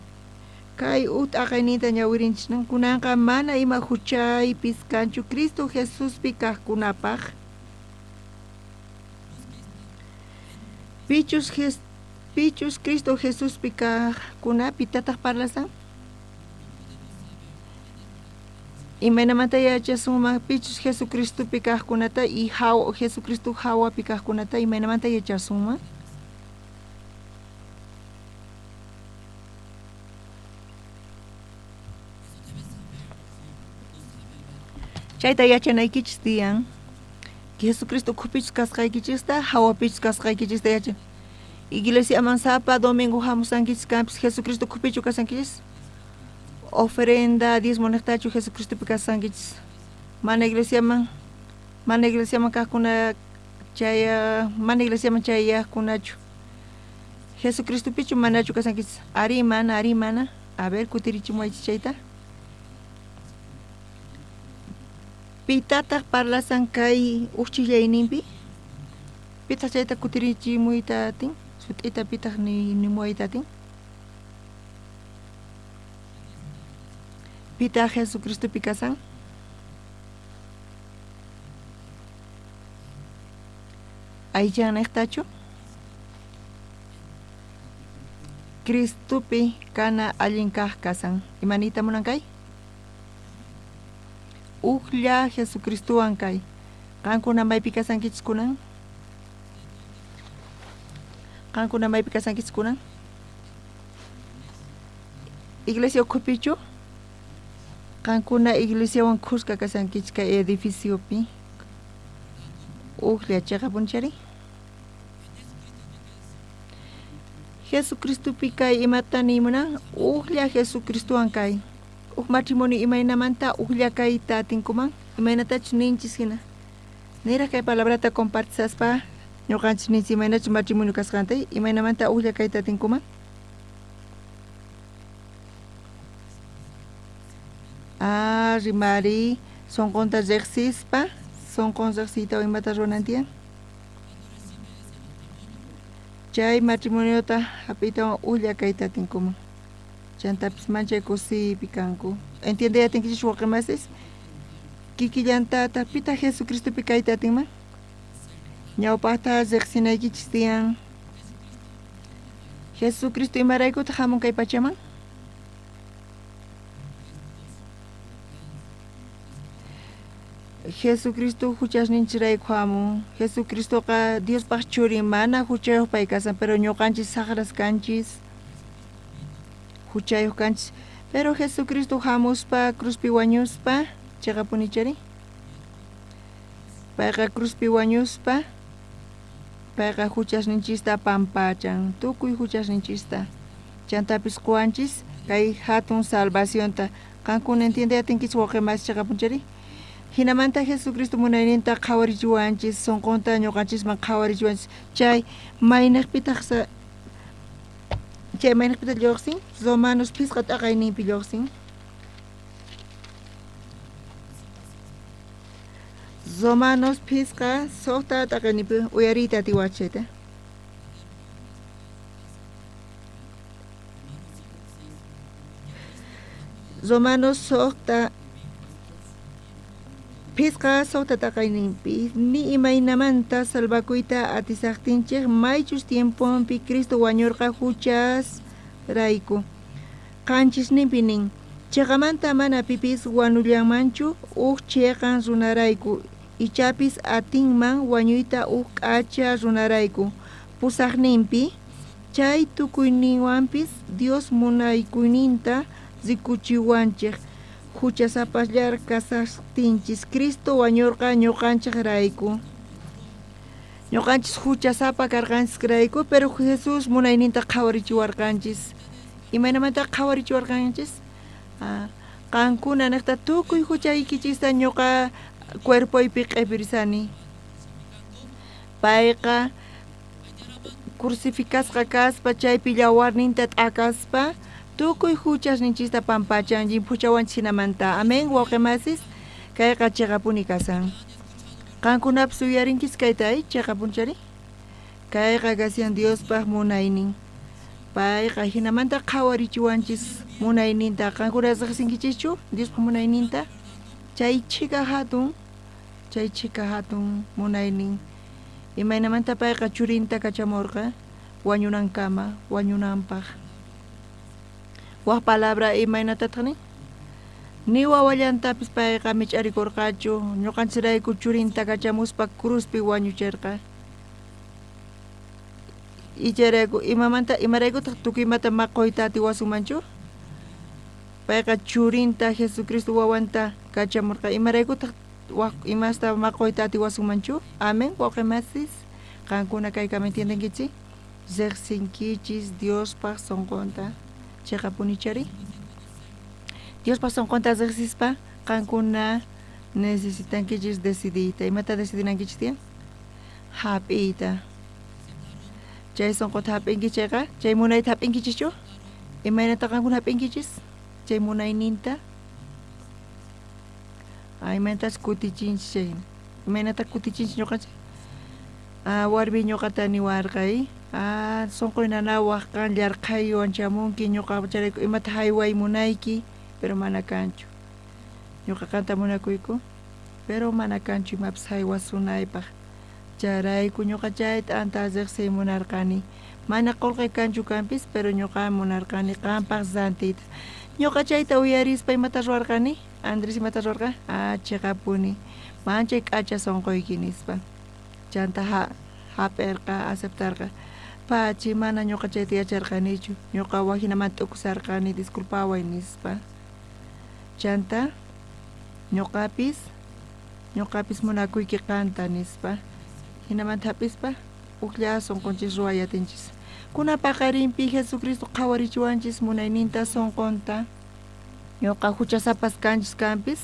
Kay uj t'aqayninta ñawirinchis kunanqa mana ima huchaypis kanchu Cristo Jesuspi kaqkunapaq. Pichus Cristo Jesuspi kaqkuna pitataq parlasan? Imaynamanta yachasunman pichus Jesucristopi kaqkunata y Jesucristo hawapi kaqkunata imaynamanta yachasunman? Chayta yachanaykichis tiyan. Jesucristo ukhupichus kasqaykichista, hawapichus kasqaykichista yachan. Iglesiaman sapa domingo hamusankichis kanpis Jesucristo ukhupichu kasankichis? Ofrenda diezmo niqtachu Jesucristopi kasankichis? Mana iglesiaman kaqkuna chaya, mana iglesiaman chayaqkunachu. Jesucristopichu manachu kasankichis? Ari mana, ari mana. A ver, kutirichimuwaychis chayta. Pitataq parlasan kay uj chillayninpi? Pitaq chayta kutirichimuyta atin? Sut'ita pitaq nimuwayta atin? Pitaq Jesucristopi kasan? Aychan niqtachu? Cristopi kana allin kaq kasan. Imaniyta munan kay? Ujlla Jesucristowan kay. Qankuna maypi kasankichis kunan? Qankuna maypi kasankichis kunan? Iglesia ukhupichu? Qankuna iglesiawan khuska kashankichik kay edificiopi. Ujlla chiqapunchari. Jesucristopi kay imata niymuna? Ujlla Jesucristowan kay. Uj matrimonio imaynamanta ujlla kayta atinkuman? Imaynatachus ninchis hina. Niraj kay palabrata compartisaspa ñuqanchis ninchis imaynachus matrimonio kasqanta, imaynamanta ujlla kayta atinkuman? Ah, rimari, sonqonta riqsispa, sonqon riqsiyta imata ruwanan tiyan? Chay matrimoniota hap'iytawan ujlla kayta atinkuman. Chantapis manchay kusiypi kanku. Entiende atinkichis wawqimasis? Kikillantata pitaq Jesucristopi kayta atinman? Ñawpaqta riqsinaykichis tiyan. Jesucristo imaraykutaq hamun kay pachaman? Jesucristo huchasninchirayku hamun. Jesucristoqa Diospaq churin, mana huchayuq pay kasan, pero ñuqanchis saqras kanchis, huchayuq kanchis. Pero Jesucristo hamuspa, cruzpi wañuspa, chiqapunichari? Payqa cruzpi wañuspa, payqa huchasninchista pampachan, tukuy huchasninchista. Chantapis quwanchis kay hatun salvacionta. Qankuna entiende atinkichis wawqimasis chiqapunchari? Hinamanta Jesucristo munayninta qhawarichiwanchis, sonqonta ñuqanchisman qhawarichiwanchis. Chay maynaqpitaq chay maynaqpitaq lluqsin? Romanos phisqa t'aqayninpi lluqsin. Romanos phisqa suqta t'aqayninpi uyariyta atiwach chayta. Romanos suqta phisqa suqta t'aqayninpi ni imaynamanta salvakuyta atisaqtinchik maychus tiemponpi Cristo wañurqa huchas rayku. Qanchisninpi nin, chiqamanta mana pipis wanullanmanchu uj chiqan runarayku, ichapis atinman wañuyta uj k'acha runarayku. Pusaqninpi chay tukuyninwanpis Dios munaykuyninta rikuchiwanchik. Huchasapallar kasaqtinchis Cristo wañurqa ñuqanchik rayku. Ñuqanchis huchasapa karqanchis rayku, pero Jesús munayninta qhawarichiwarqanchis. Imaynamanta qhawarichiwarqanchis? Qankuna niqta tukuy huchaykichista ñuqa cuerpoypi q'ipirisani. Payqa crucificasqa kaspa chaypi llawarninta t'akaspa tukuy huchasninchista pampachan llimphuchawanchis hinamanta. Amén, wawqimasis, kayqa chiqapuni kasan. Qankunapis uyarinchis kayta, chiqapunchari? Kayqa kashan Diospaq munaynin. Payqa hinamanta qhawarichiwanchis munayninta. Qankuna riqsinkichischu Diospaq munayninta? Chay chhika hatun, chay chhika hatun munaynin. Imaynamanta payqa churinta kachamurqa wañunankama, wañunanpaq. Waj palabra imaynatataq nin? Ni wawallantapis payqa mich'arikurqachu, ñuqanchirayku churinta kachamuspa cruzpi wañuchirqa. Icharayku imamanta imaraykutaq tukuy imata maquyta atiwasunmanchu? Payqa churinta Jesucristo wawanta kachamurqa, imaraykutaq waj imasta maquyta atiwasunmanchu? Amén, wawqimasis, qankuna kaykama entiendenkichik? Riqsinkichis Diospaq sonqonta. Chiqapunichari? Diospaq sonqonta riqsispa qankuna necesitankichis decidiyta. Imata decidinankichis tiyan? Hap'iyta. Chay sonqota hap'inkichis chayqa, chay munayta hap'inkichischu? Imaynata qankuna hap'inkichis? Chay munayninta? Imaynatas kutichinchis chay? Imaynata kutichinchis ñuqanchik? Warmi ñuqata niwarqay. Sonqoy nanawaq qan llarqhaywan chamunki ñuqa chayrayku imata hayway munayki, pero mana kanchu. Ñuqa qanta munakuyku, pero mana kanchu imapis haywasunaypaq. Chayrayku ñuqa chay t'anta riqsiy munarqani. Mana qullqi kanchu kanpis, pero ñuqa munarqani qanpaq rantiyta. Ñuqa chayta uyarispa imata ruwarqani? Andrés imata ruwarqa? Chiqapuni. Manchay k'acha sonqoyki nispa. Chanta hap'irqa, aceptarqa. Pachi, mana ñuqa chayta yacharqanichu, ñuqa wajinamanta t'ukusarqani, disculpaway nispa. Chanta ñuqapis ñuqapis munakuyki qanta nispa. Jinamanta hap'ispa ujlla sunqunchis ruway atinchis. Kuna paqarinpi Jesucristo qhawarichiwanchis munayninta sunqunta. Ñuqa huchasapas kanchis kanpis,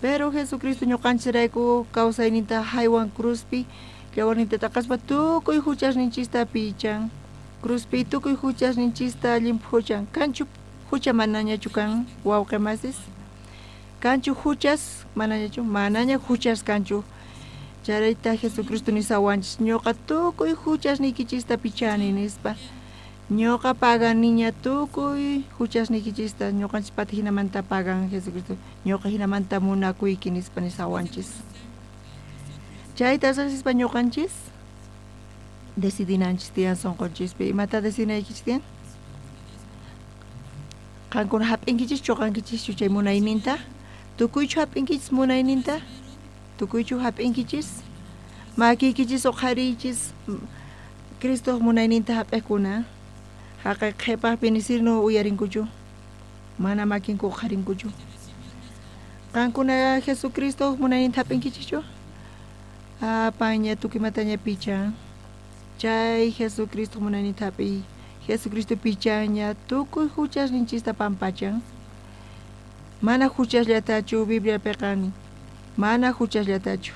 pero Jesucristo ñuqanchisrayku kawsayninta haywan cruzpi, yawarninta t'aqaspa tukuy huchasninchista pichan. Cruzpi tukuy huchasninchista llimphuchan. Kanchu hucha manañachu kan wawqi masis? Kanchu huchas manañachu? Manaña huchas kanchu. Charayta Jesucristo nisawanchis, ñuqa tukuy huchasniykichista pichani nispa. Ñuqa paganiña tukuy huchasniykichista, ñuqanchispata jinamanta pagan Jesucristo. Ñuqa jinamanta munakuyki nispa nisawanchis. Chayta riqsispa ñuqanchis decidinanchis tiyan sunqunchispi. Imata decidinaykichis tiyan? Qankuna hap'inkichischu chuqankichischu chay munayninta? Tukuychu hap'inkichis munayninta? Tukuychu hap'inkichis? Makiykichis uqhariychis Cristoq munayninta hap'iqkuna. Haqay qhipaqpi nisirnu uyarinkuchu, mana makinku uqharinkuchu. Qankuna Jesucristoq munayninta hap'inkichischu? Paña tukuymataña pichan. Chay Jesucristo munayninta hap'iy. Jesucristo pichaña tukuy huchasninchista pampachan. Mana huchasllatachu Bibliapiqa nin. Mana huchasllatachu.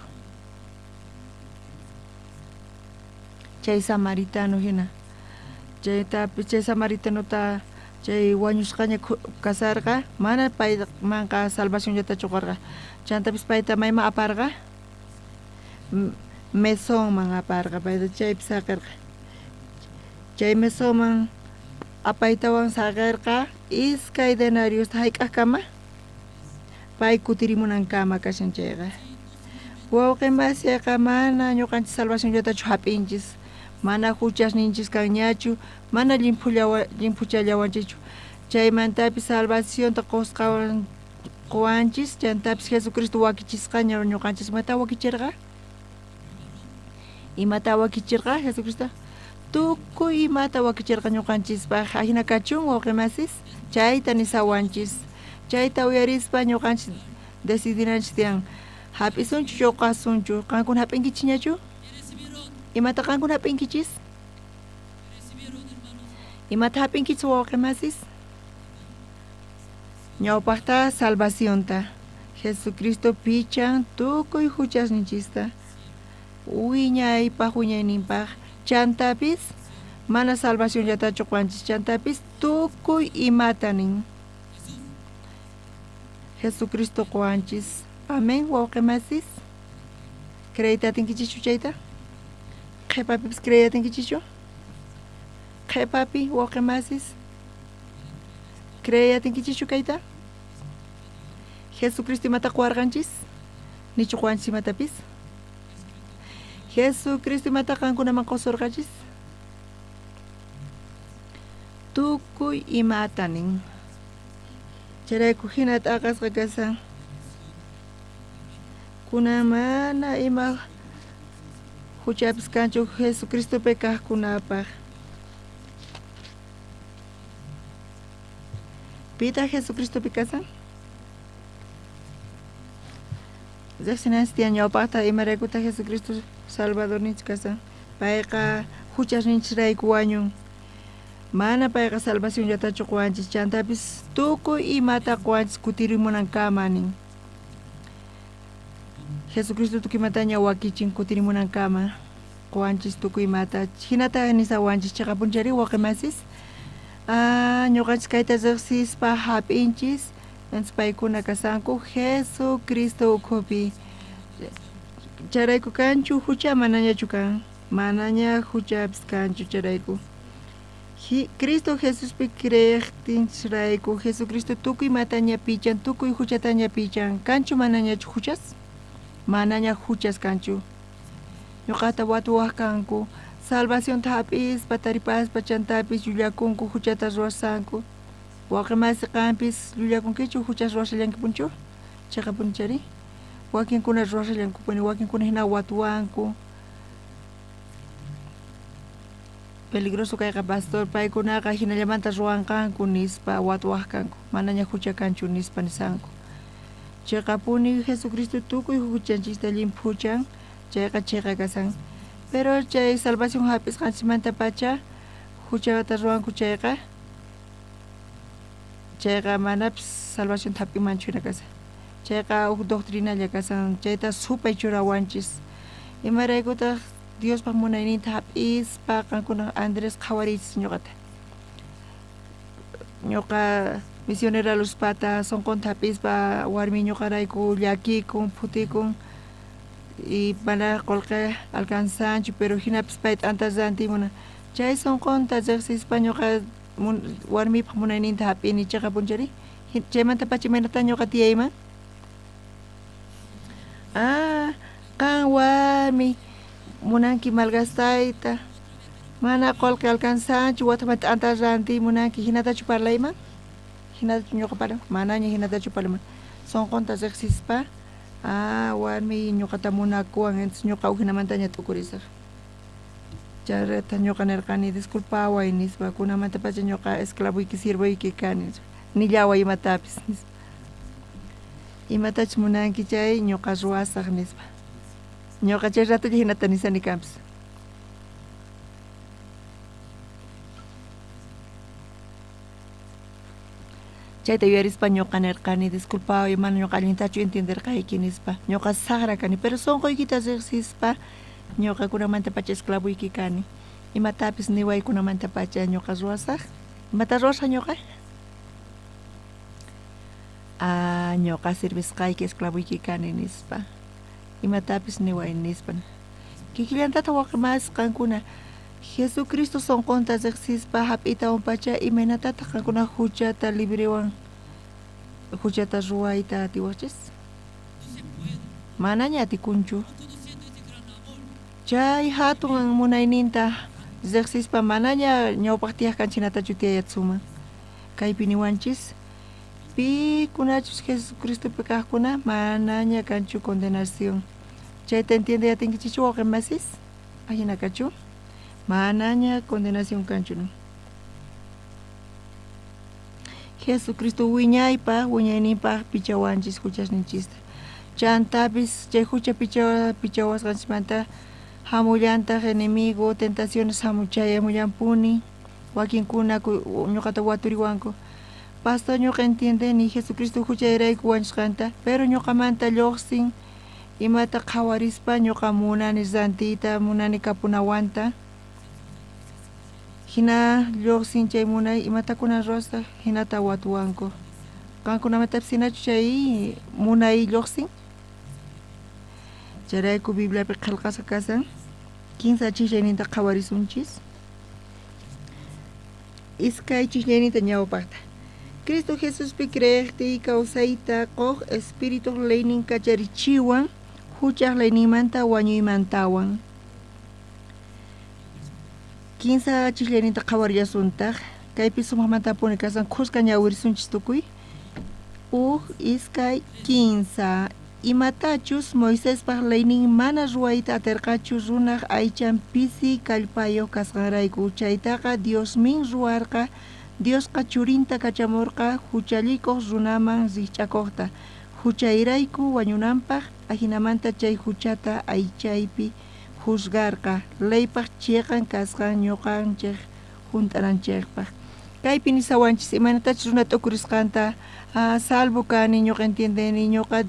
Chay samaritano hina. Chayta chay samaritanota chay wañusqaña kasarqa, mana paymanqa salvacionllatachu qorqa. Chantapis payta mayman aparqa? Mesonman aparqa, payta chaypi saqirqa. Chay mesonman apaytawan saqirqa iskay denariosta hayk'aqkama? Pay kutirimunankama kashan chayqa. Wawqi masiyqa mana ñuqanchis salvacionllatachu hap'inchis, mana huchasninchis kanñachu, mana llimphuchallawanchikchu. Chaymantapis salvacionta qusqawan quwanchis, chantapis Jesucristo wakichisqaña ñuqanchis. Imata wakichirqa? Imata wakichirqa Jesucristo? Tukuy imata wakichirqa ñuqanchispaq. Ajina kachun wawqi masis, chayta nisawanchis. Chayta uyarispa ñuqanchis decidinanchis tiyan. Hap'isunchu chuqasunchu? Qankuna hap'inkichikñachu? Imata qankuna hap'inkichis? Imata hap'inkichis wawqi masis? Ñawpaqta salvacionta. Jesucristo pichan tukuy huchasninchista. Wiñaypaq wiñayninpaq. Chantapis mana salvacionllatachu quwanchis, chantapis tukuy imata nin. Jesucristo quwanchis. Amén, wawqi masis. Creeyta atinkichischu chayta? Qhipapipis creeyta atinkichischu? Qhipapi, wawqi masis. Creeyta atinkichischu kayta? Jesucristo imata quwarqanchis? Nichu quwanchis imatapis? Jesucristo imata qankunaman qusurqanchis? Tukuy imata nin. Chayrayku hina t'aqasqa kashan. Kunan mana ima huchapis kanchu Jesucristopi kaqkunapaq. Pitaq Jesucristopi kasan? Riqsinanchis tiyan ñawpaqta imaraykutaq Jesucristo Salvadorninchis kasan. Payqa huchasninchisrayku wañun. Mana payqa salvacionllatachu quwanchis, chantapis tukuy imata quwanchis kutirimunankama nin. Jesucristo tukuy imataña wakichin kutirimunankama quwanchis tukuy imata. Hinata nisawanchis chiqapunchari wawqi masis. Ñuqanchis kayta riqsispa hap'inchis, entonces paykuna kasanku Jesucristo ukhupi. Chayrayku kanchu hucha manañachu kan, manaña huchapis kanchu chayrayku. Cristo Jesuspi creeqtinchisrayku Jesucristo tukuy imataña pichan, tukuy huchataña pichan. Kanchu manañachu huchas? Manaña huchas kanchu. Ñuqata watuwaq kanku, salvacionta hap'ispa taripaspa chantapis llullakunku huchata ruwasanku. Wawqi masi qampis llullakunkichu huchas ruwashallankipunchu? Chiqapunchari? Wakinkuna ruwashallankupuni, wakinkuna hina watuwanku. Peligroso kayqa pastor, paykunaqa hinallamanta ruwanqanku nispa watuwaq kanku, manaña hucha kanchu nispa nisanku. Chiqapuni Jesucristo tukuy huchanchista llimphuchan, chayqa chiqa kasan. Pero chay salvación hap'isqanchikmanta pacha huchata ruwanku chayqa, chayqa manapis salvación hap'inmanchu hina kasan. Chayqa huk doctrinalla kasan, chayta supay churawanchis. Imaraykutaq Diospaq munayninta hap'ispa qankuna Andrés qhawariychis ñuqata. Ñuqa misionera Luzpata sunqunta hap'ispa warmi ñuqarayku llakikun, phutikun y mana qullqi alcanzanchu, pero hinapis pay t'anta rantimuna. Chay sunqunta riqsispa ñuqa warmipaq munayninta hap'ini chiqapunchari. Chaymanta pacha imaynata ñuqa tiyayman? Ah, qan warmi munanki malgastayta, mana qullqi alcanzanchu, wataqman t'anta rantiy munanki, hinatachu parlayman? Hinatachu ñuqa parlayman? Manaña hinatachu parlayman. Sunqunta riqsispa, ah, warmi ñuqata munakuwan, entonces ñuqa ujinamantaña t'ukurisaq. Chayrata ñuqa nirqani, disculpaway nispa, kunamanta pacha ñuqa esclavoyki, siervoyki kani, nillaway imatapis nispa. Imatachus munanki chay ñuqa ruwasaq nispa. Ñuqa chay ratolla hinata nisani kanpis. Chayta yuyarispa ñuqa nirqani, disculpaway, mana ñuqa allintachu entienderqayki nispa. Ñuqa saqra kani, pero sunquykita riqsispa ñuqa kunamanta pacha esclavoyki kani. Imatapis niway kunamanta pacha ñuqa ruwasaq. Imata ruwasaq ñuqa? Ah, ñuqa servisqayki esclavoyki kani nispa. Imatapis niway nispa. Kikillantata waqi qankuna Jesucristo sunqunta riqsispa hap'itawan pacha imaynatataq qankuna huchata librewan huchata ruwayta atiwaqchis? Manaña atikunchu. Chay hatun munayninta riqsispa manaña ñawpaq tiyaq kanchinatachu tiyayatsuman. Kaypi niwanchis pikunachus Jesucristopi kaqkuna manaña kanchu condenación. Chayta entiende atinkichichu wawqi masis? Ajina kachu? Manaña condenación kanchu. Jesucristo wiñaypaq wiñayninpaq pichawanchis huchasninchista. Chantapis chay hucha pichawasqanchikmanta hamullantaq enemigo, tentaciones hamuchayamullampuni, wakinkuna ñuqata waturiwanku. Pastor ñuqa entiendeni Jesucristo huchayrayku wañusqanta, pero ñuqamanta lluqsin imata qhawarispa ñuqa munani rantiyta, munani kapunawanta. Hina lluqsin chay munay imatakuna ruwasaq hinata watuwanku. Qankunamatapis hinachu chay munay lluqsin? Chayrayku Bibliapi qillqasqa kasan kinsa ch'ijllayninta qhawarisunchis. Iskay ch'ijllayninta ñawpaqta. Cristo Jesuspi creeqtiy kawsayta quq Espíritu leynin kacharichiwan huchaq leyninmanta wañuymantawan. Kinsa ch'ijllayninta qhawarillasuntaq. Kaypi sumaqmantapuni kasan khuska ñawirisunchis tukuy. Uj, iskay, kinsa. Imatachus Moisespaq leynin mana ruwayta atirqachu runaq aychan pisi kallpayuq kasqanrayku. Chaytaqa Diosmin ruwarqa. Diosqa churinta kachamurqa huchallikuq runaman rikch'akuqta. Huchayrayku wañunanpaq ajinamanta chay huchata aychaypi juzgarqa. Leypaq chiqan kasqan ñuqanchik hunt'ananchikpaq. Kaypi nisawanchis imaynatachus runa t'ukurisqanta, salvo kani ñuqa entiendeni ñuqa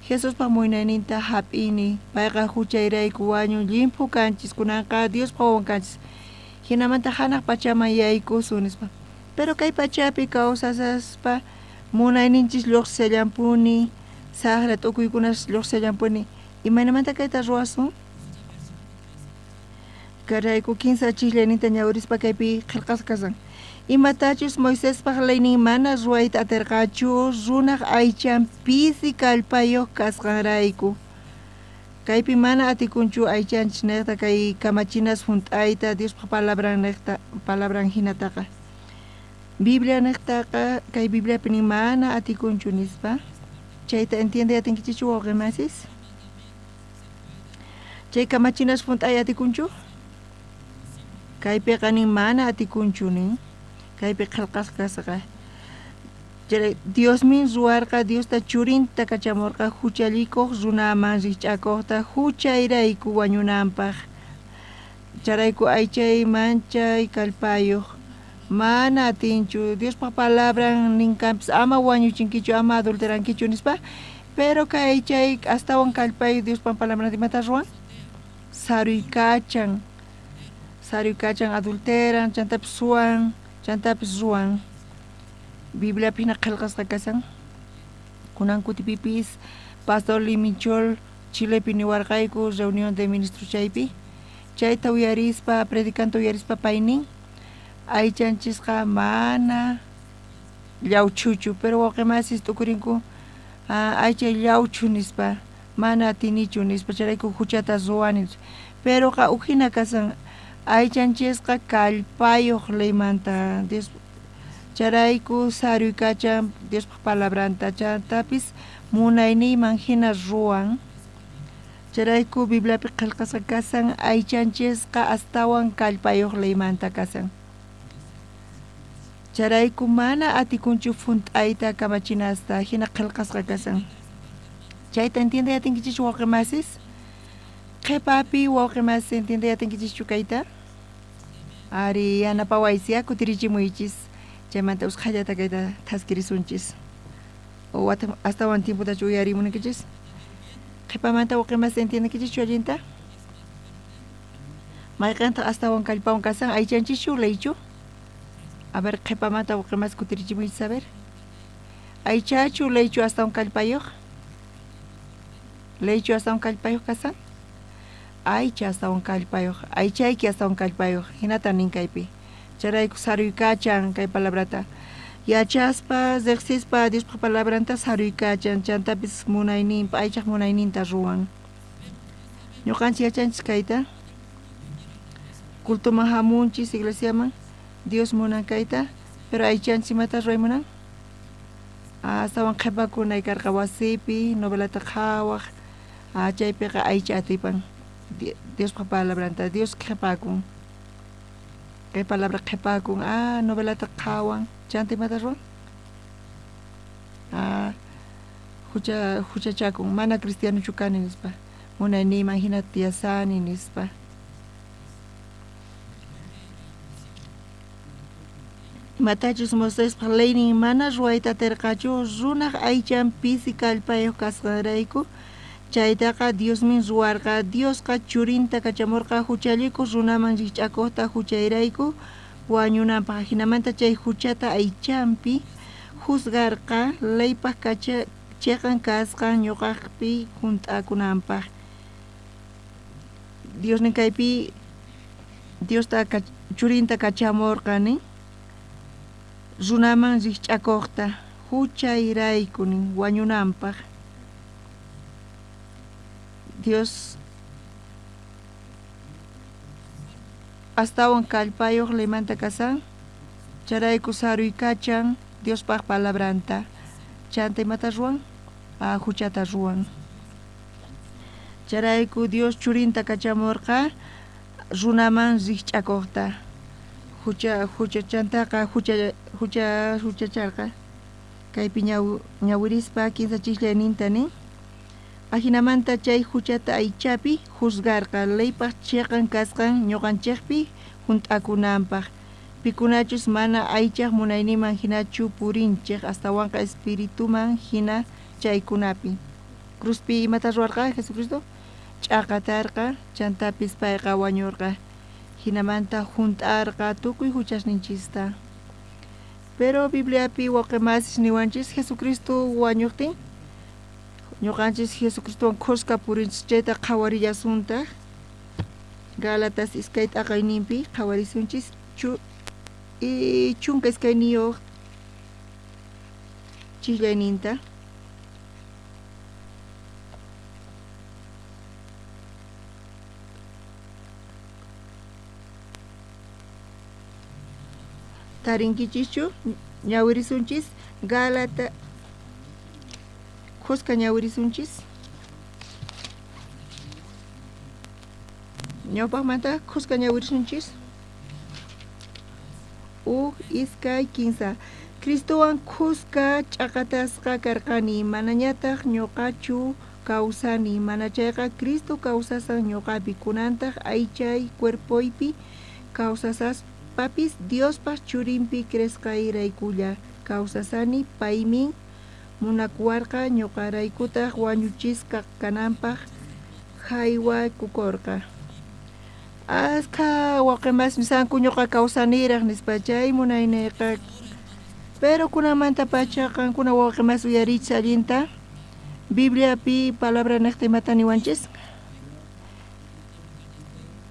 Jesuspaq munayninta hap'ini. Payqa huchayrayku wañun llimphu kanchis kunanqa Diospaq wawan kanchis. Hinamanta hanaq pachaman yaykusun nispa. Pero kay pachapi kawsasaspa munayninchis lluqsillampuni, saqra t'ukuykunas lluqsillampuni. Imaynamanta kayta ruwasun? Karayku kinsa ch'ijllayninta ñawirispa kaypi qillqasqa kasan. Imatachus Moisespaq leynin mana ruwayta atirqachu runaq aychan pisi kallpayuq kasqanrayku. Kaypi mana atikunchu aychanchis niqta kay kamachinas hunt'ayta Diospaq palabran niqta palabran hinataqa. Biblia niqtaqa kay Bibliapi nin mana atikunchu nispa. Chayta entiende atinkichichu wawqi masis? Chay kamachinas hunt'ay atikunchu? Kaypiqa nin mana atikunchu nin. Kaypi qillqasqa kasqa. Diosmin ruwarqa Diosta churinta kachamurqa huchallikuq runaman rikch'akuqta huchayrayku wañunanpaq. Charayku aychay manchay kallpayuq mana atinchu Diospaq palabran ninkanpis ama wañuchinkichu ama adulterankichu nispa, pero kay aychay astawan kallpayuq Diospaq palabran imata ruwan? Saruykachan, saruykachan adulteran, chantapis suwan, chantapis ruwan. Bibliapi hina qillqasqa kasan. Kunan kutipipis Pastor Limichol Chilepi niwarqayku reunión de ministros chaypi. Chayta uyarispa, predicanta uyarispa paynin aychanchisqa mana llawchuchu, pero wawqimasis t'ukurinku aychay llawchu nispa, mana atinichu nispa, chayrayku huchata ruwani. Pero qa ukhina kasan aychanchisqa kallpayuq leymanta Dios chayrayku saruykachan Diospaq palabranta chantapis munayniyman hina ruwan. Chayrayku Bibliapi qillqasqa kasan aychanchisqa astawan kallpayuq leymanta kasan. Chayrayku mana atikunchu hunt'ayta kamachinasta hina qillqasqa kasan. Chayta entiende atinkichis wawqimasis? Qhipapi wawqimasis entiende atinkichischu kayta? Ari yanapawaysi kutirichimuychis. Chaymanta usqhayllata kayta thaskirisunchis. O astawan tiempotachu uyarimunkichis? Qhipamanta wawqimasis entiendenkichischu allinta? Mayqintaq astawan kallpawan kasan aychanchischu leychu? A ver, qhipamanta wawqimasis kutirichimuychis, a ver. Aychachu leychu astawan kallpayuq? Leychu astawan kallpayuq kasan? Aycha astawan kallpayuq, aychayki astawan kallpayuq, hinata nin kaypi. Chayrayku saruykachan kay palabrata. Yachaspa, riqsispa Diospaq palabranta saruykachan, chantapis munayninpa, aychaq munayninta ruwan. Ñuqanchik yachanchis kayta. Cultoman hamunchis iglesiaman, Dios munan kayta, pero aychanchis imata ruway munan? Astawan qhipakunay karqa wasipi, novelata qhawaq, chaypiqa aycha atipan Diospaq palabranta, Dios qhipakun. Kay palabra qhipakun, novelata qhawan, chanta imata ruwan? Huchachakun, mana cristianochu kani nispa, munayniyman hina tiyasani nispa. Imatachus Moisespaq leynin mana ruwayta atirqachu runaq aychan pisi kallpayuq kasqanrayku, chaytaqa Diosmin ruwarqa. Diosqa churinta kachamurqa huchallikuq runaman rikch'akuqta huchayrayku wañunanpaq. Hinamanta chay huchata aychanpi juzgarqa leypaq chiqan kasqan ñuqaqpi hunt'akunanpaq. Diosnin kaypi Diosta churinta kachamurqa nin runaman rikch'akuqta huchayrayku nin wañunanpaq. Dios astawan kallpayuq leymanta kasan, chayrayku saruykachan Diospaq palabranta. Chanta imata ruwan? Huchata ruwan. Chayrayku Dios churinta kachamurqa runaman rikch'akuqta. Huchachantaqa huchacharqa. Kaypi ñawirispa kinsa chislayninta nin. Ajinamanta chay huchata aychapi juzgarqa leypaq chiqan kasqan ñuqanchikpi hunt'akunanpaq. Pikunachus mana aychaq munayninman hinachu purinchik astawanqa espirituman hina chaykunapi. Cruzpi imata ruwarqa Jesucristo? Ch'aqatarqa, chantapis payqa wañurqa. Hinamanta hunt'arqa tukuy huchasninchista. Pero Bibliapi wawqimasis niwanchis Jesucristo wañuqtin ñuqanchis Jesucristowan khuska purinchis chayta qhawarillasuntaq. Gálatas iskay t'aqayninpi qhawarisunchis 12 chislayninta. Tarinkichischu ñawirisunchis Gálata khuska ñawirisunchis. Ñawpaqmanta khuska ñawirisunchis. Uj, iskay, kinsa. Cristowan khuska ch'aqatasqa karqani, manañataq ñuqachu kawsani, manachayqa Cristo kawsasan ñuqapi, kunantaq aychay cuerpoypi kawsasaspapis Diospaj churinpi creesqayraykulla kawsasani, paymin munakuwarqa ñuqaraykutaq wañuchisqa kananpaq haywakukorqa. Askha wawqimasmi sanku ñuqa kawsaniraq nispa chay munayniyqa. Pero kunamanta pacha qankuna wawqimas uyarichis allinta Bibliapi palabra niqta imata niwanchis.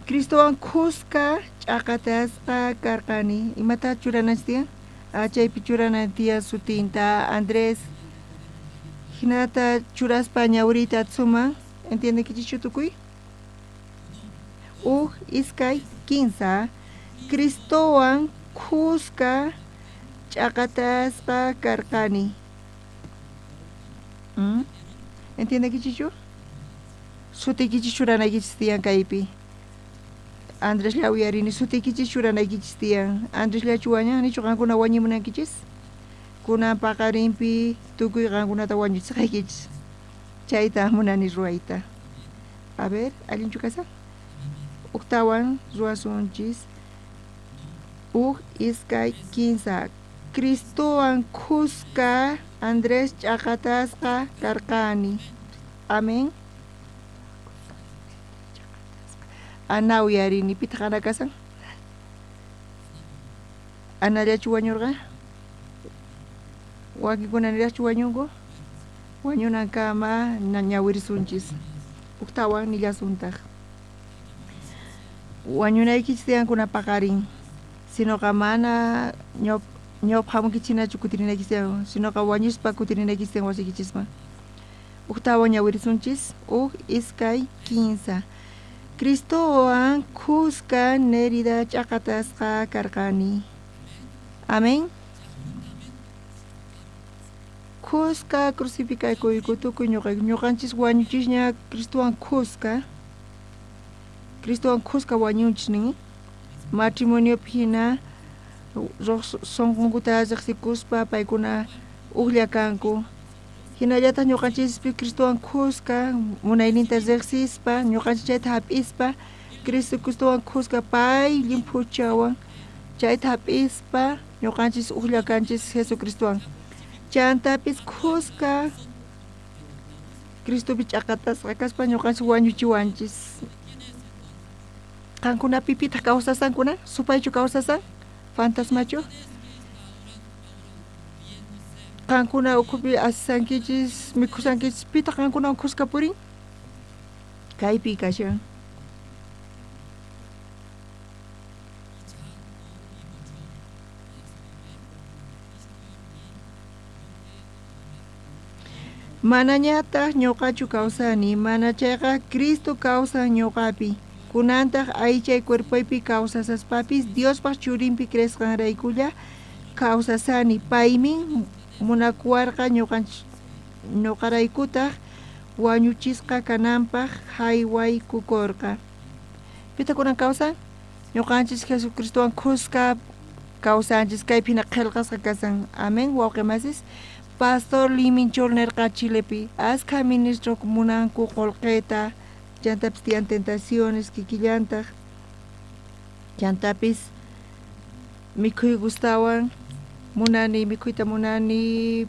Cristowan khuska ch'aqatasqa karqani. Imata churananchis tiyan? Chaypi churanan tiyan sutinta Andrés. Hinata churaspa ñawriyta atsuman. ¿Entiendekichikchu tukuy? Uj, iskay, kinsa. Cristowan khuska ch'aqatasqa karqani. ¿Entiendekichikchu? Sutiykichis churanaykichis tiyan kaypi. Andrés la uyarini, sutiykichis churanaykichis tiyan. Andrés llachu wañan, nichu qankuna wañimunankichis? Kunan paqarinpi tukuy qankunata wañuchisqaykichis. Chayta munani ruwayta. A ver, allinchu kasan? Ujtawan ruwasunchis. Uj, iskay, kinsa. Cristowan khuska Andrés ch'aqatasqa karqani. Amén. Ana uyarini, pitaq Ana kasan? Anallachu wañurqa? Wakinkuna niraqchu wañunku? Wañunankama ñawirisunchis. Ujtawan nillasuntaq. Wañunaykichis tiyankuna paqarin. Sinoqa mana ñawpaq hamunkichinachu kutirinaykichis tiyan, sinoqa wañuspa kutirinaykichis tiyan wasiykichisman. Ujtawan ñawirisunchis. Uj, iskay, kinsa. Cristowan khuska Nérida ch'aqatasqa karqani. Amén. Khuska crucificakuyku tukuy ñuqanchis wañuchisña Cristowan khuska. Cristowan khuska wañunchis nin. Matrimoniopi hina sunqunkuta riqsikuspa paykuna ujlla kanku. Hinallataq ñuqanchispi Cristowan khuska munayninta riqsispa ñuqanchis chayta hap'ispa Cristo Cristowan khuska pay llimphuchawan chayta hap'ispa ñuqanchis ujlla kanchis Jesucristowan. Chantapis khuska Cristopi ch'aqatasqa kaspa ñuqanchis wañuchiwanchis. Qankunapi pitaq kawsasankuna? Supaychu kawsasan? Fantasmachu? Qankuna ukhupi asisankichis, mikhusankichis, pitaq qankunawan khuska purin? Kaypi kashan. Manañataq ñuqachu kawsani, manachayqa Cristo kawsan ñuqapi. Kunantaq aychay cuerpoypi kawsasaspapis Diospaj churinpi creesqanraykulla kawsasani. Paymin munakuwarqa ñuqaraykutaq wañuchisqa kananpaq haywaykukorqa. Pitaq kunan kawsan? Ñuqanchis Jesucristowan khuska kawsanchis kaypi hina qillqasqa kasan. Amén, wawqimasis. Pastor Liminchol nerqa Chilepi, askha ministro munanku qullqita, chantapis tiyan tentaciones kikillantaq, chantapis mikhuy gustawan, munani mikhuyta munani,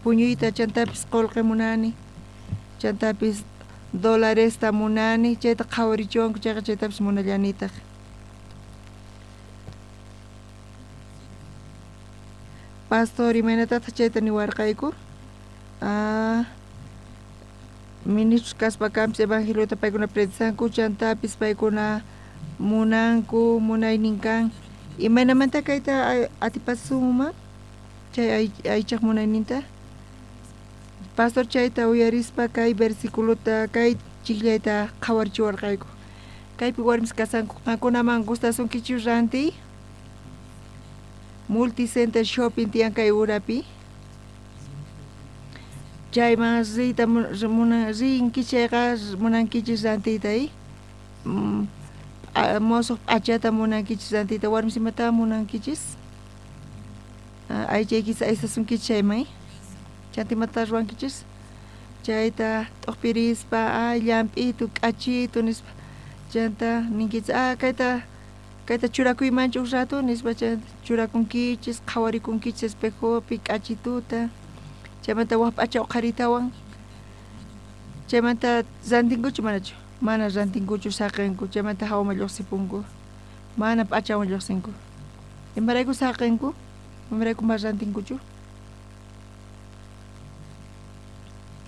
puñuyta chantapis qullqi munani, chantapis dolaresta munani, chayta qhawarichiwanku chayqa chaytapis munallanitaq. Pastor, imaynatataq chayta niwarqayku? Ministros kaspa kanpis evangeliota paykuna predisanku, chantapis paykuna munanku, munaynin kan. Imaynamanta kayta atipasunman chay aychaq munayninta? Pastor chayta uyarispa kay versiculota, kay chiqllayta qhawarichiwarqayku. Kaypi warmis kasanku, qankunaman gustasunkichu rantiy? Multicenter shopping tiyan kay urapi. Chayman riyta rinki chayqa munankichis rantiyta, Mosoj p'achata munankichis rantiyta, warmis imata munankichis? Aychaykichis aysasunkichis chayman, chanta imata ruwankichis? Chayta t'uqpirispa, ay llamp'itu, k'achitu nispa, chanta ninkichis, kayta kayta churakuymanchu uj rato nispa, chanta churakunkichis, qhawarikunkichis espejopi k'achituta, chaymanta waj p'acha uqharitawan, chaymanta rantinkuchu manachu? Mana rantinkuchu, saqenku, chaymanta hawaman lluqsipunku, mana p'achawan lluqsinku. Imarayku saqenku? Imarayku mana rantinkuchu?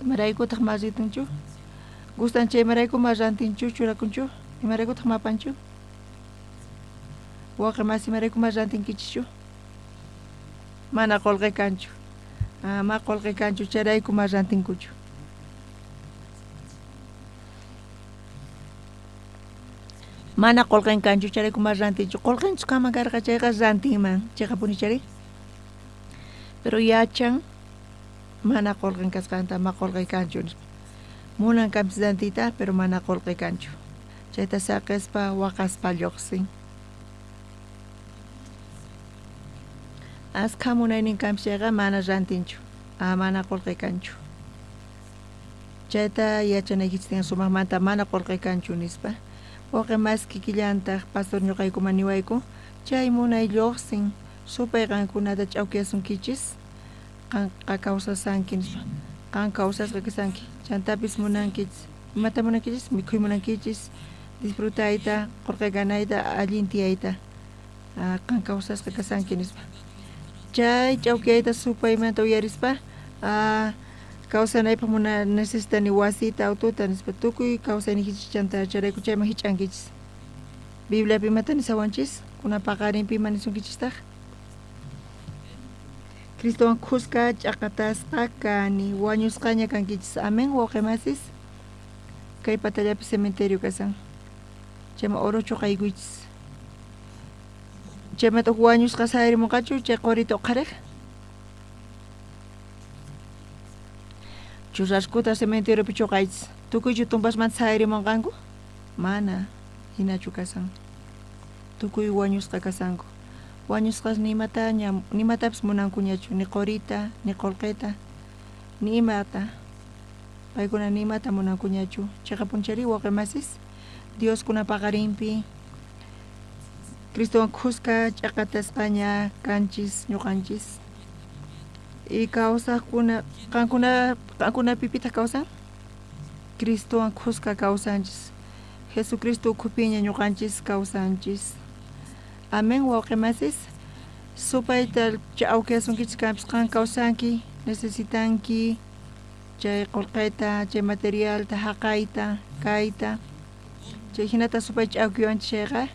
Imaraykutaq mana ritunchu? Gustan chay imarayku mana rantinchu, churakunchu? Imaraykutaq mapanchu? Wawqi masi, imarayku mana rantinkichischu? Mana qolqe kanchu. Ma qolqe kanchu, chayrayku mana rantinkuchu. Mana qolqen kanchu, chayrayku mana rantinchu. Qolqenchus kanman karqa chayqa rantinman, cheqapuni chayri. Pero yachan mana qolqen kasqanta, ma qolqe kanchu nispa. Munan kanpis rantiyta, pero mana qolqe kanchu. Chayta saqespa waqaspa lluqsin. Askha munaynin kanpis chayqa mana rantinchu, mana qolqe kanchu. Chayta yachanaykichis tiyan sumaqmanta mana qolqe kanchu nispa. Wawqi mas kikillantaq pastor ñuqaykuman niwayku, chay munay lluqsin, supay qankunata ch'awkiyasunkichis, qanqa kawsasanki nispa, qan kawsasqa kasanki, chantapis munankichis, imata munankichis? Mikhuy munankichis, disfrutayta, qolqe ganayta, allin tiyayta, qan kawsasqa kasanki nispa. Chay ch'awkiyayta supaymanta uyarispa, kawsanaypaq muna necesitani wasita, autota nispa, tukuy kawsayniykichis chanta chayrayku chayman hich'ankichis. Bibliapi imata nisawanchis? Kunan paqarinpi ima nisunkichistaq? Cristowan khuska ch'aqatasqa kani, wañusqaña kankichis. Amén, wawqi masis. Kay patallapi cementerio kasan. Chayman oro chuqaykuychis. Chaymanta uj wañusqa sayarimunqachu chay qorita uqhariq? Churraskuta cementeriopi chuqaychis. Tukuychu tumpasmanta sayarimunqanku? Mana, hinachu kasan. Tukuy wañusqa kasanku. Wañusqas ni imataña, ni imatapis munankuñachu, ni qorita, ni qolqeta, ni imata. Paykuna ni imata munankuñachu. Cheqapunchari wawqi masis, Dios kuna paqarinpi Cristowan khuska ch'aqatasqaña kanchis ñuqanchis. Y kawsaqkuna, qankuna, qankunapi pitaq kawsan? Cristowan khuska kawsanchis. Jesucristo ukhupiña ñuqanchis kawsanchis. Amén, wawqi masis. Supayta ch'awkiyasunkichis kanpis, qan kawsanki, necesitanki chay qolqeta, chay materialta, haqayta, kayta. Chay hinata supay ch'awkiwanchis chayqa,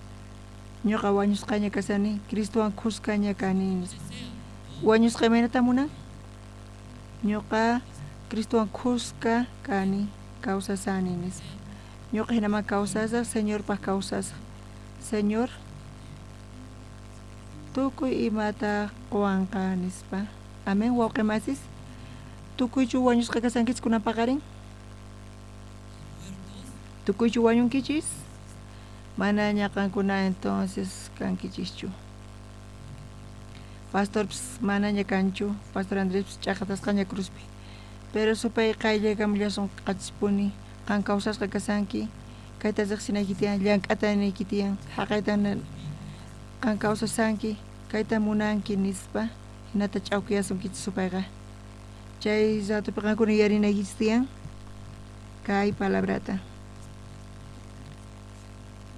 ñuqa wañusqaña kasani, Cristowan khuskaña kani nispa. Wañusqa imaynata munan? Ñuqa Cristowan khuska kani, kawsasani nispa. Ñuqa hinaman kawsasaq, Señorpaq kawsasaq. Señor tukuy imata quwanqa nispa. Amén, wawqi masis. Tukuychu wañusqa kasankichis kunan paqarin? Tukuychu wañunkichis? Manaña qankuna entonces kankichischu. Pastorpis manaña kanchu, Pastor Andrespis ch'aqatasqaña cruzpi. Pero supay qayllaykamullasun qachispuni, qan kawsasqa kasanki, kayta riqsinayki tiyan, llank'ata niyki tiyan, haqayta qan kawsasanki, kayta munanki nispa, hinata ch'awkiyasunkichis supayqa. Chay ratopi qankuna yuyarinaykichis tiyan kay palabrata.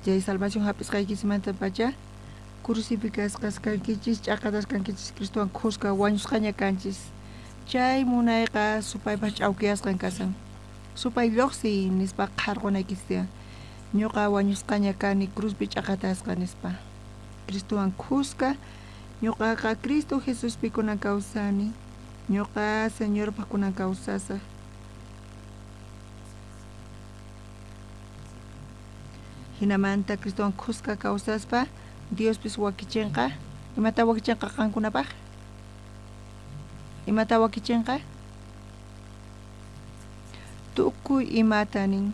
Chay salvación hap'isqaykichismanta pacha crucificasqas kankichis, ch'aqatas kankichis, Cristowan khuska wañusqaña kanchis. Chay munayqa supaypaq ch'awkiyasqan kasan. Supay lluqsiy nispa qharqunaykichis tiyan. Ñuqa wañusqaña kani cruzpi ch'aqatasqa nispa. Cristowan khuska ñuqaqa Cristo Jesuspi kunan kawsani. Ñuqa Señorpaq kunan kawsasaq. Hinamanta Cristowan khuska kawsaspa Diospis wakichinqa. Imata wakichinqa qankunapaq? Imata wakichinqa? Tukuy imata nin.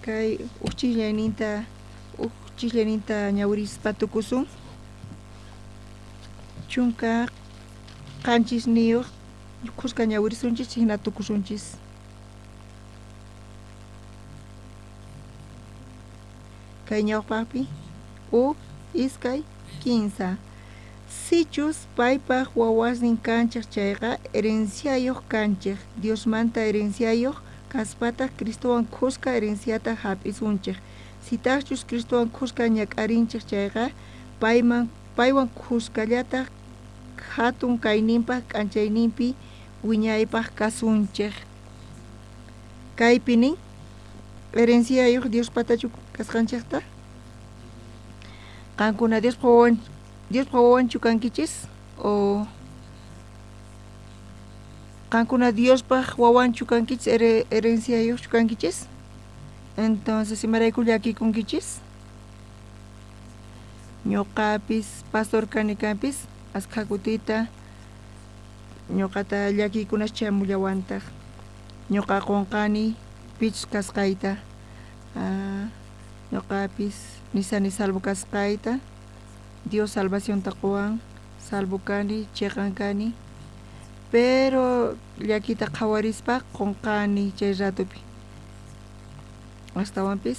Kay uj chillayninta, uj Uj ñawirispa tukusun. 17 khuska ñawirisunchis hina tukusunchis. Kay ñawpaqpi 1, 2, 15. Sichus paypaq wawasnin kanchej chayqa herenciayuq kanchej, Diosmanta herenciayuq kaspataq Cristowan khuska herenciata hap'isunchej. Sitaqchus Cristowan khuska ñak'arinchej chayqa paywan khuskallataj hatun kayninpaq k'anchayninpi wiñaypaq kasunchej. Kaypi nin herenciayuq Diospatachu kasqanchejta? Qankuna Diospaq wawanchu kankichis o qankuna Diospaq wawanchu kankichis herenciayuqchu kankichis? Entonces imarayku llakikunkichis? Ñuqapis pastor kani kanpis askha kutita ñuqata llakiykunas chamullawantaq. Ñuqa qunqani pichus kasqayta. Ñuqapis nisani salvo kasqayta. Dios salvacionta quwan, salvo kani, chiqan kani. Pero llakita qhawarispa qunqani chay ratupi. Astawanpis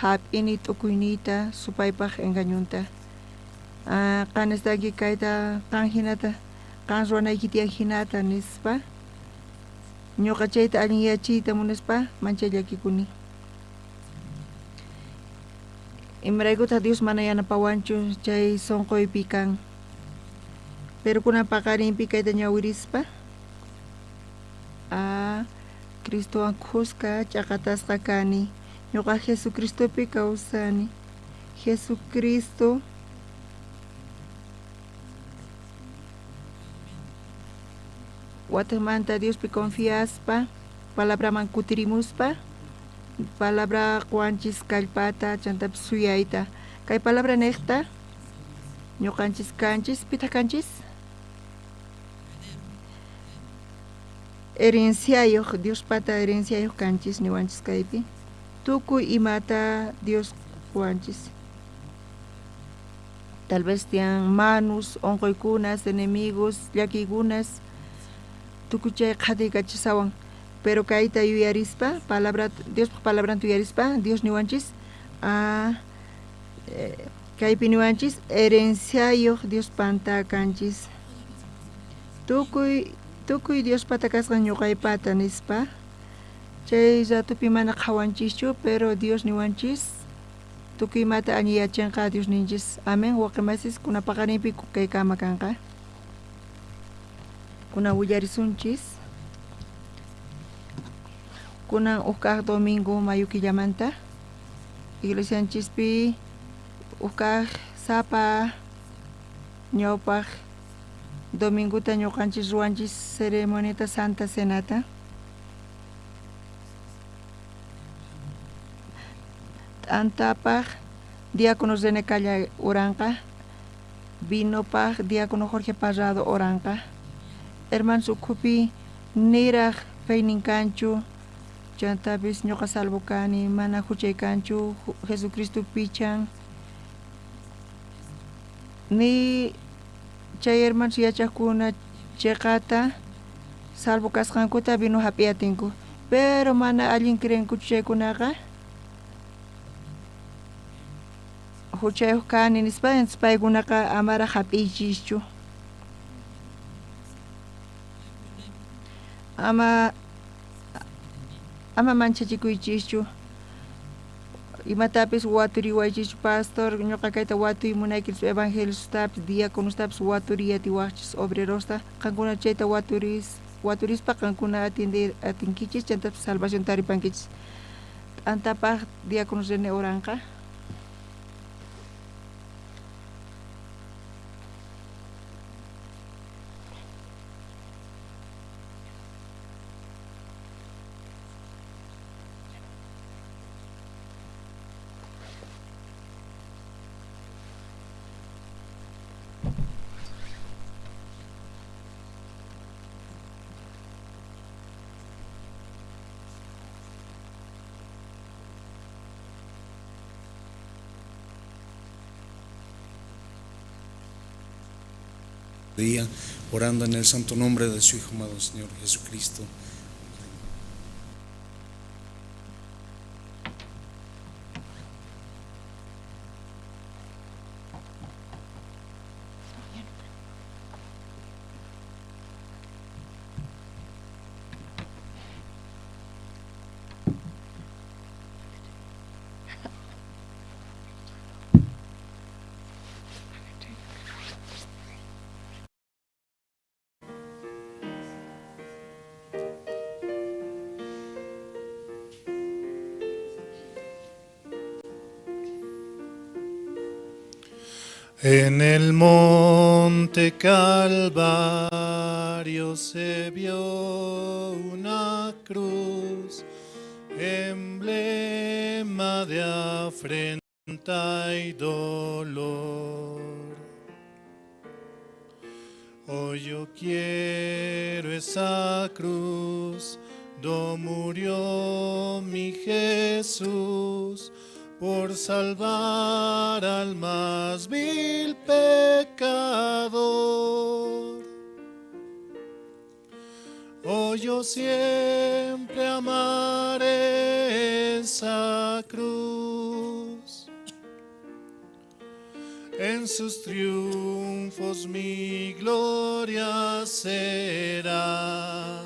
hap'ini t'ukuyniyta supaypaq engañunta. Qan estanki kayta qan hinata qan ruwanayki tiyan hinata nispa ñuqa chayta allinyachiyta munaspa manchay llakikuni. Imaraykutaq Dios mana yanapawanchu chay sunquypi kan. Pero kunan paqarinpi kayta ñawirispa Cristowan khuska ch'aqatasqa kani. Ñuqa Jesucristopi kawsani. Jesucristo watamanta Diospi confiaspa, palabraman kutirimuspa, palabra quwanchis kallpata chantapis suyayta. Kay palabra niqta ñuqanchis kanchis, pitaq kanchis? Herenciayuq, Diospata herenciayuq kanchis niwanchis kaypi. Tukuy imata Dios quwanchis. Tal vez tiyan manus, unquykunas, enemigos, llakiykunas, tukuy chay qhatiykachisawan. Pero kayta yuyarispa, palabra Diospaq palabranta yuyarispa, Dios niwanchis, kaypi niwanchis herenciayuq Diospanta kanchis. Tukuy Diospata kasqan ñuqaypata nispa. Chay ratupi mana qhawanchischu, pero Dios niwanchis tukuy imata alliyachinqa Dios ninchis. Amén. Waqi masis kuna paqarinpi kaykama kanqa. Kuna willarisunchis. Kunan uj kaq domingo mayo killamanta iglesianchispi uj kaq sapa ñawpaq domingota ñuqanchis ruwanchis ceremoniata Santa Cenata. T'antapaq diácono René Calla oranqa, vinopaq diácono Jorge Parrado oranqa. Hermanos ukhupi niraq feynin kanchu, chantapis ñuqa salvo kani, mana huchay kanchu, Jesucristo pichan. Ni chay hermanos yachaqkuna chiqata salvo kasqankuta vino hap'iyatinku, pero mana allin creenkuchu chaykunaqa. Huchayuq kani nispa, entonces paykunaqa amaraq hap'iychischu. Ama manchachikuychischu. Imatapis waturiwaychischu pastor, ñuqa kayta watuy munaykichis evangelistapis, diáconostapis waturiyatiwaqchis obrerosta, qankuna chayta waturispa qankuna atinkichis chantapis salvación taripankichis. T'antapaq diácono René oranqa. Día, orando en el santo nombre de su Hijo amado Señor Jesucristo. En el monte Calvario se vio una cruz, emblema de afrenta y dolor. Hoy yo quiero esa cruz, do murió mi Jesús, por salvar al más vil pecador. Hoy yo siempre amaré esa cruz. En sus triunfos mi gloria será.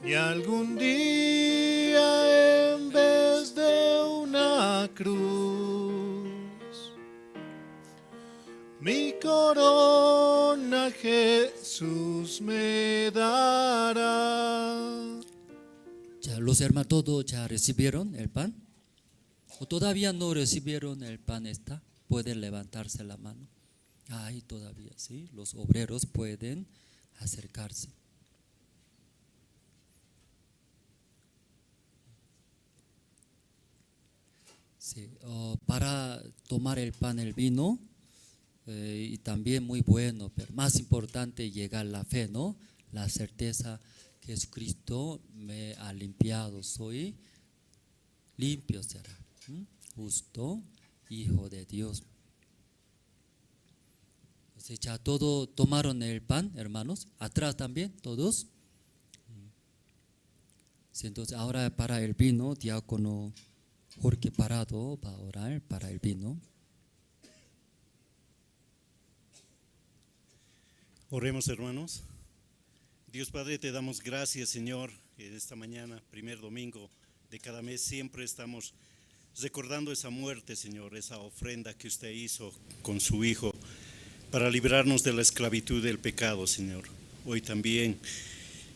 Y algún día en vez de una cruz, mi corona Jesús me dará. Ya, los hermanos todos ya recibieron el pan. ¿O todavía no recibieron el pan esta? Pueden levantarse la mano. Ahí todavía, sí. Los obreros pueden acercarse. Sí, para tomar el pan, el vino, y también muy bueno, pero más importante llegar la fe, ¿no? La certeza que Jesucristo me ha limpiado, soy limpio será, justo, hijo de Dios. Entonces ya todos tomaron el pan, hermanos, atrás también, todos. Sí, entonces ahora para el vino, diácono Jorge Parado va a orar para el vino. Oremos, hermanos. Dios Padre, te damos gracias, Señor, en esta mañana, primer domingo de cada mes, siempre estamos recordando esa muerte, Señor, esa ofrenda que usted hizo con su Hijo para librarnos de la esclavitud del pecado, Señor. Hoy también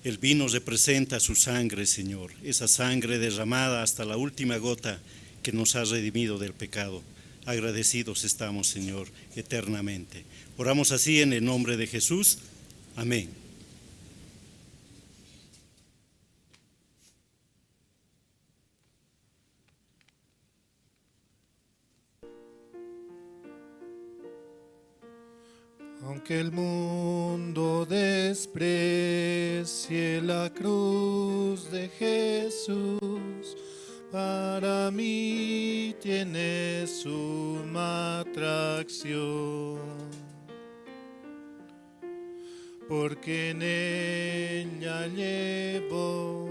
el vino representa su sangre, Señor, esa sangre derramada hasta la última gota que nos ha redimido del pecado. Agradecidos estamos, Señor, eternamente. Oramos así en el nombre de Jesús. Amén. Aunque el mundo desprecie la cruz de Jesús, para mí tiene suma atracción, porque en ella llevó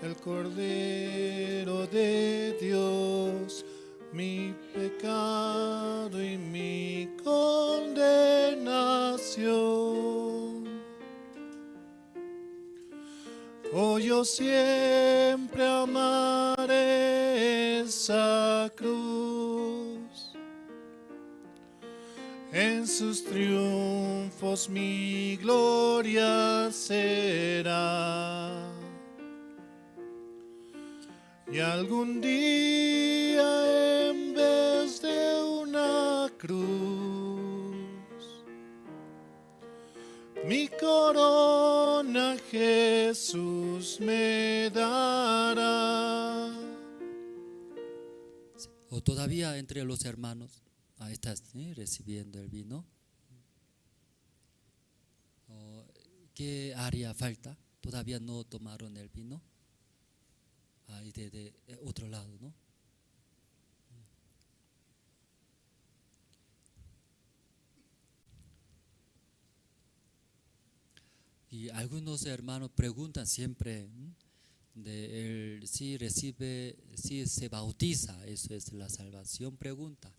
el Cordero de Dios mi pecado y mi condenación. Oh, yo siempre amaré esa cruz. En sus triunfos mi gloria será. Y algún día en vez de una cruz, mi corona Jesús me dará. O todavía entre los hermanos, ahí estás, ¿sí? Recibiendo el vino. ¿Qué haría falta? Todavía no tomaron el vino. Ahí de otro lado, ¿no? Y algunos hermanos preguntan siempre de él, si recibe, si se bautiza, eso es la salvación, pregunta.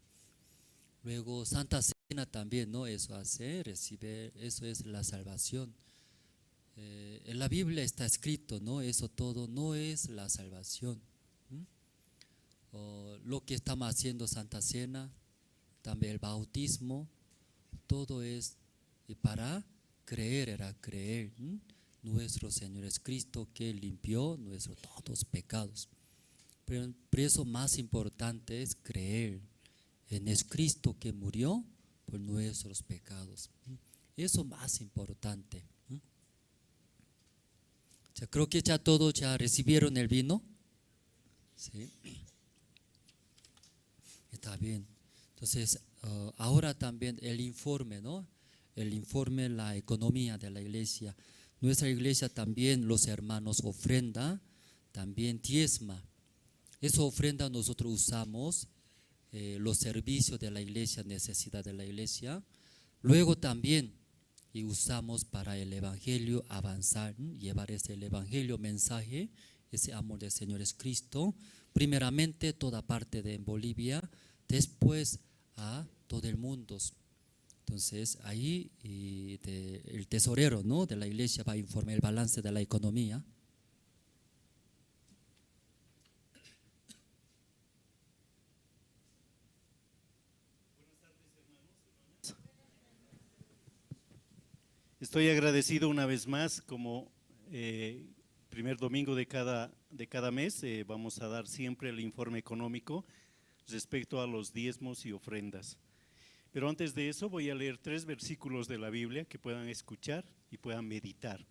Luego Santa Cena también, ¿no? Eso hace, recibe, eso es la salvación. En la Biblia está escrito, ¿no? Eso todo no es la salvación. O lo que estamos haciendo Santa Cena, también el bautismo, todo es para creer, era creer, ¿m? Nuestro Señor es Cristo que limpió nuestros todos pecados. Pero por eso más importante es creer en Cristo que murió por nuestros pecados. Eso más importante. Ya creo que ya todos ya recibieron el vino. Sí. Está bien. Entonces, ahora también el informe, ¿no? El informe, la economía de la iglesia. Nuestra iglesia también, los hermanos ofrenda, también diezma. Esa ofrenda nosotros usamos, los servicios de la iglesia, necesidad de la iglesia. Luego también y usamos para el evangelio avanzar, ¿m? Llevar ese el evangelio mensaje, ese amor del Señor es Cristo. Primeramente toda parte de Bolivia, después a todo el mundo. Entonces ahí el tesorero, ¿no?, de la iglesia va a informar el balance de la economía. Estoy agradecido una vez más, como primer domingo de cada mes, vamos a dar siempre el informe económico respecto a los diezmos y ofrendas. Pero antes de eso voy a leer 3 versículos de la Biblia que puedan escuchar y puedan meditar.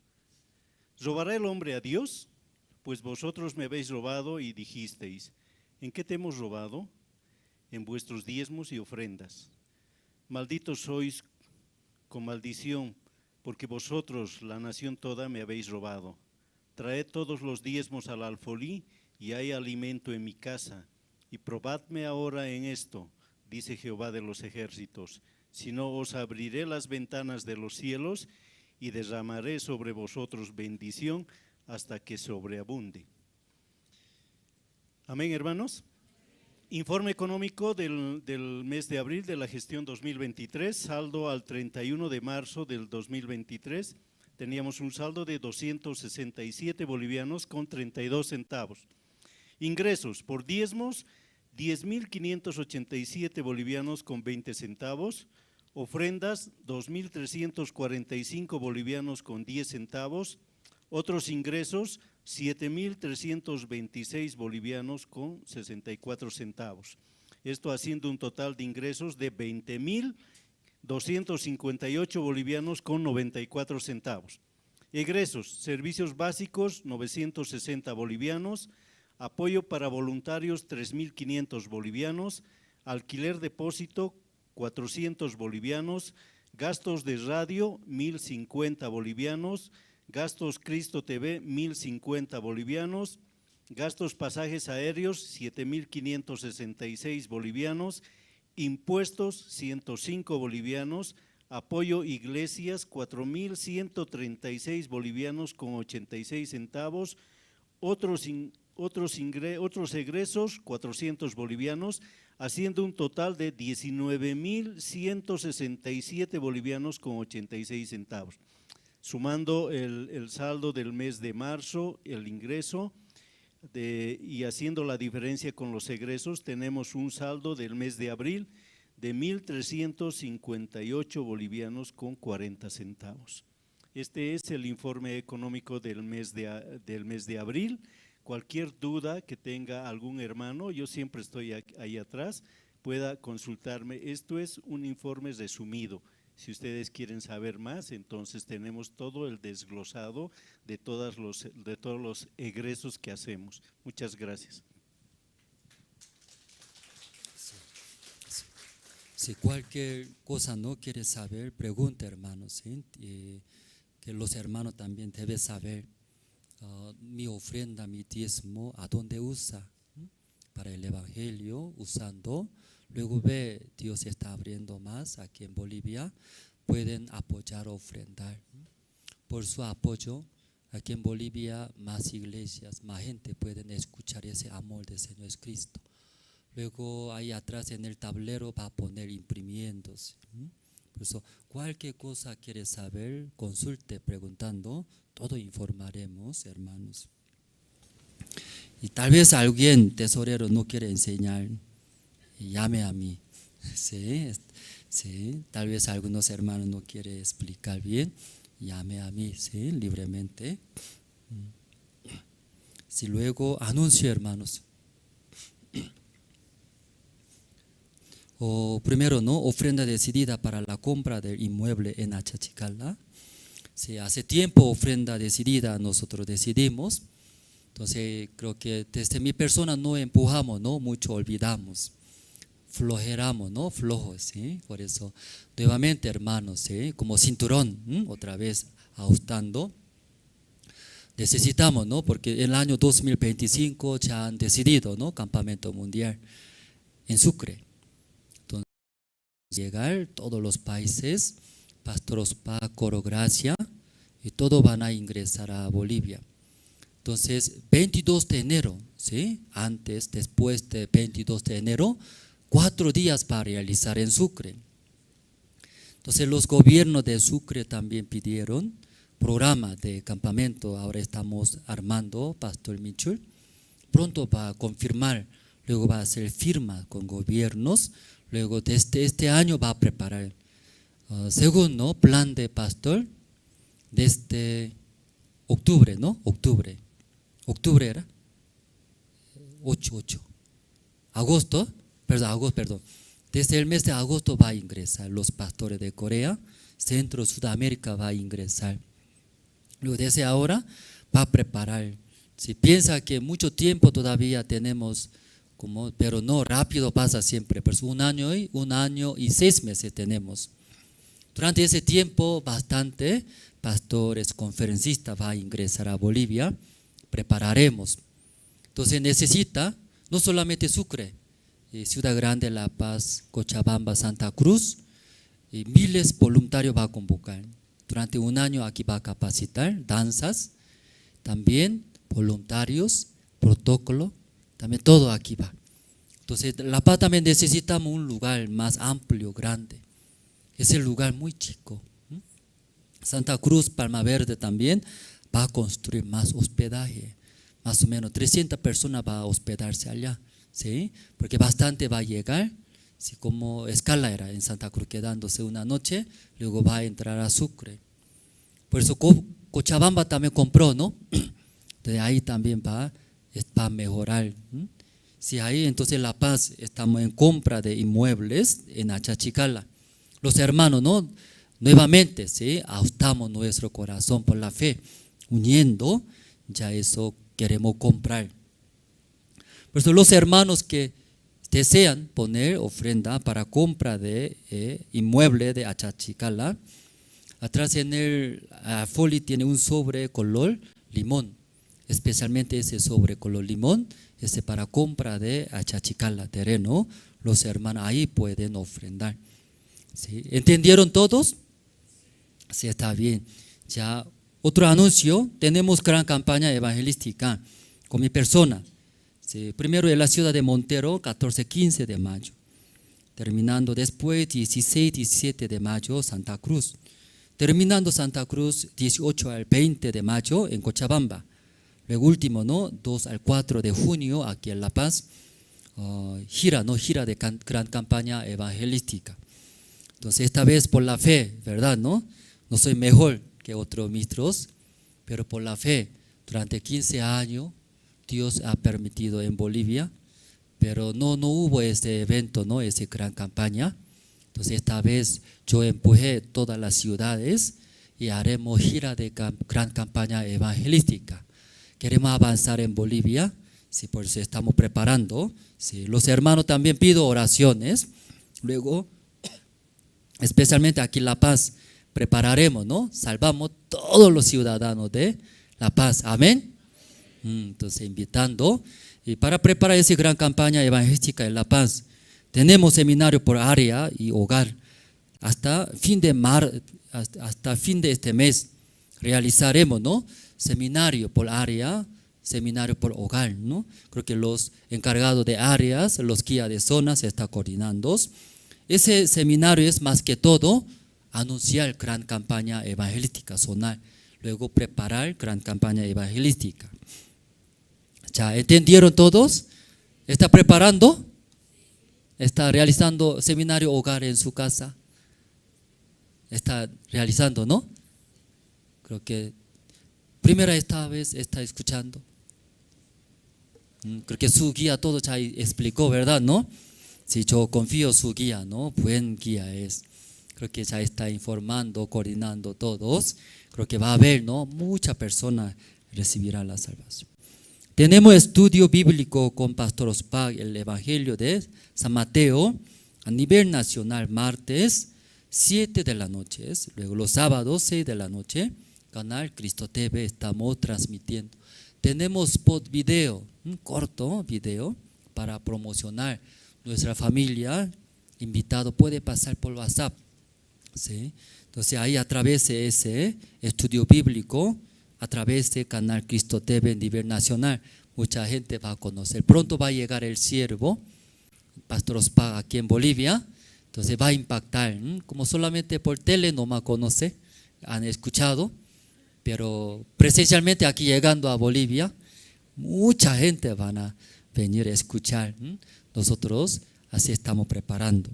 ¿Robará el hombre a Dios? Pues vosotros me habéis robado y dijisteis, ¿en qué te hemos robado? En vuestros diezmos y ofrendas. Malditos sois con maldición, porque vosotros, la nación toda, me habéis robado. Traed todos los diezmos al alfolí y hay alimento en mi casa. Y probadme ahora en esto, dice Jehová de los ejércitos, si no os abriré las ventanas de los cielos y derramaré sobre vosotros bendición hasta que sobreabunde. Amén, hermanos. Informe económico del mes de abril de la gestión 2023, saldo al 31 de marzo del 2023, teníamos un saldo de 267 bolivianos con 32 centavos. Ingresos por diezmos, 10.587 bolivianos con 20 centavos. Ofrendas, 2.345 bolivianos con 10 centavos. Otros ingresos, 7.326 bolivianos con 64 centavos. Esto haciendo un total de ingresos de 20.258 bolivianos con 94 centavos. Egresos, servicios básicos, 960 bolivianos. Apoyo para voluntarios, 3.500 bolivianos. Alquiler depósito, 400 bolivianos. Gastos de radio, 1.050 bolivianos. Gastos Cristo TV, 1.050 bolivianos. Gastos pasajes aéreos, 7.566 bolivianos. Impuestos, 105 bolivianos. Apoyo iglesias, 4.136 bolivianos con 86 centavos. Otros egresos, 400 bolivianos, haciendo un total de 19.167 bolivianos con 86 centavos. Sumando el saldo del mes de marzo, el ingreso, y haciendo la diferencia con los egresos, tenemos un saldo del mes de abril de 1.358 bolivianos con 40 centavos. Este es el informe económico del mes de abril. Cualquier duda que tenga algún hermano, yo siempre estoy ahí atrás, pueda consultarme. Esto es un informe resumido. Si ustedes quieren saber más, entonces tenemos todo el desglosado de todos los egresos que hacemos. Muchas gracias. Si cualquier cosa no quiere saber, pregunte, hermano, ¿sí? Y que los hermanos también deben saber. Mi ofrenda, mi diezmo, ¿a dónde usa? Para el evangelio, usando. Luego ve, Dios está abriendo más aquí en Bolivia, pueden apoyar, ofrendar. Por su apoyo, aquí en Bolivia, más iglesias, más gente pueden escuchar ese amor del Señor Jesucristo. Luego ahí atrás en el tablero va a poner imprimiéndose. Por eso, cualquier cosa quiere saber, consulte preguntando, todo informaremos, hermanos. Y tal vez alguien, tesorero, no quiere enseñar, llame a mí. Sí, sí, tal vez algunos hermanos no quieren explicar bien, llame a mí, sí, libremente. Si luego anuncio, hermanos. O primero, ¿no? Ofrenda decidida para la compra del inmueble en Achachicala. Sí, hace tiempo ofrenda decidida nosotros decidimos. Entonces creo que desde mi persona no empujamos, ¿no? Mucho olvidamos, flojeramos, ¿no? Flojos, ¿sí? Por eso, nuevamente, hermanos, ¿sí? Como cinturón, ¿m? Otra vez ajustando. Necesitamos, ¿no? Porque en el año 2025 ya han decidido, ¿no? Campamento mundial en Sucre. Entonces, llegar todos los países, Pastor Ospa, Coro Gracia, y todos van a ingresar a Bolivia. Entonces, 22 de enero, ¿sí? Antes, después de 22 de enero, 4 días para realizar en Sucre. Entonces, los gobiernos de Sucre también pidieron programa de campamento. Ahora estamos armando, Pastor Michul. Pronto va a confirmar, luego va a hacer firma con gobiernos. Luego, desde este año va a preparar. Según, ¿no? Plan de pastor, desde octubre, ¿no? Octubre. Octubre era 8, 8. Agosto, perdón, agosto, perdón. Desde el mes de agosto va a ingresar los pastores de Corea, Centro, Sudamérica va a ingresar. Luego desde ahora va a preparar. Si piensa que mucho tiempo todavía tenemos, como, pero no, rápido pasa siempre. Pues un año y 6 meses tenemos. Durante ese tiempo, bastante pastores, conferencistas va a ingresar a Bolivia. Prepararemos. Entonces necesita no solamente Sucre, Ciudad Grande, La Paz, Cochabamba, Santa Cruz, y miles voluntarios va a convocar. Durante un año aquí va a capacitar danzas, también voluntarios, protocolo, también todo aquí va. Entonces La Paz también necesitamos un lugar más amplio, grande. Es el lugar muy chico. Santa Cruz, Palma Verde también va a construir más hospedaje. Más o menos 300 personas va a hospedarse allá, ¿sí? Porque bastante va a llegar, ¿sí? Como escala era en Santa Cruz quedándose una noche, luego va a entrar a Sucre. Por eso Cochabamba también compró, ¿no? Entonces ahí también va a mejorar. Si ahí entonces La Paz estamos en compra de inmuebles en Achachicala. Los hermanos, ¿no? Nuevamente, ¿sí? Ajustamos nuestro corazón por la fe, uniendo, ya eso queremos comprar. Por eso los hermanos que desean poner ofrenda para compra de inmueble de Achachicala, atrás en el folio tiene un sobre color limón, especialmente ese sobre color limón, ese para compra de Achachicala, terreno, los hermanos ahí pueden ofrendar. ¿Sí? ¿Entendieron todos? Sí, está bien. Ya otro anuncio, tenemos gran campaña evangelística con mi persona. Sí, primero en la ciudad de Montero, 14, 15 de mayo. Terminando después, 16, 17 de mayo, Santa Cruz. Terminando Santa Cruz, 18 al 20 de mayo en Cochabamba. Luego último, ¿no? 2 al 4 de junio aquí en La Paz. Gira, ¿no? Gira de gran campaña evangelística. Entonces esta vez por la fe, ¿verdad? ¿No? No soy mejor que otros ministros, pero por la fe, durante 15 años Dios ha permitido en Bolivia, pero no hubo ese evento, ¿no? Esa gran campaña. Entonces esta vez yo empujé todas las ciudades y haremos gira de gran campaña evangelística. Queremos avanzar en Bolivia, sí, por eso estamos preparando. Sí, los hermanos también pido oraciones. Luego, especialmente aquí en La Paz, prepararemos, ¿no? Salvamos todos los ciudadanos de La Paz. Amén. Entonces, invitando. Y para preparar esa gran campaña evangelística en La Paz, tenemos seminario por área y hogar. Hasta fin de mar, hasta, hasta fin de este mes. Realizaremos, ¿no? Seminario por área, seminario por hogar, ¿no? Creo que los encargados de áreas, los guías de zonas se está coordinando. Ese seminario es más que todo anunciar gran campaña evangelística zonal, luego preparar gran campaña evangelística. ¿Ya entendieron todos? ¿Está preparando? ¿Está realizando seminario hogar en su casa? Está realizando, ¿no? Creo que primera esta vez está escuchando. Creo que su guía todo ya explicó, ¿verdad? ¿No? Si yo confío su guía, ¿no? Buen guía es. Creo que ya está informando, coordinando todos. Creo que va a haber, ¿no? Mucha persona recibirá la salvación. Tenemos estudio bíblico con Pastor Ospak, el Evangelio de San Mateo, a nivel nacional, martes 7 de la noche, luego los sábados 6 de la noche, canal Cristo TV estamos transmitiendo. Tenemos spot video, un corto video para promocionar nuestra familia. Invitado puede pasar por WhatsApp, ¿sí? Entonces ahí a través de ese estudio bíblico, a través del canal Cristo TV a nivel nacional, mucha gente va a conocer. Pronto va a llegar el siervo, Pastor Ospak, aquí en Bolivia. Entonces va a impactar, ¿m? Como solamente por tele no me conoce, han escuchado, pero presencialmente aquí llegando a Bolivia, mucha gente van a venir a escuchar. ¿M? Nosotros así estamos preparando.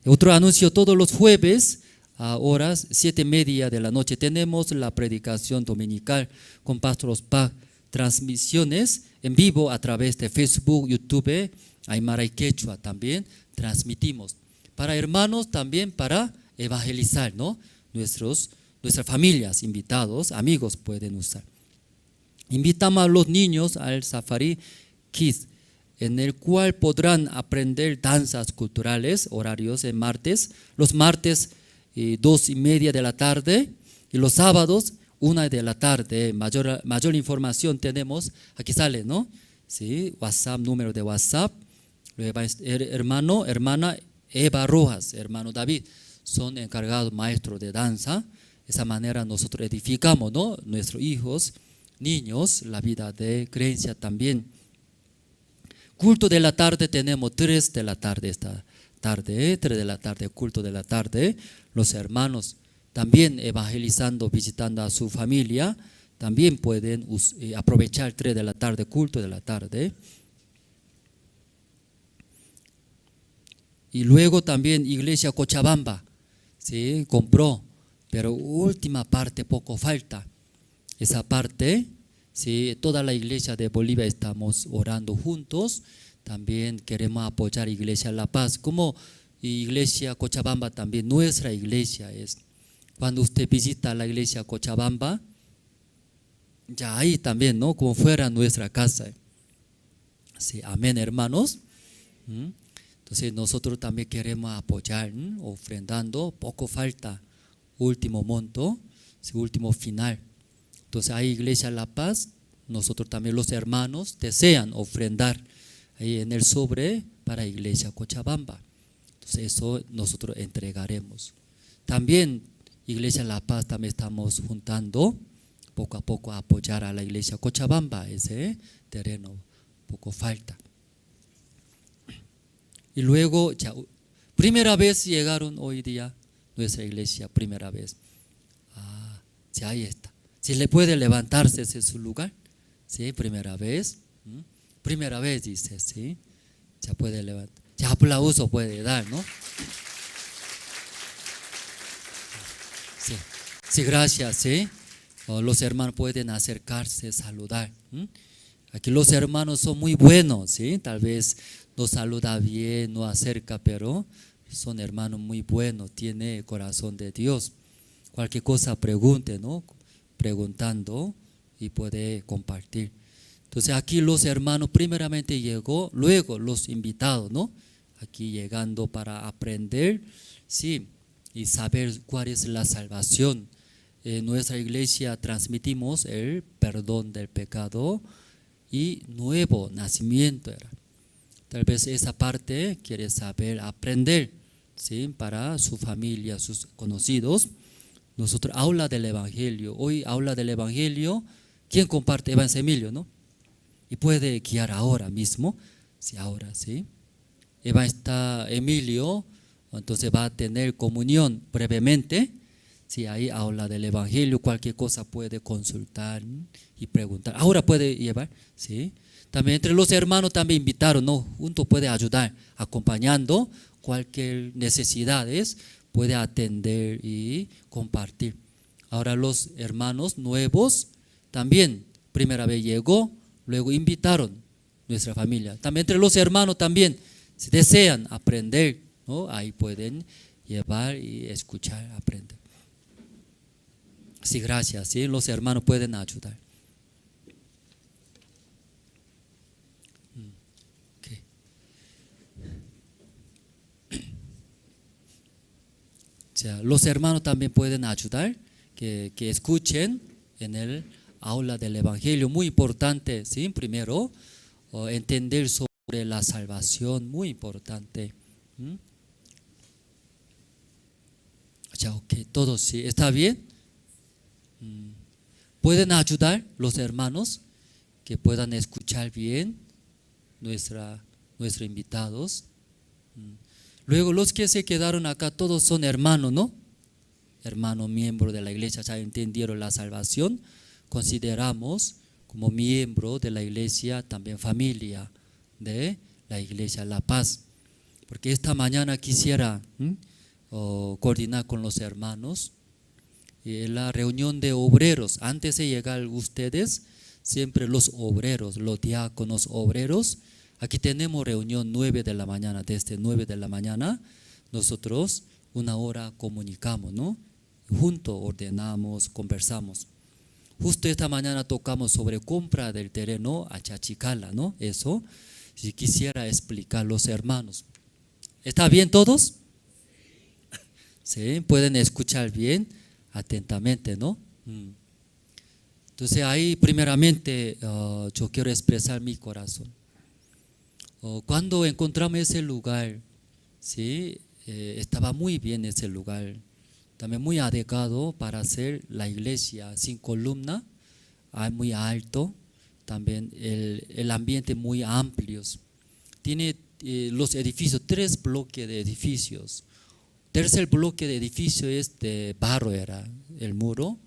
Otro anuncio, todos los jueves a horas 7:30 de la noche tenemos la predicación dominical con Pastor Ospak, transmisiones en vivo a través de Facebook, YouTube, Aymara y Quechua también transmitimos. Para hermanos también para evangelizar, ¿no? Nuestras familias, invitados, amigos pueden usar. Invitamos a los niños al Safari Kids, en el cual podrán aprender danzas culturales, horarios en martes, los martes 2:30 de la tarde y los sábados 1 de la tarde. Mayor información tenemos, aquí sale, ¿no? Sí, WhatsApp, número de WhatsApp. Hermano, hermana Eva Rojas, hermano David, son encargados maestros de danza. De esa manera nosotros edificamos, ¿no? Nuestros hijos, niños, la vida de creencia también. Culto de la tarde tenemos 3 de la tarde esta tarde, 3 de la tarde, culto de la tarde. Los hermanos también evangelizando, visitando a su familia, también pueden aprovechar 3 de la tarde, culto de la tarde. Y luego también Iglesia Cochabamba, ¿sí? Compró, pero última parte poco falta. Esa parte, ¿sí? Toda la iglesia de Bolivia estamos orando juntos. También queremos apoyar Iglesia La Paz, como Iglesia Cochabamba también, nuestra iglesia es. Cuando usted visita la Iglesia Cochabamba, ya ahí también, ¿no? Como fuera nuestra casa. Sí, amén, hermanos. Entonces nosotros también queremos apoyar, ¿m? Ofrendando, poco falta, último monto, sí, último final. Entonces ahí Iglesia La Paz, nosotros también los hermanos desean ofrendar ahí en el sobre para Iglesia Cochabamba. Entonces eso nosotros entregaremos. También Iglesia La Paz también estamos juntando poco a poco a apoyar a la Iglesia Cochabamba, ese terreno poco falta. Y luego, ya, primera vez llegaron hoy día nuestra iglesia, primera vez. Ah, sí, ahí está. Si le puede levantarse ese es su lugar, sí, primera vez. Primera vez dice, sí, ya puede levantar. Ya aplauso puede dar, ¿no? Sí, sí, gracias, sí. Oh, los hermanos pueden acercarse, saludar. Aquí los hermanos son muy buenos, ¿sí? Tal vez no saluda bien, no acerca, pero son hermanos muy buenos, tiene el corazón de Dios. Cualquier cosa pregunte, ¿no? Preguntando y puede compartir. Entonces aquí los hermanos primeramente llegó, luego los invitados, ¿no? Aquí llegando para aprender, sí, y saber cuál es la salvación. En nuestra iglesia transmitimos el perdón del pecado y nuevo nacimiento era. Tal vez esa parte quiere saber, aprender, ¿sí? Para su familia, sus conocidos. Nosotros aula del Evangelio. Hoy aula del Evangelio. ¿Quién comparte? Evans Emilio, ¿no? Y puede guiar ahora mismo. Sí, ahora, sí. Eva está Emilio, entonces va a tener comunión brevemente. Si ahí aula del Evangelio, cualquier cosa puede consultar y preguntar. Ahora puede llevar, sí. También entre los hermanos también invitaron, ¿no? Junto puede ayudar, acompañando cualquier necesidades, puede atender y compartir. Ahora los hermanos nuevos también, primera vez llegó, luego invitaron nuestra familia. También entre los hermanos también, si desean aprender, ¿no? Ahí pueden llevar y escuchar, aprender. Sí, gracias. ¿Sí? Los hermanos pueden ayudar. Okay. O sea, los hermanos también pueden ayudar, que escuchen en el aula del Evangelio. Muy importante, ¿sí? Primero, entender sobre la salvación, muy importante. Ya, ok, todos sí. ¿Está bien? ¿Pueden ayudar los hermanos que puedan escuchar bien nuestros invitados? Luego los que se quedaron acá, todos son hermanos, ¿no? Hermano, miembro de la iglesia, ya entendieron la salvación. Consideramos como miembro de la iglesia, también familia de la iglesia La Paz. Porque esta mañana quisiera coordinar con los hermanos en la reunión de obreros. Antes de llegar ustedes, siempre los obreros, los diáconos obreros. Aquí tenemos reunión 9 de la mañana, desde 9 de la mañana, nosotros una hora comunicamos, ¿no? Juntos ordenamos, conversamos. Justo esta mañana tocamos sobre compra del terreno a Achachicala, ¿no? Eso, si quisiera explicar a los hermanos. ¿Está bien todos? Sí, pueden escuchar bien atentamente, ¿no? Entonces ahí primeramente yo quiero expresar mi corazón. Cuando encontramos ese lugar, ¿sí? Estaba muy bien ese lugar, también muy adecuado para hacer la iglesia sin columna, muy alto, también el ambiente muy amplio. Tiene los edificios, 3 bloques de edificios. Tercer bloque de edificio es de barro, era el muro.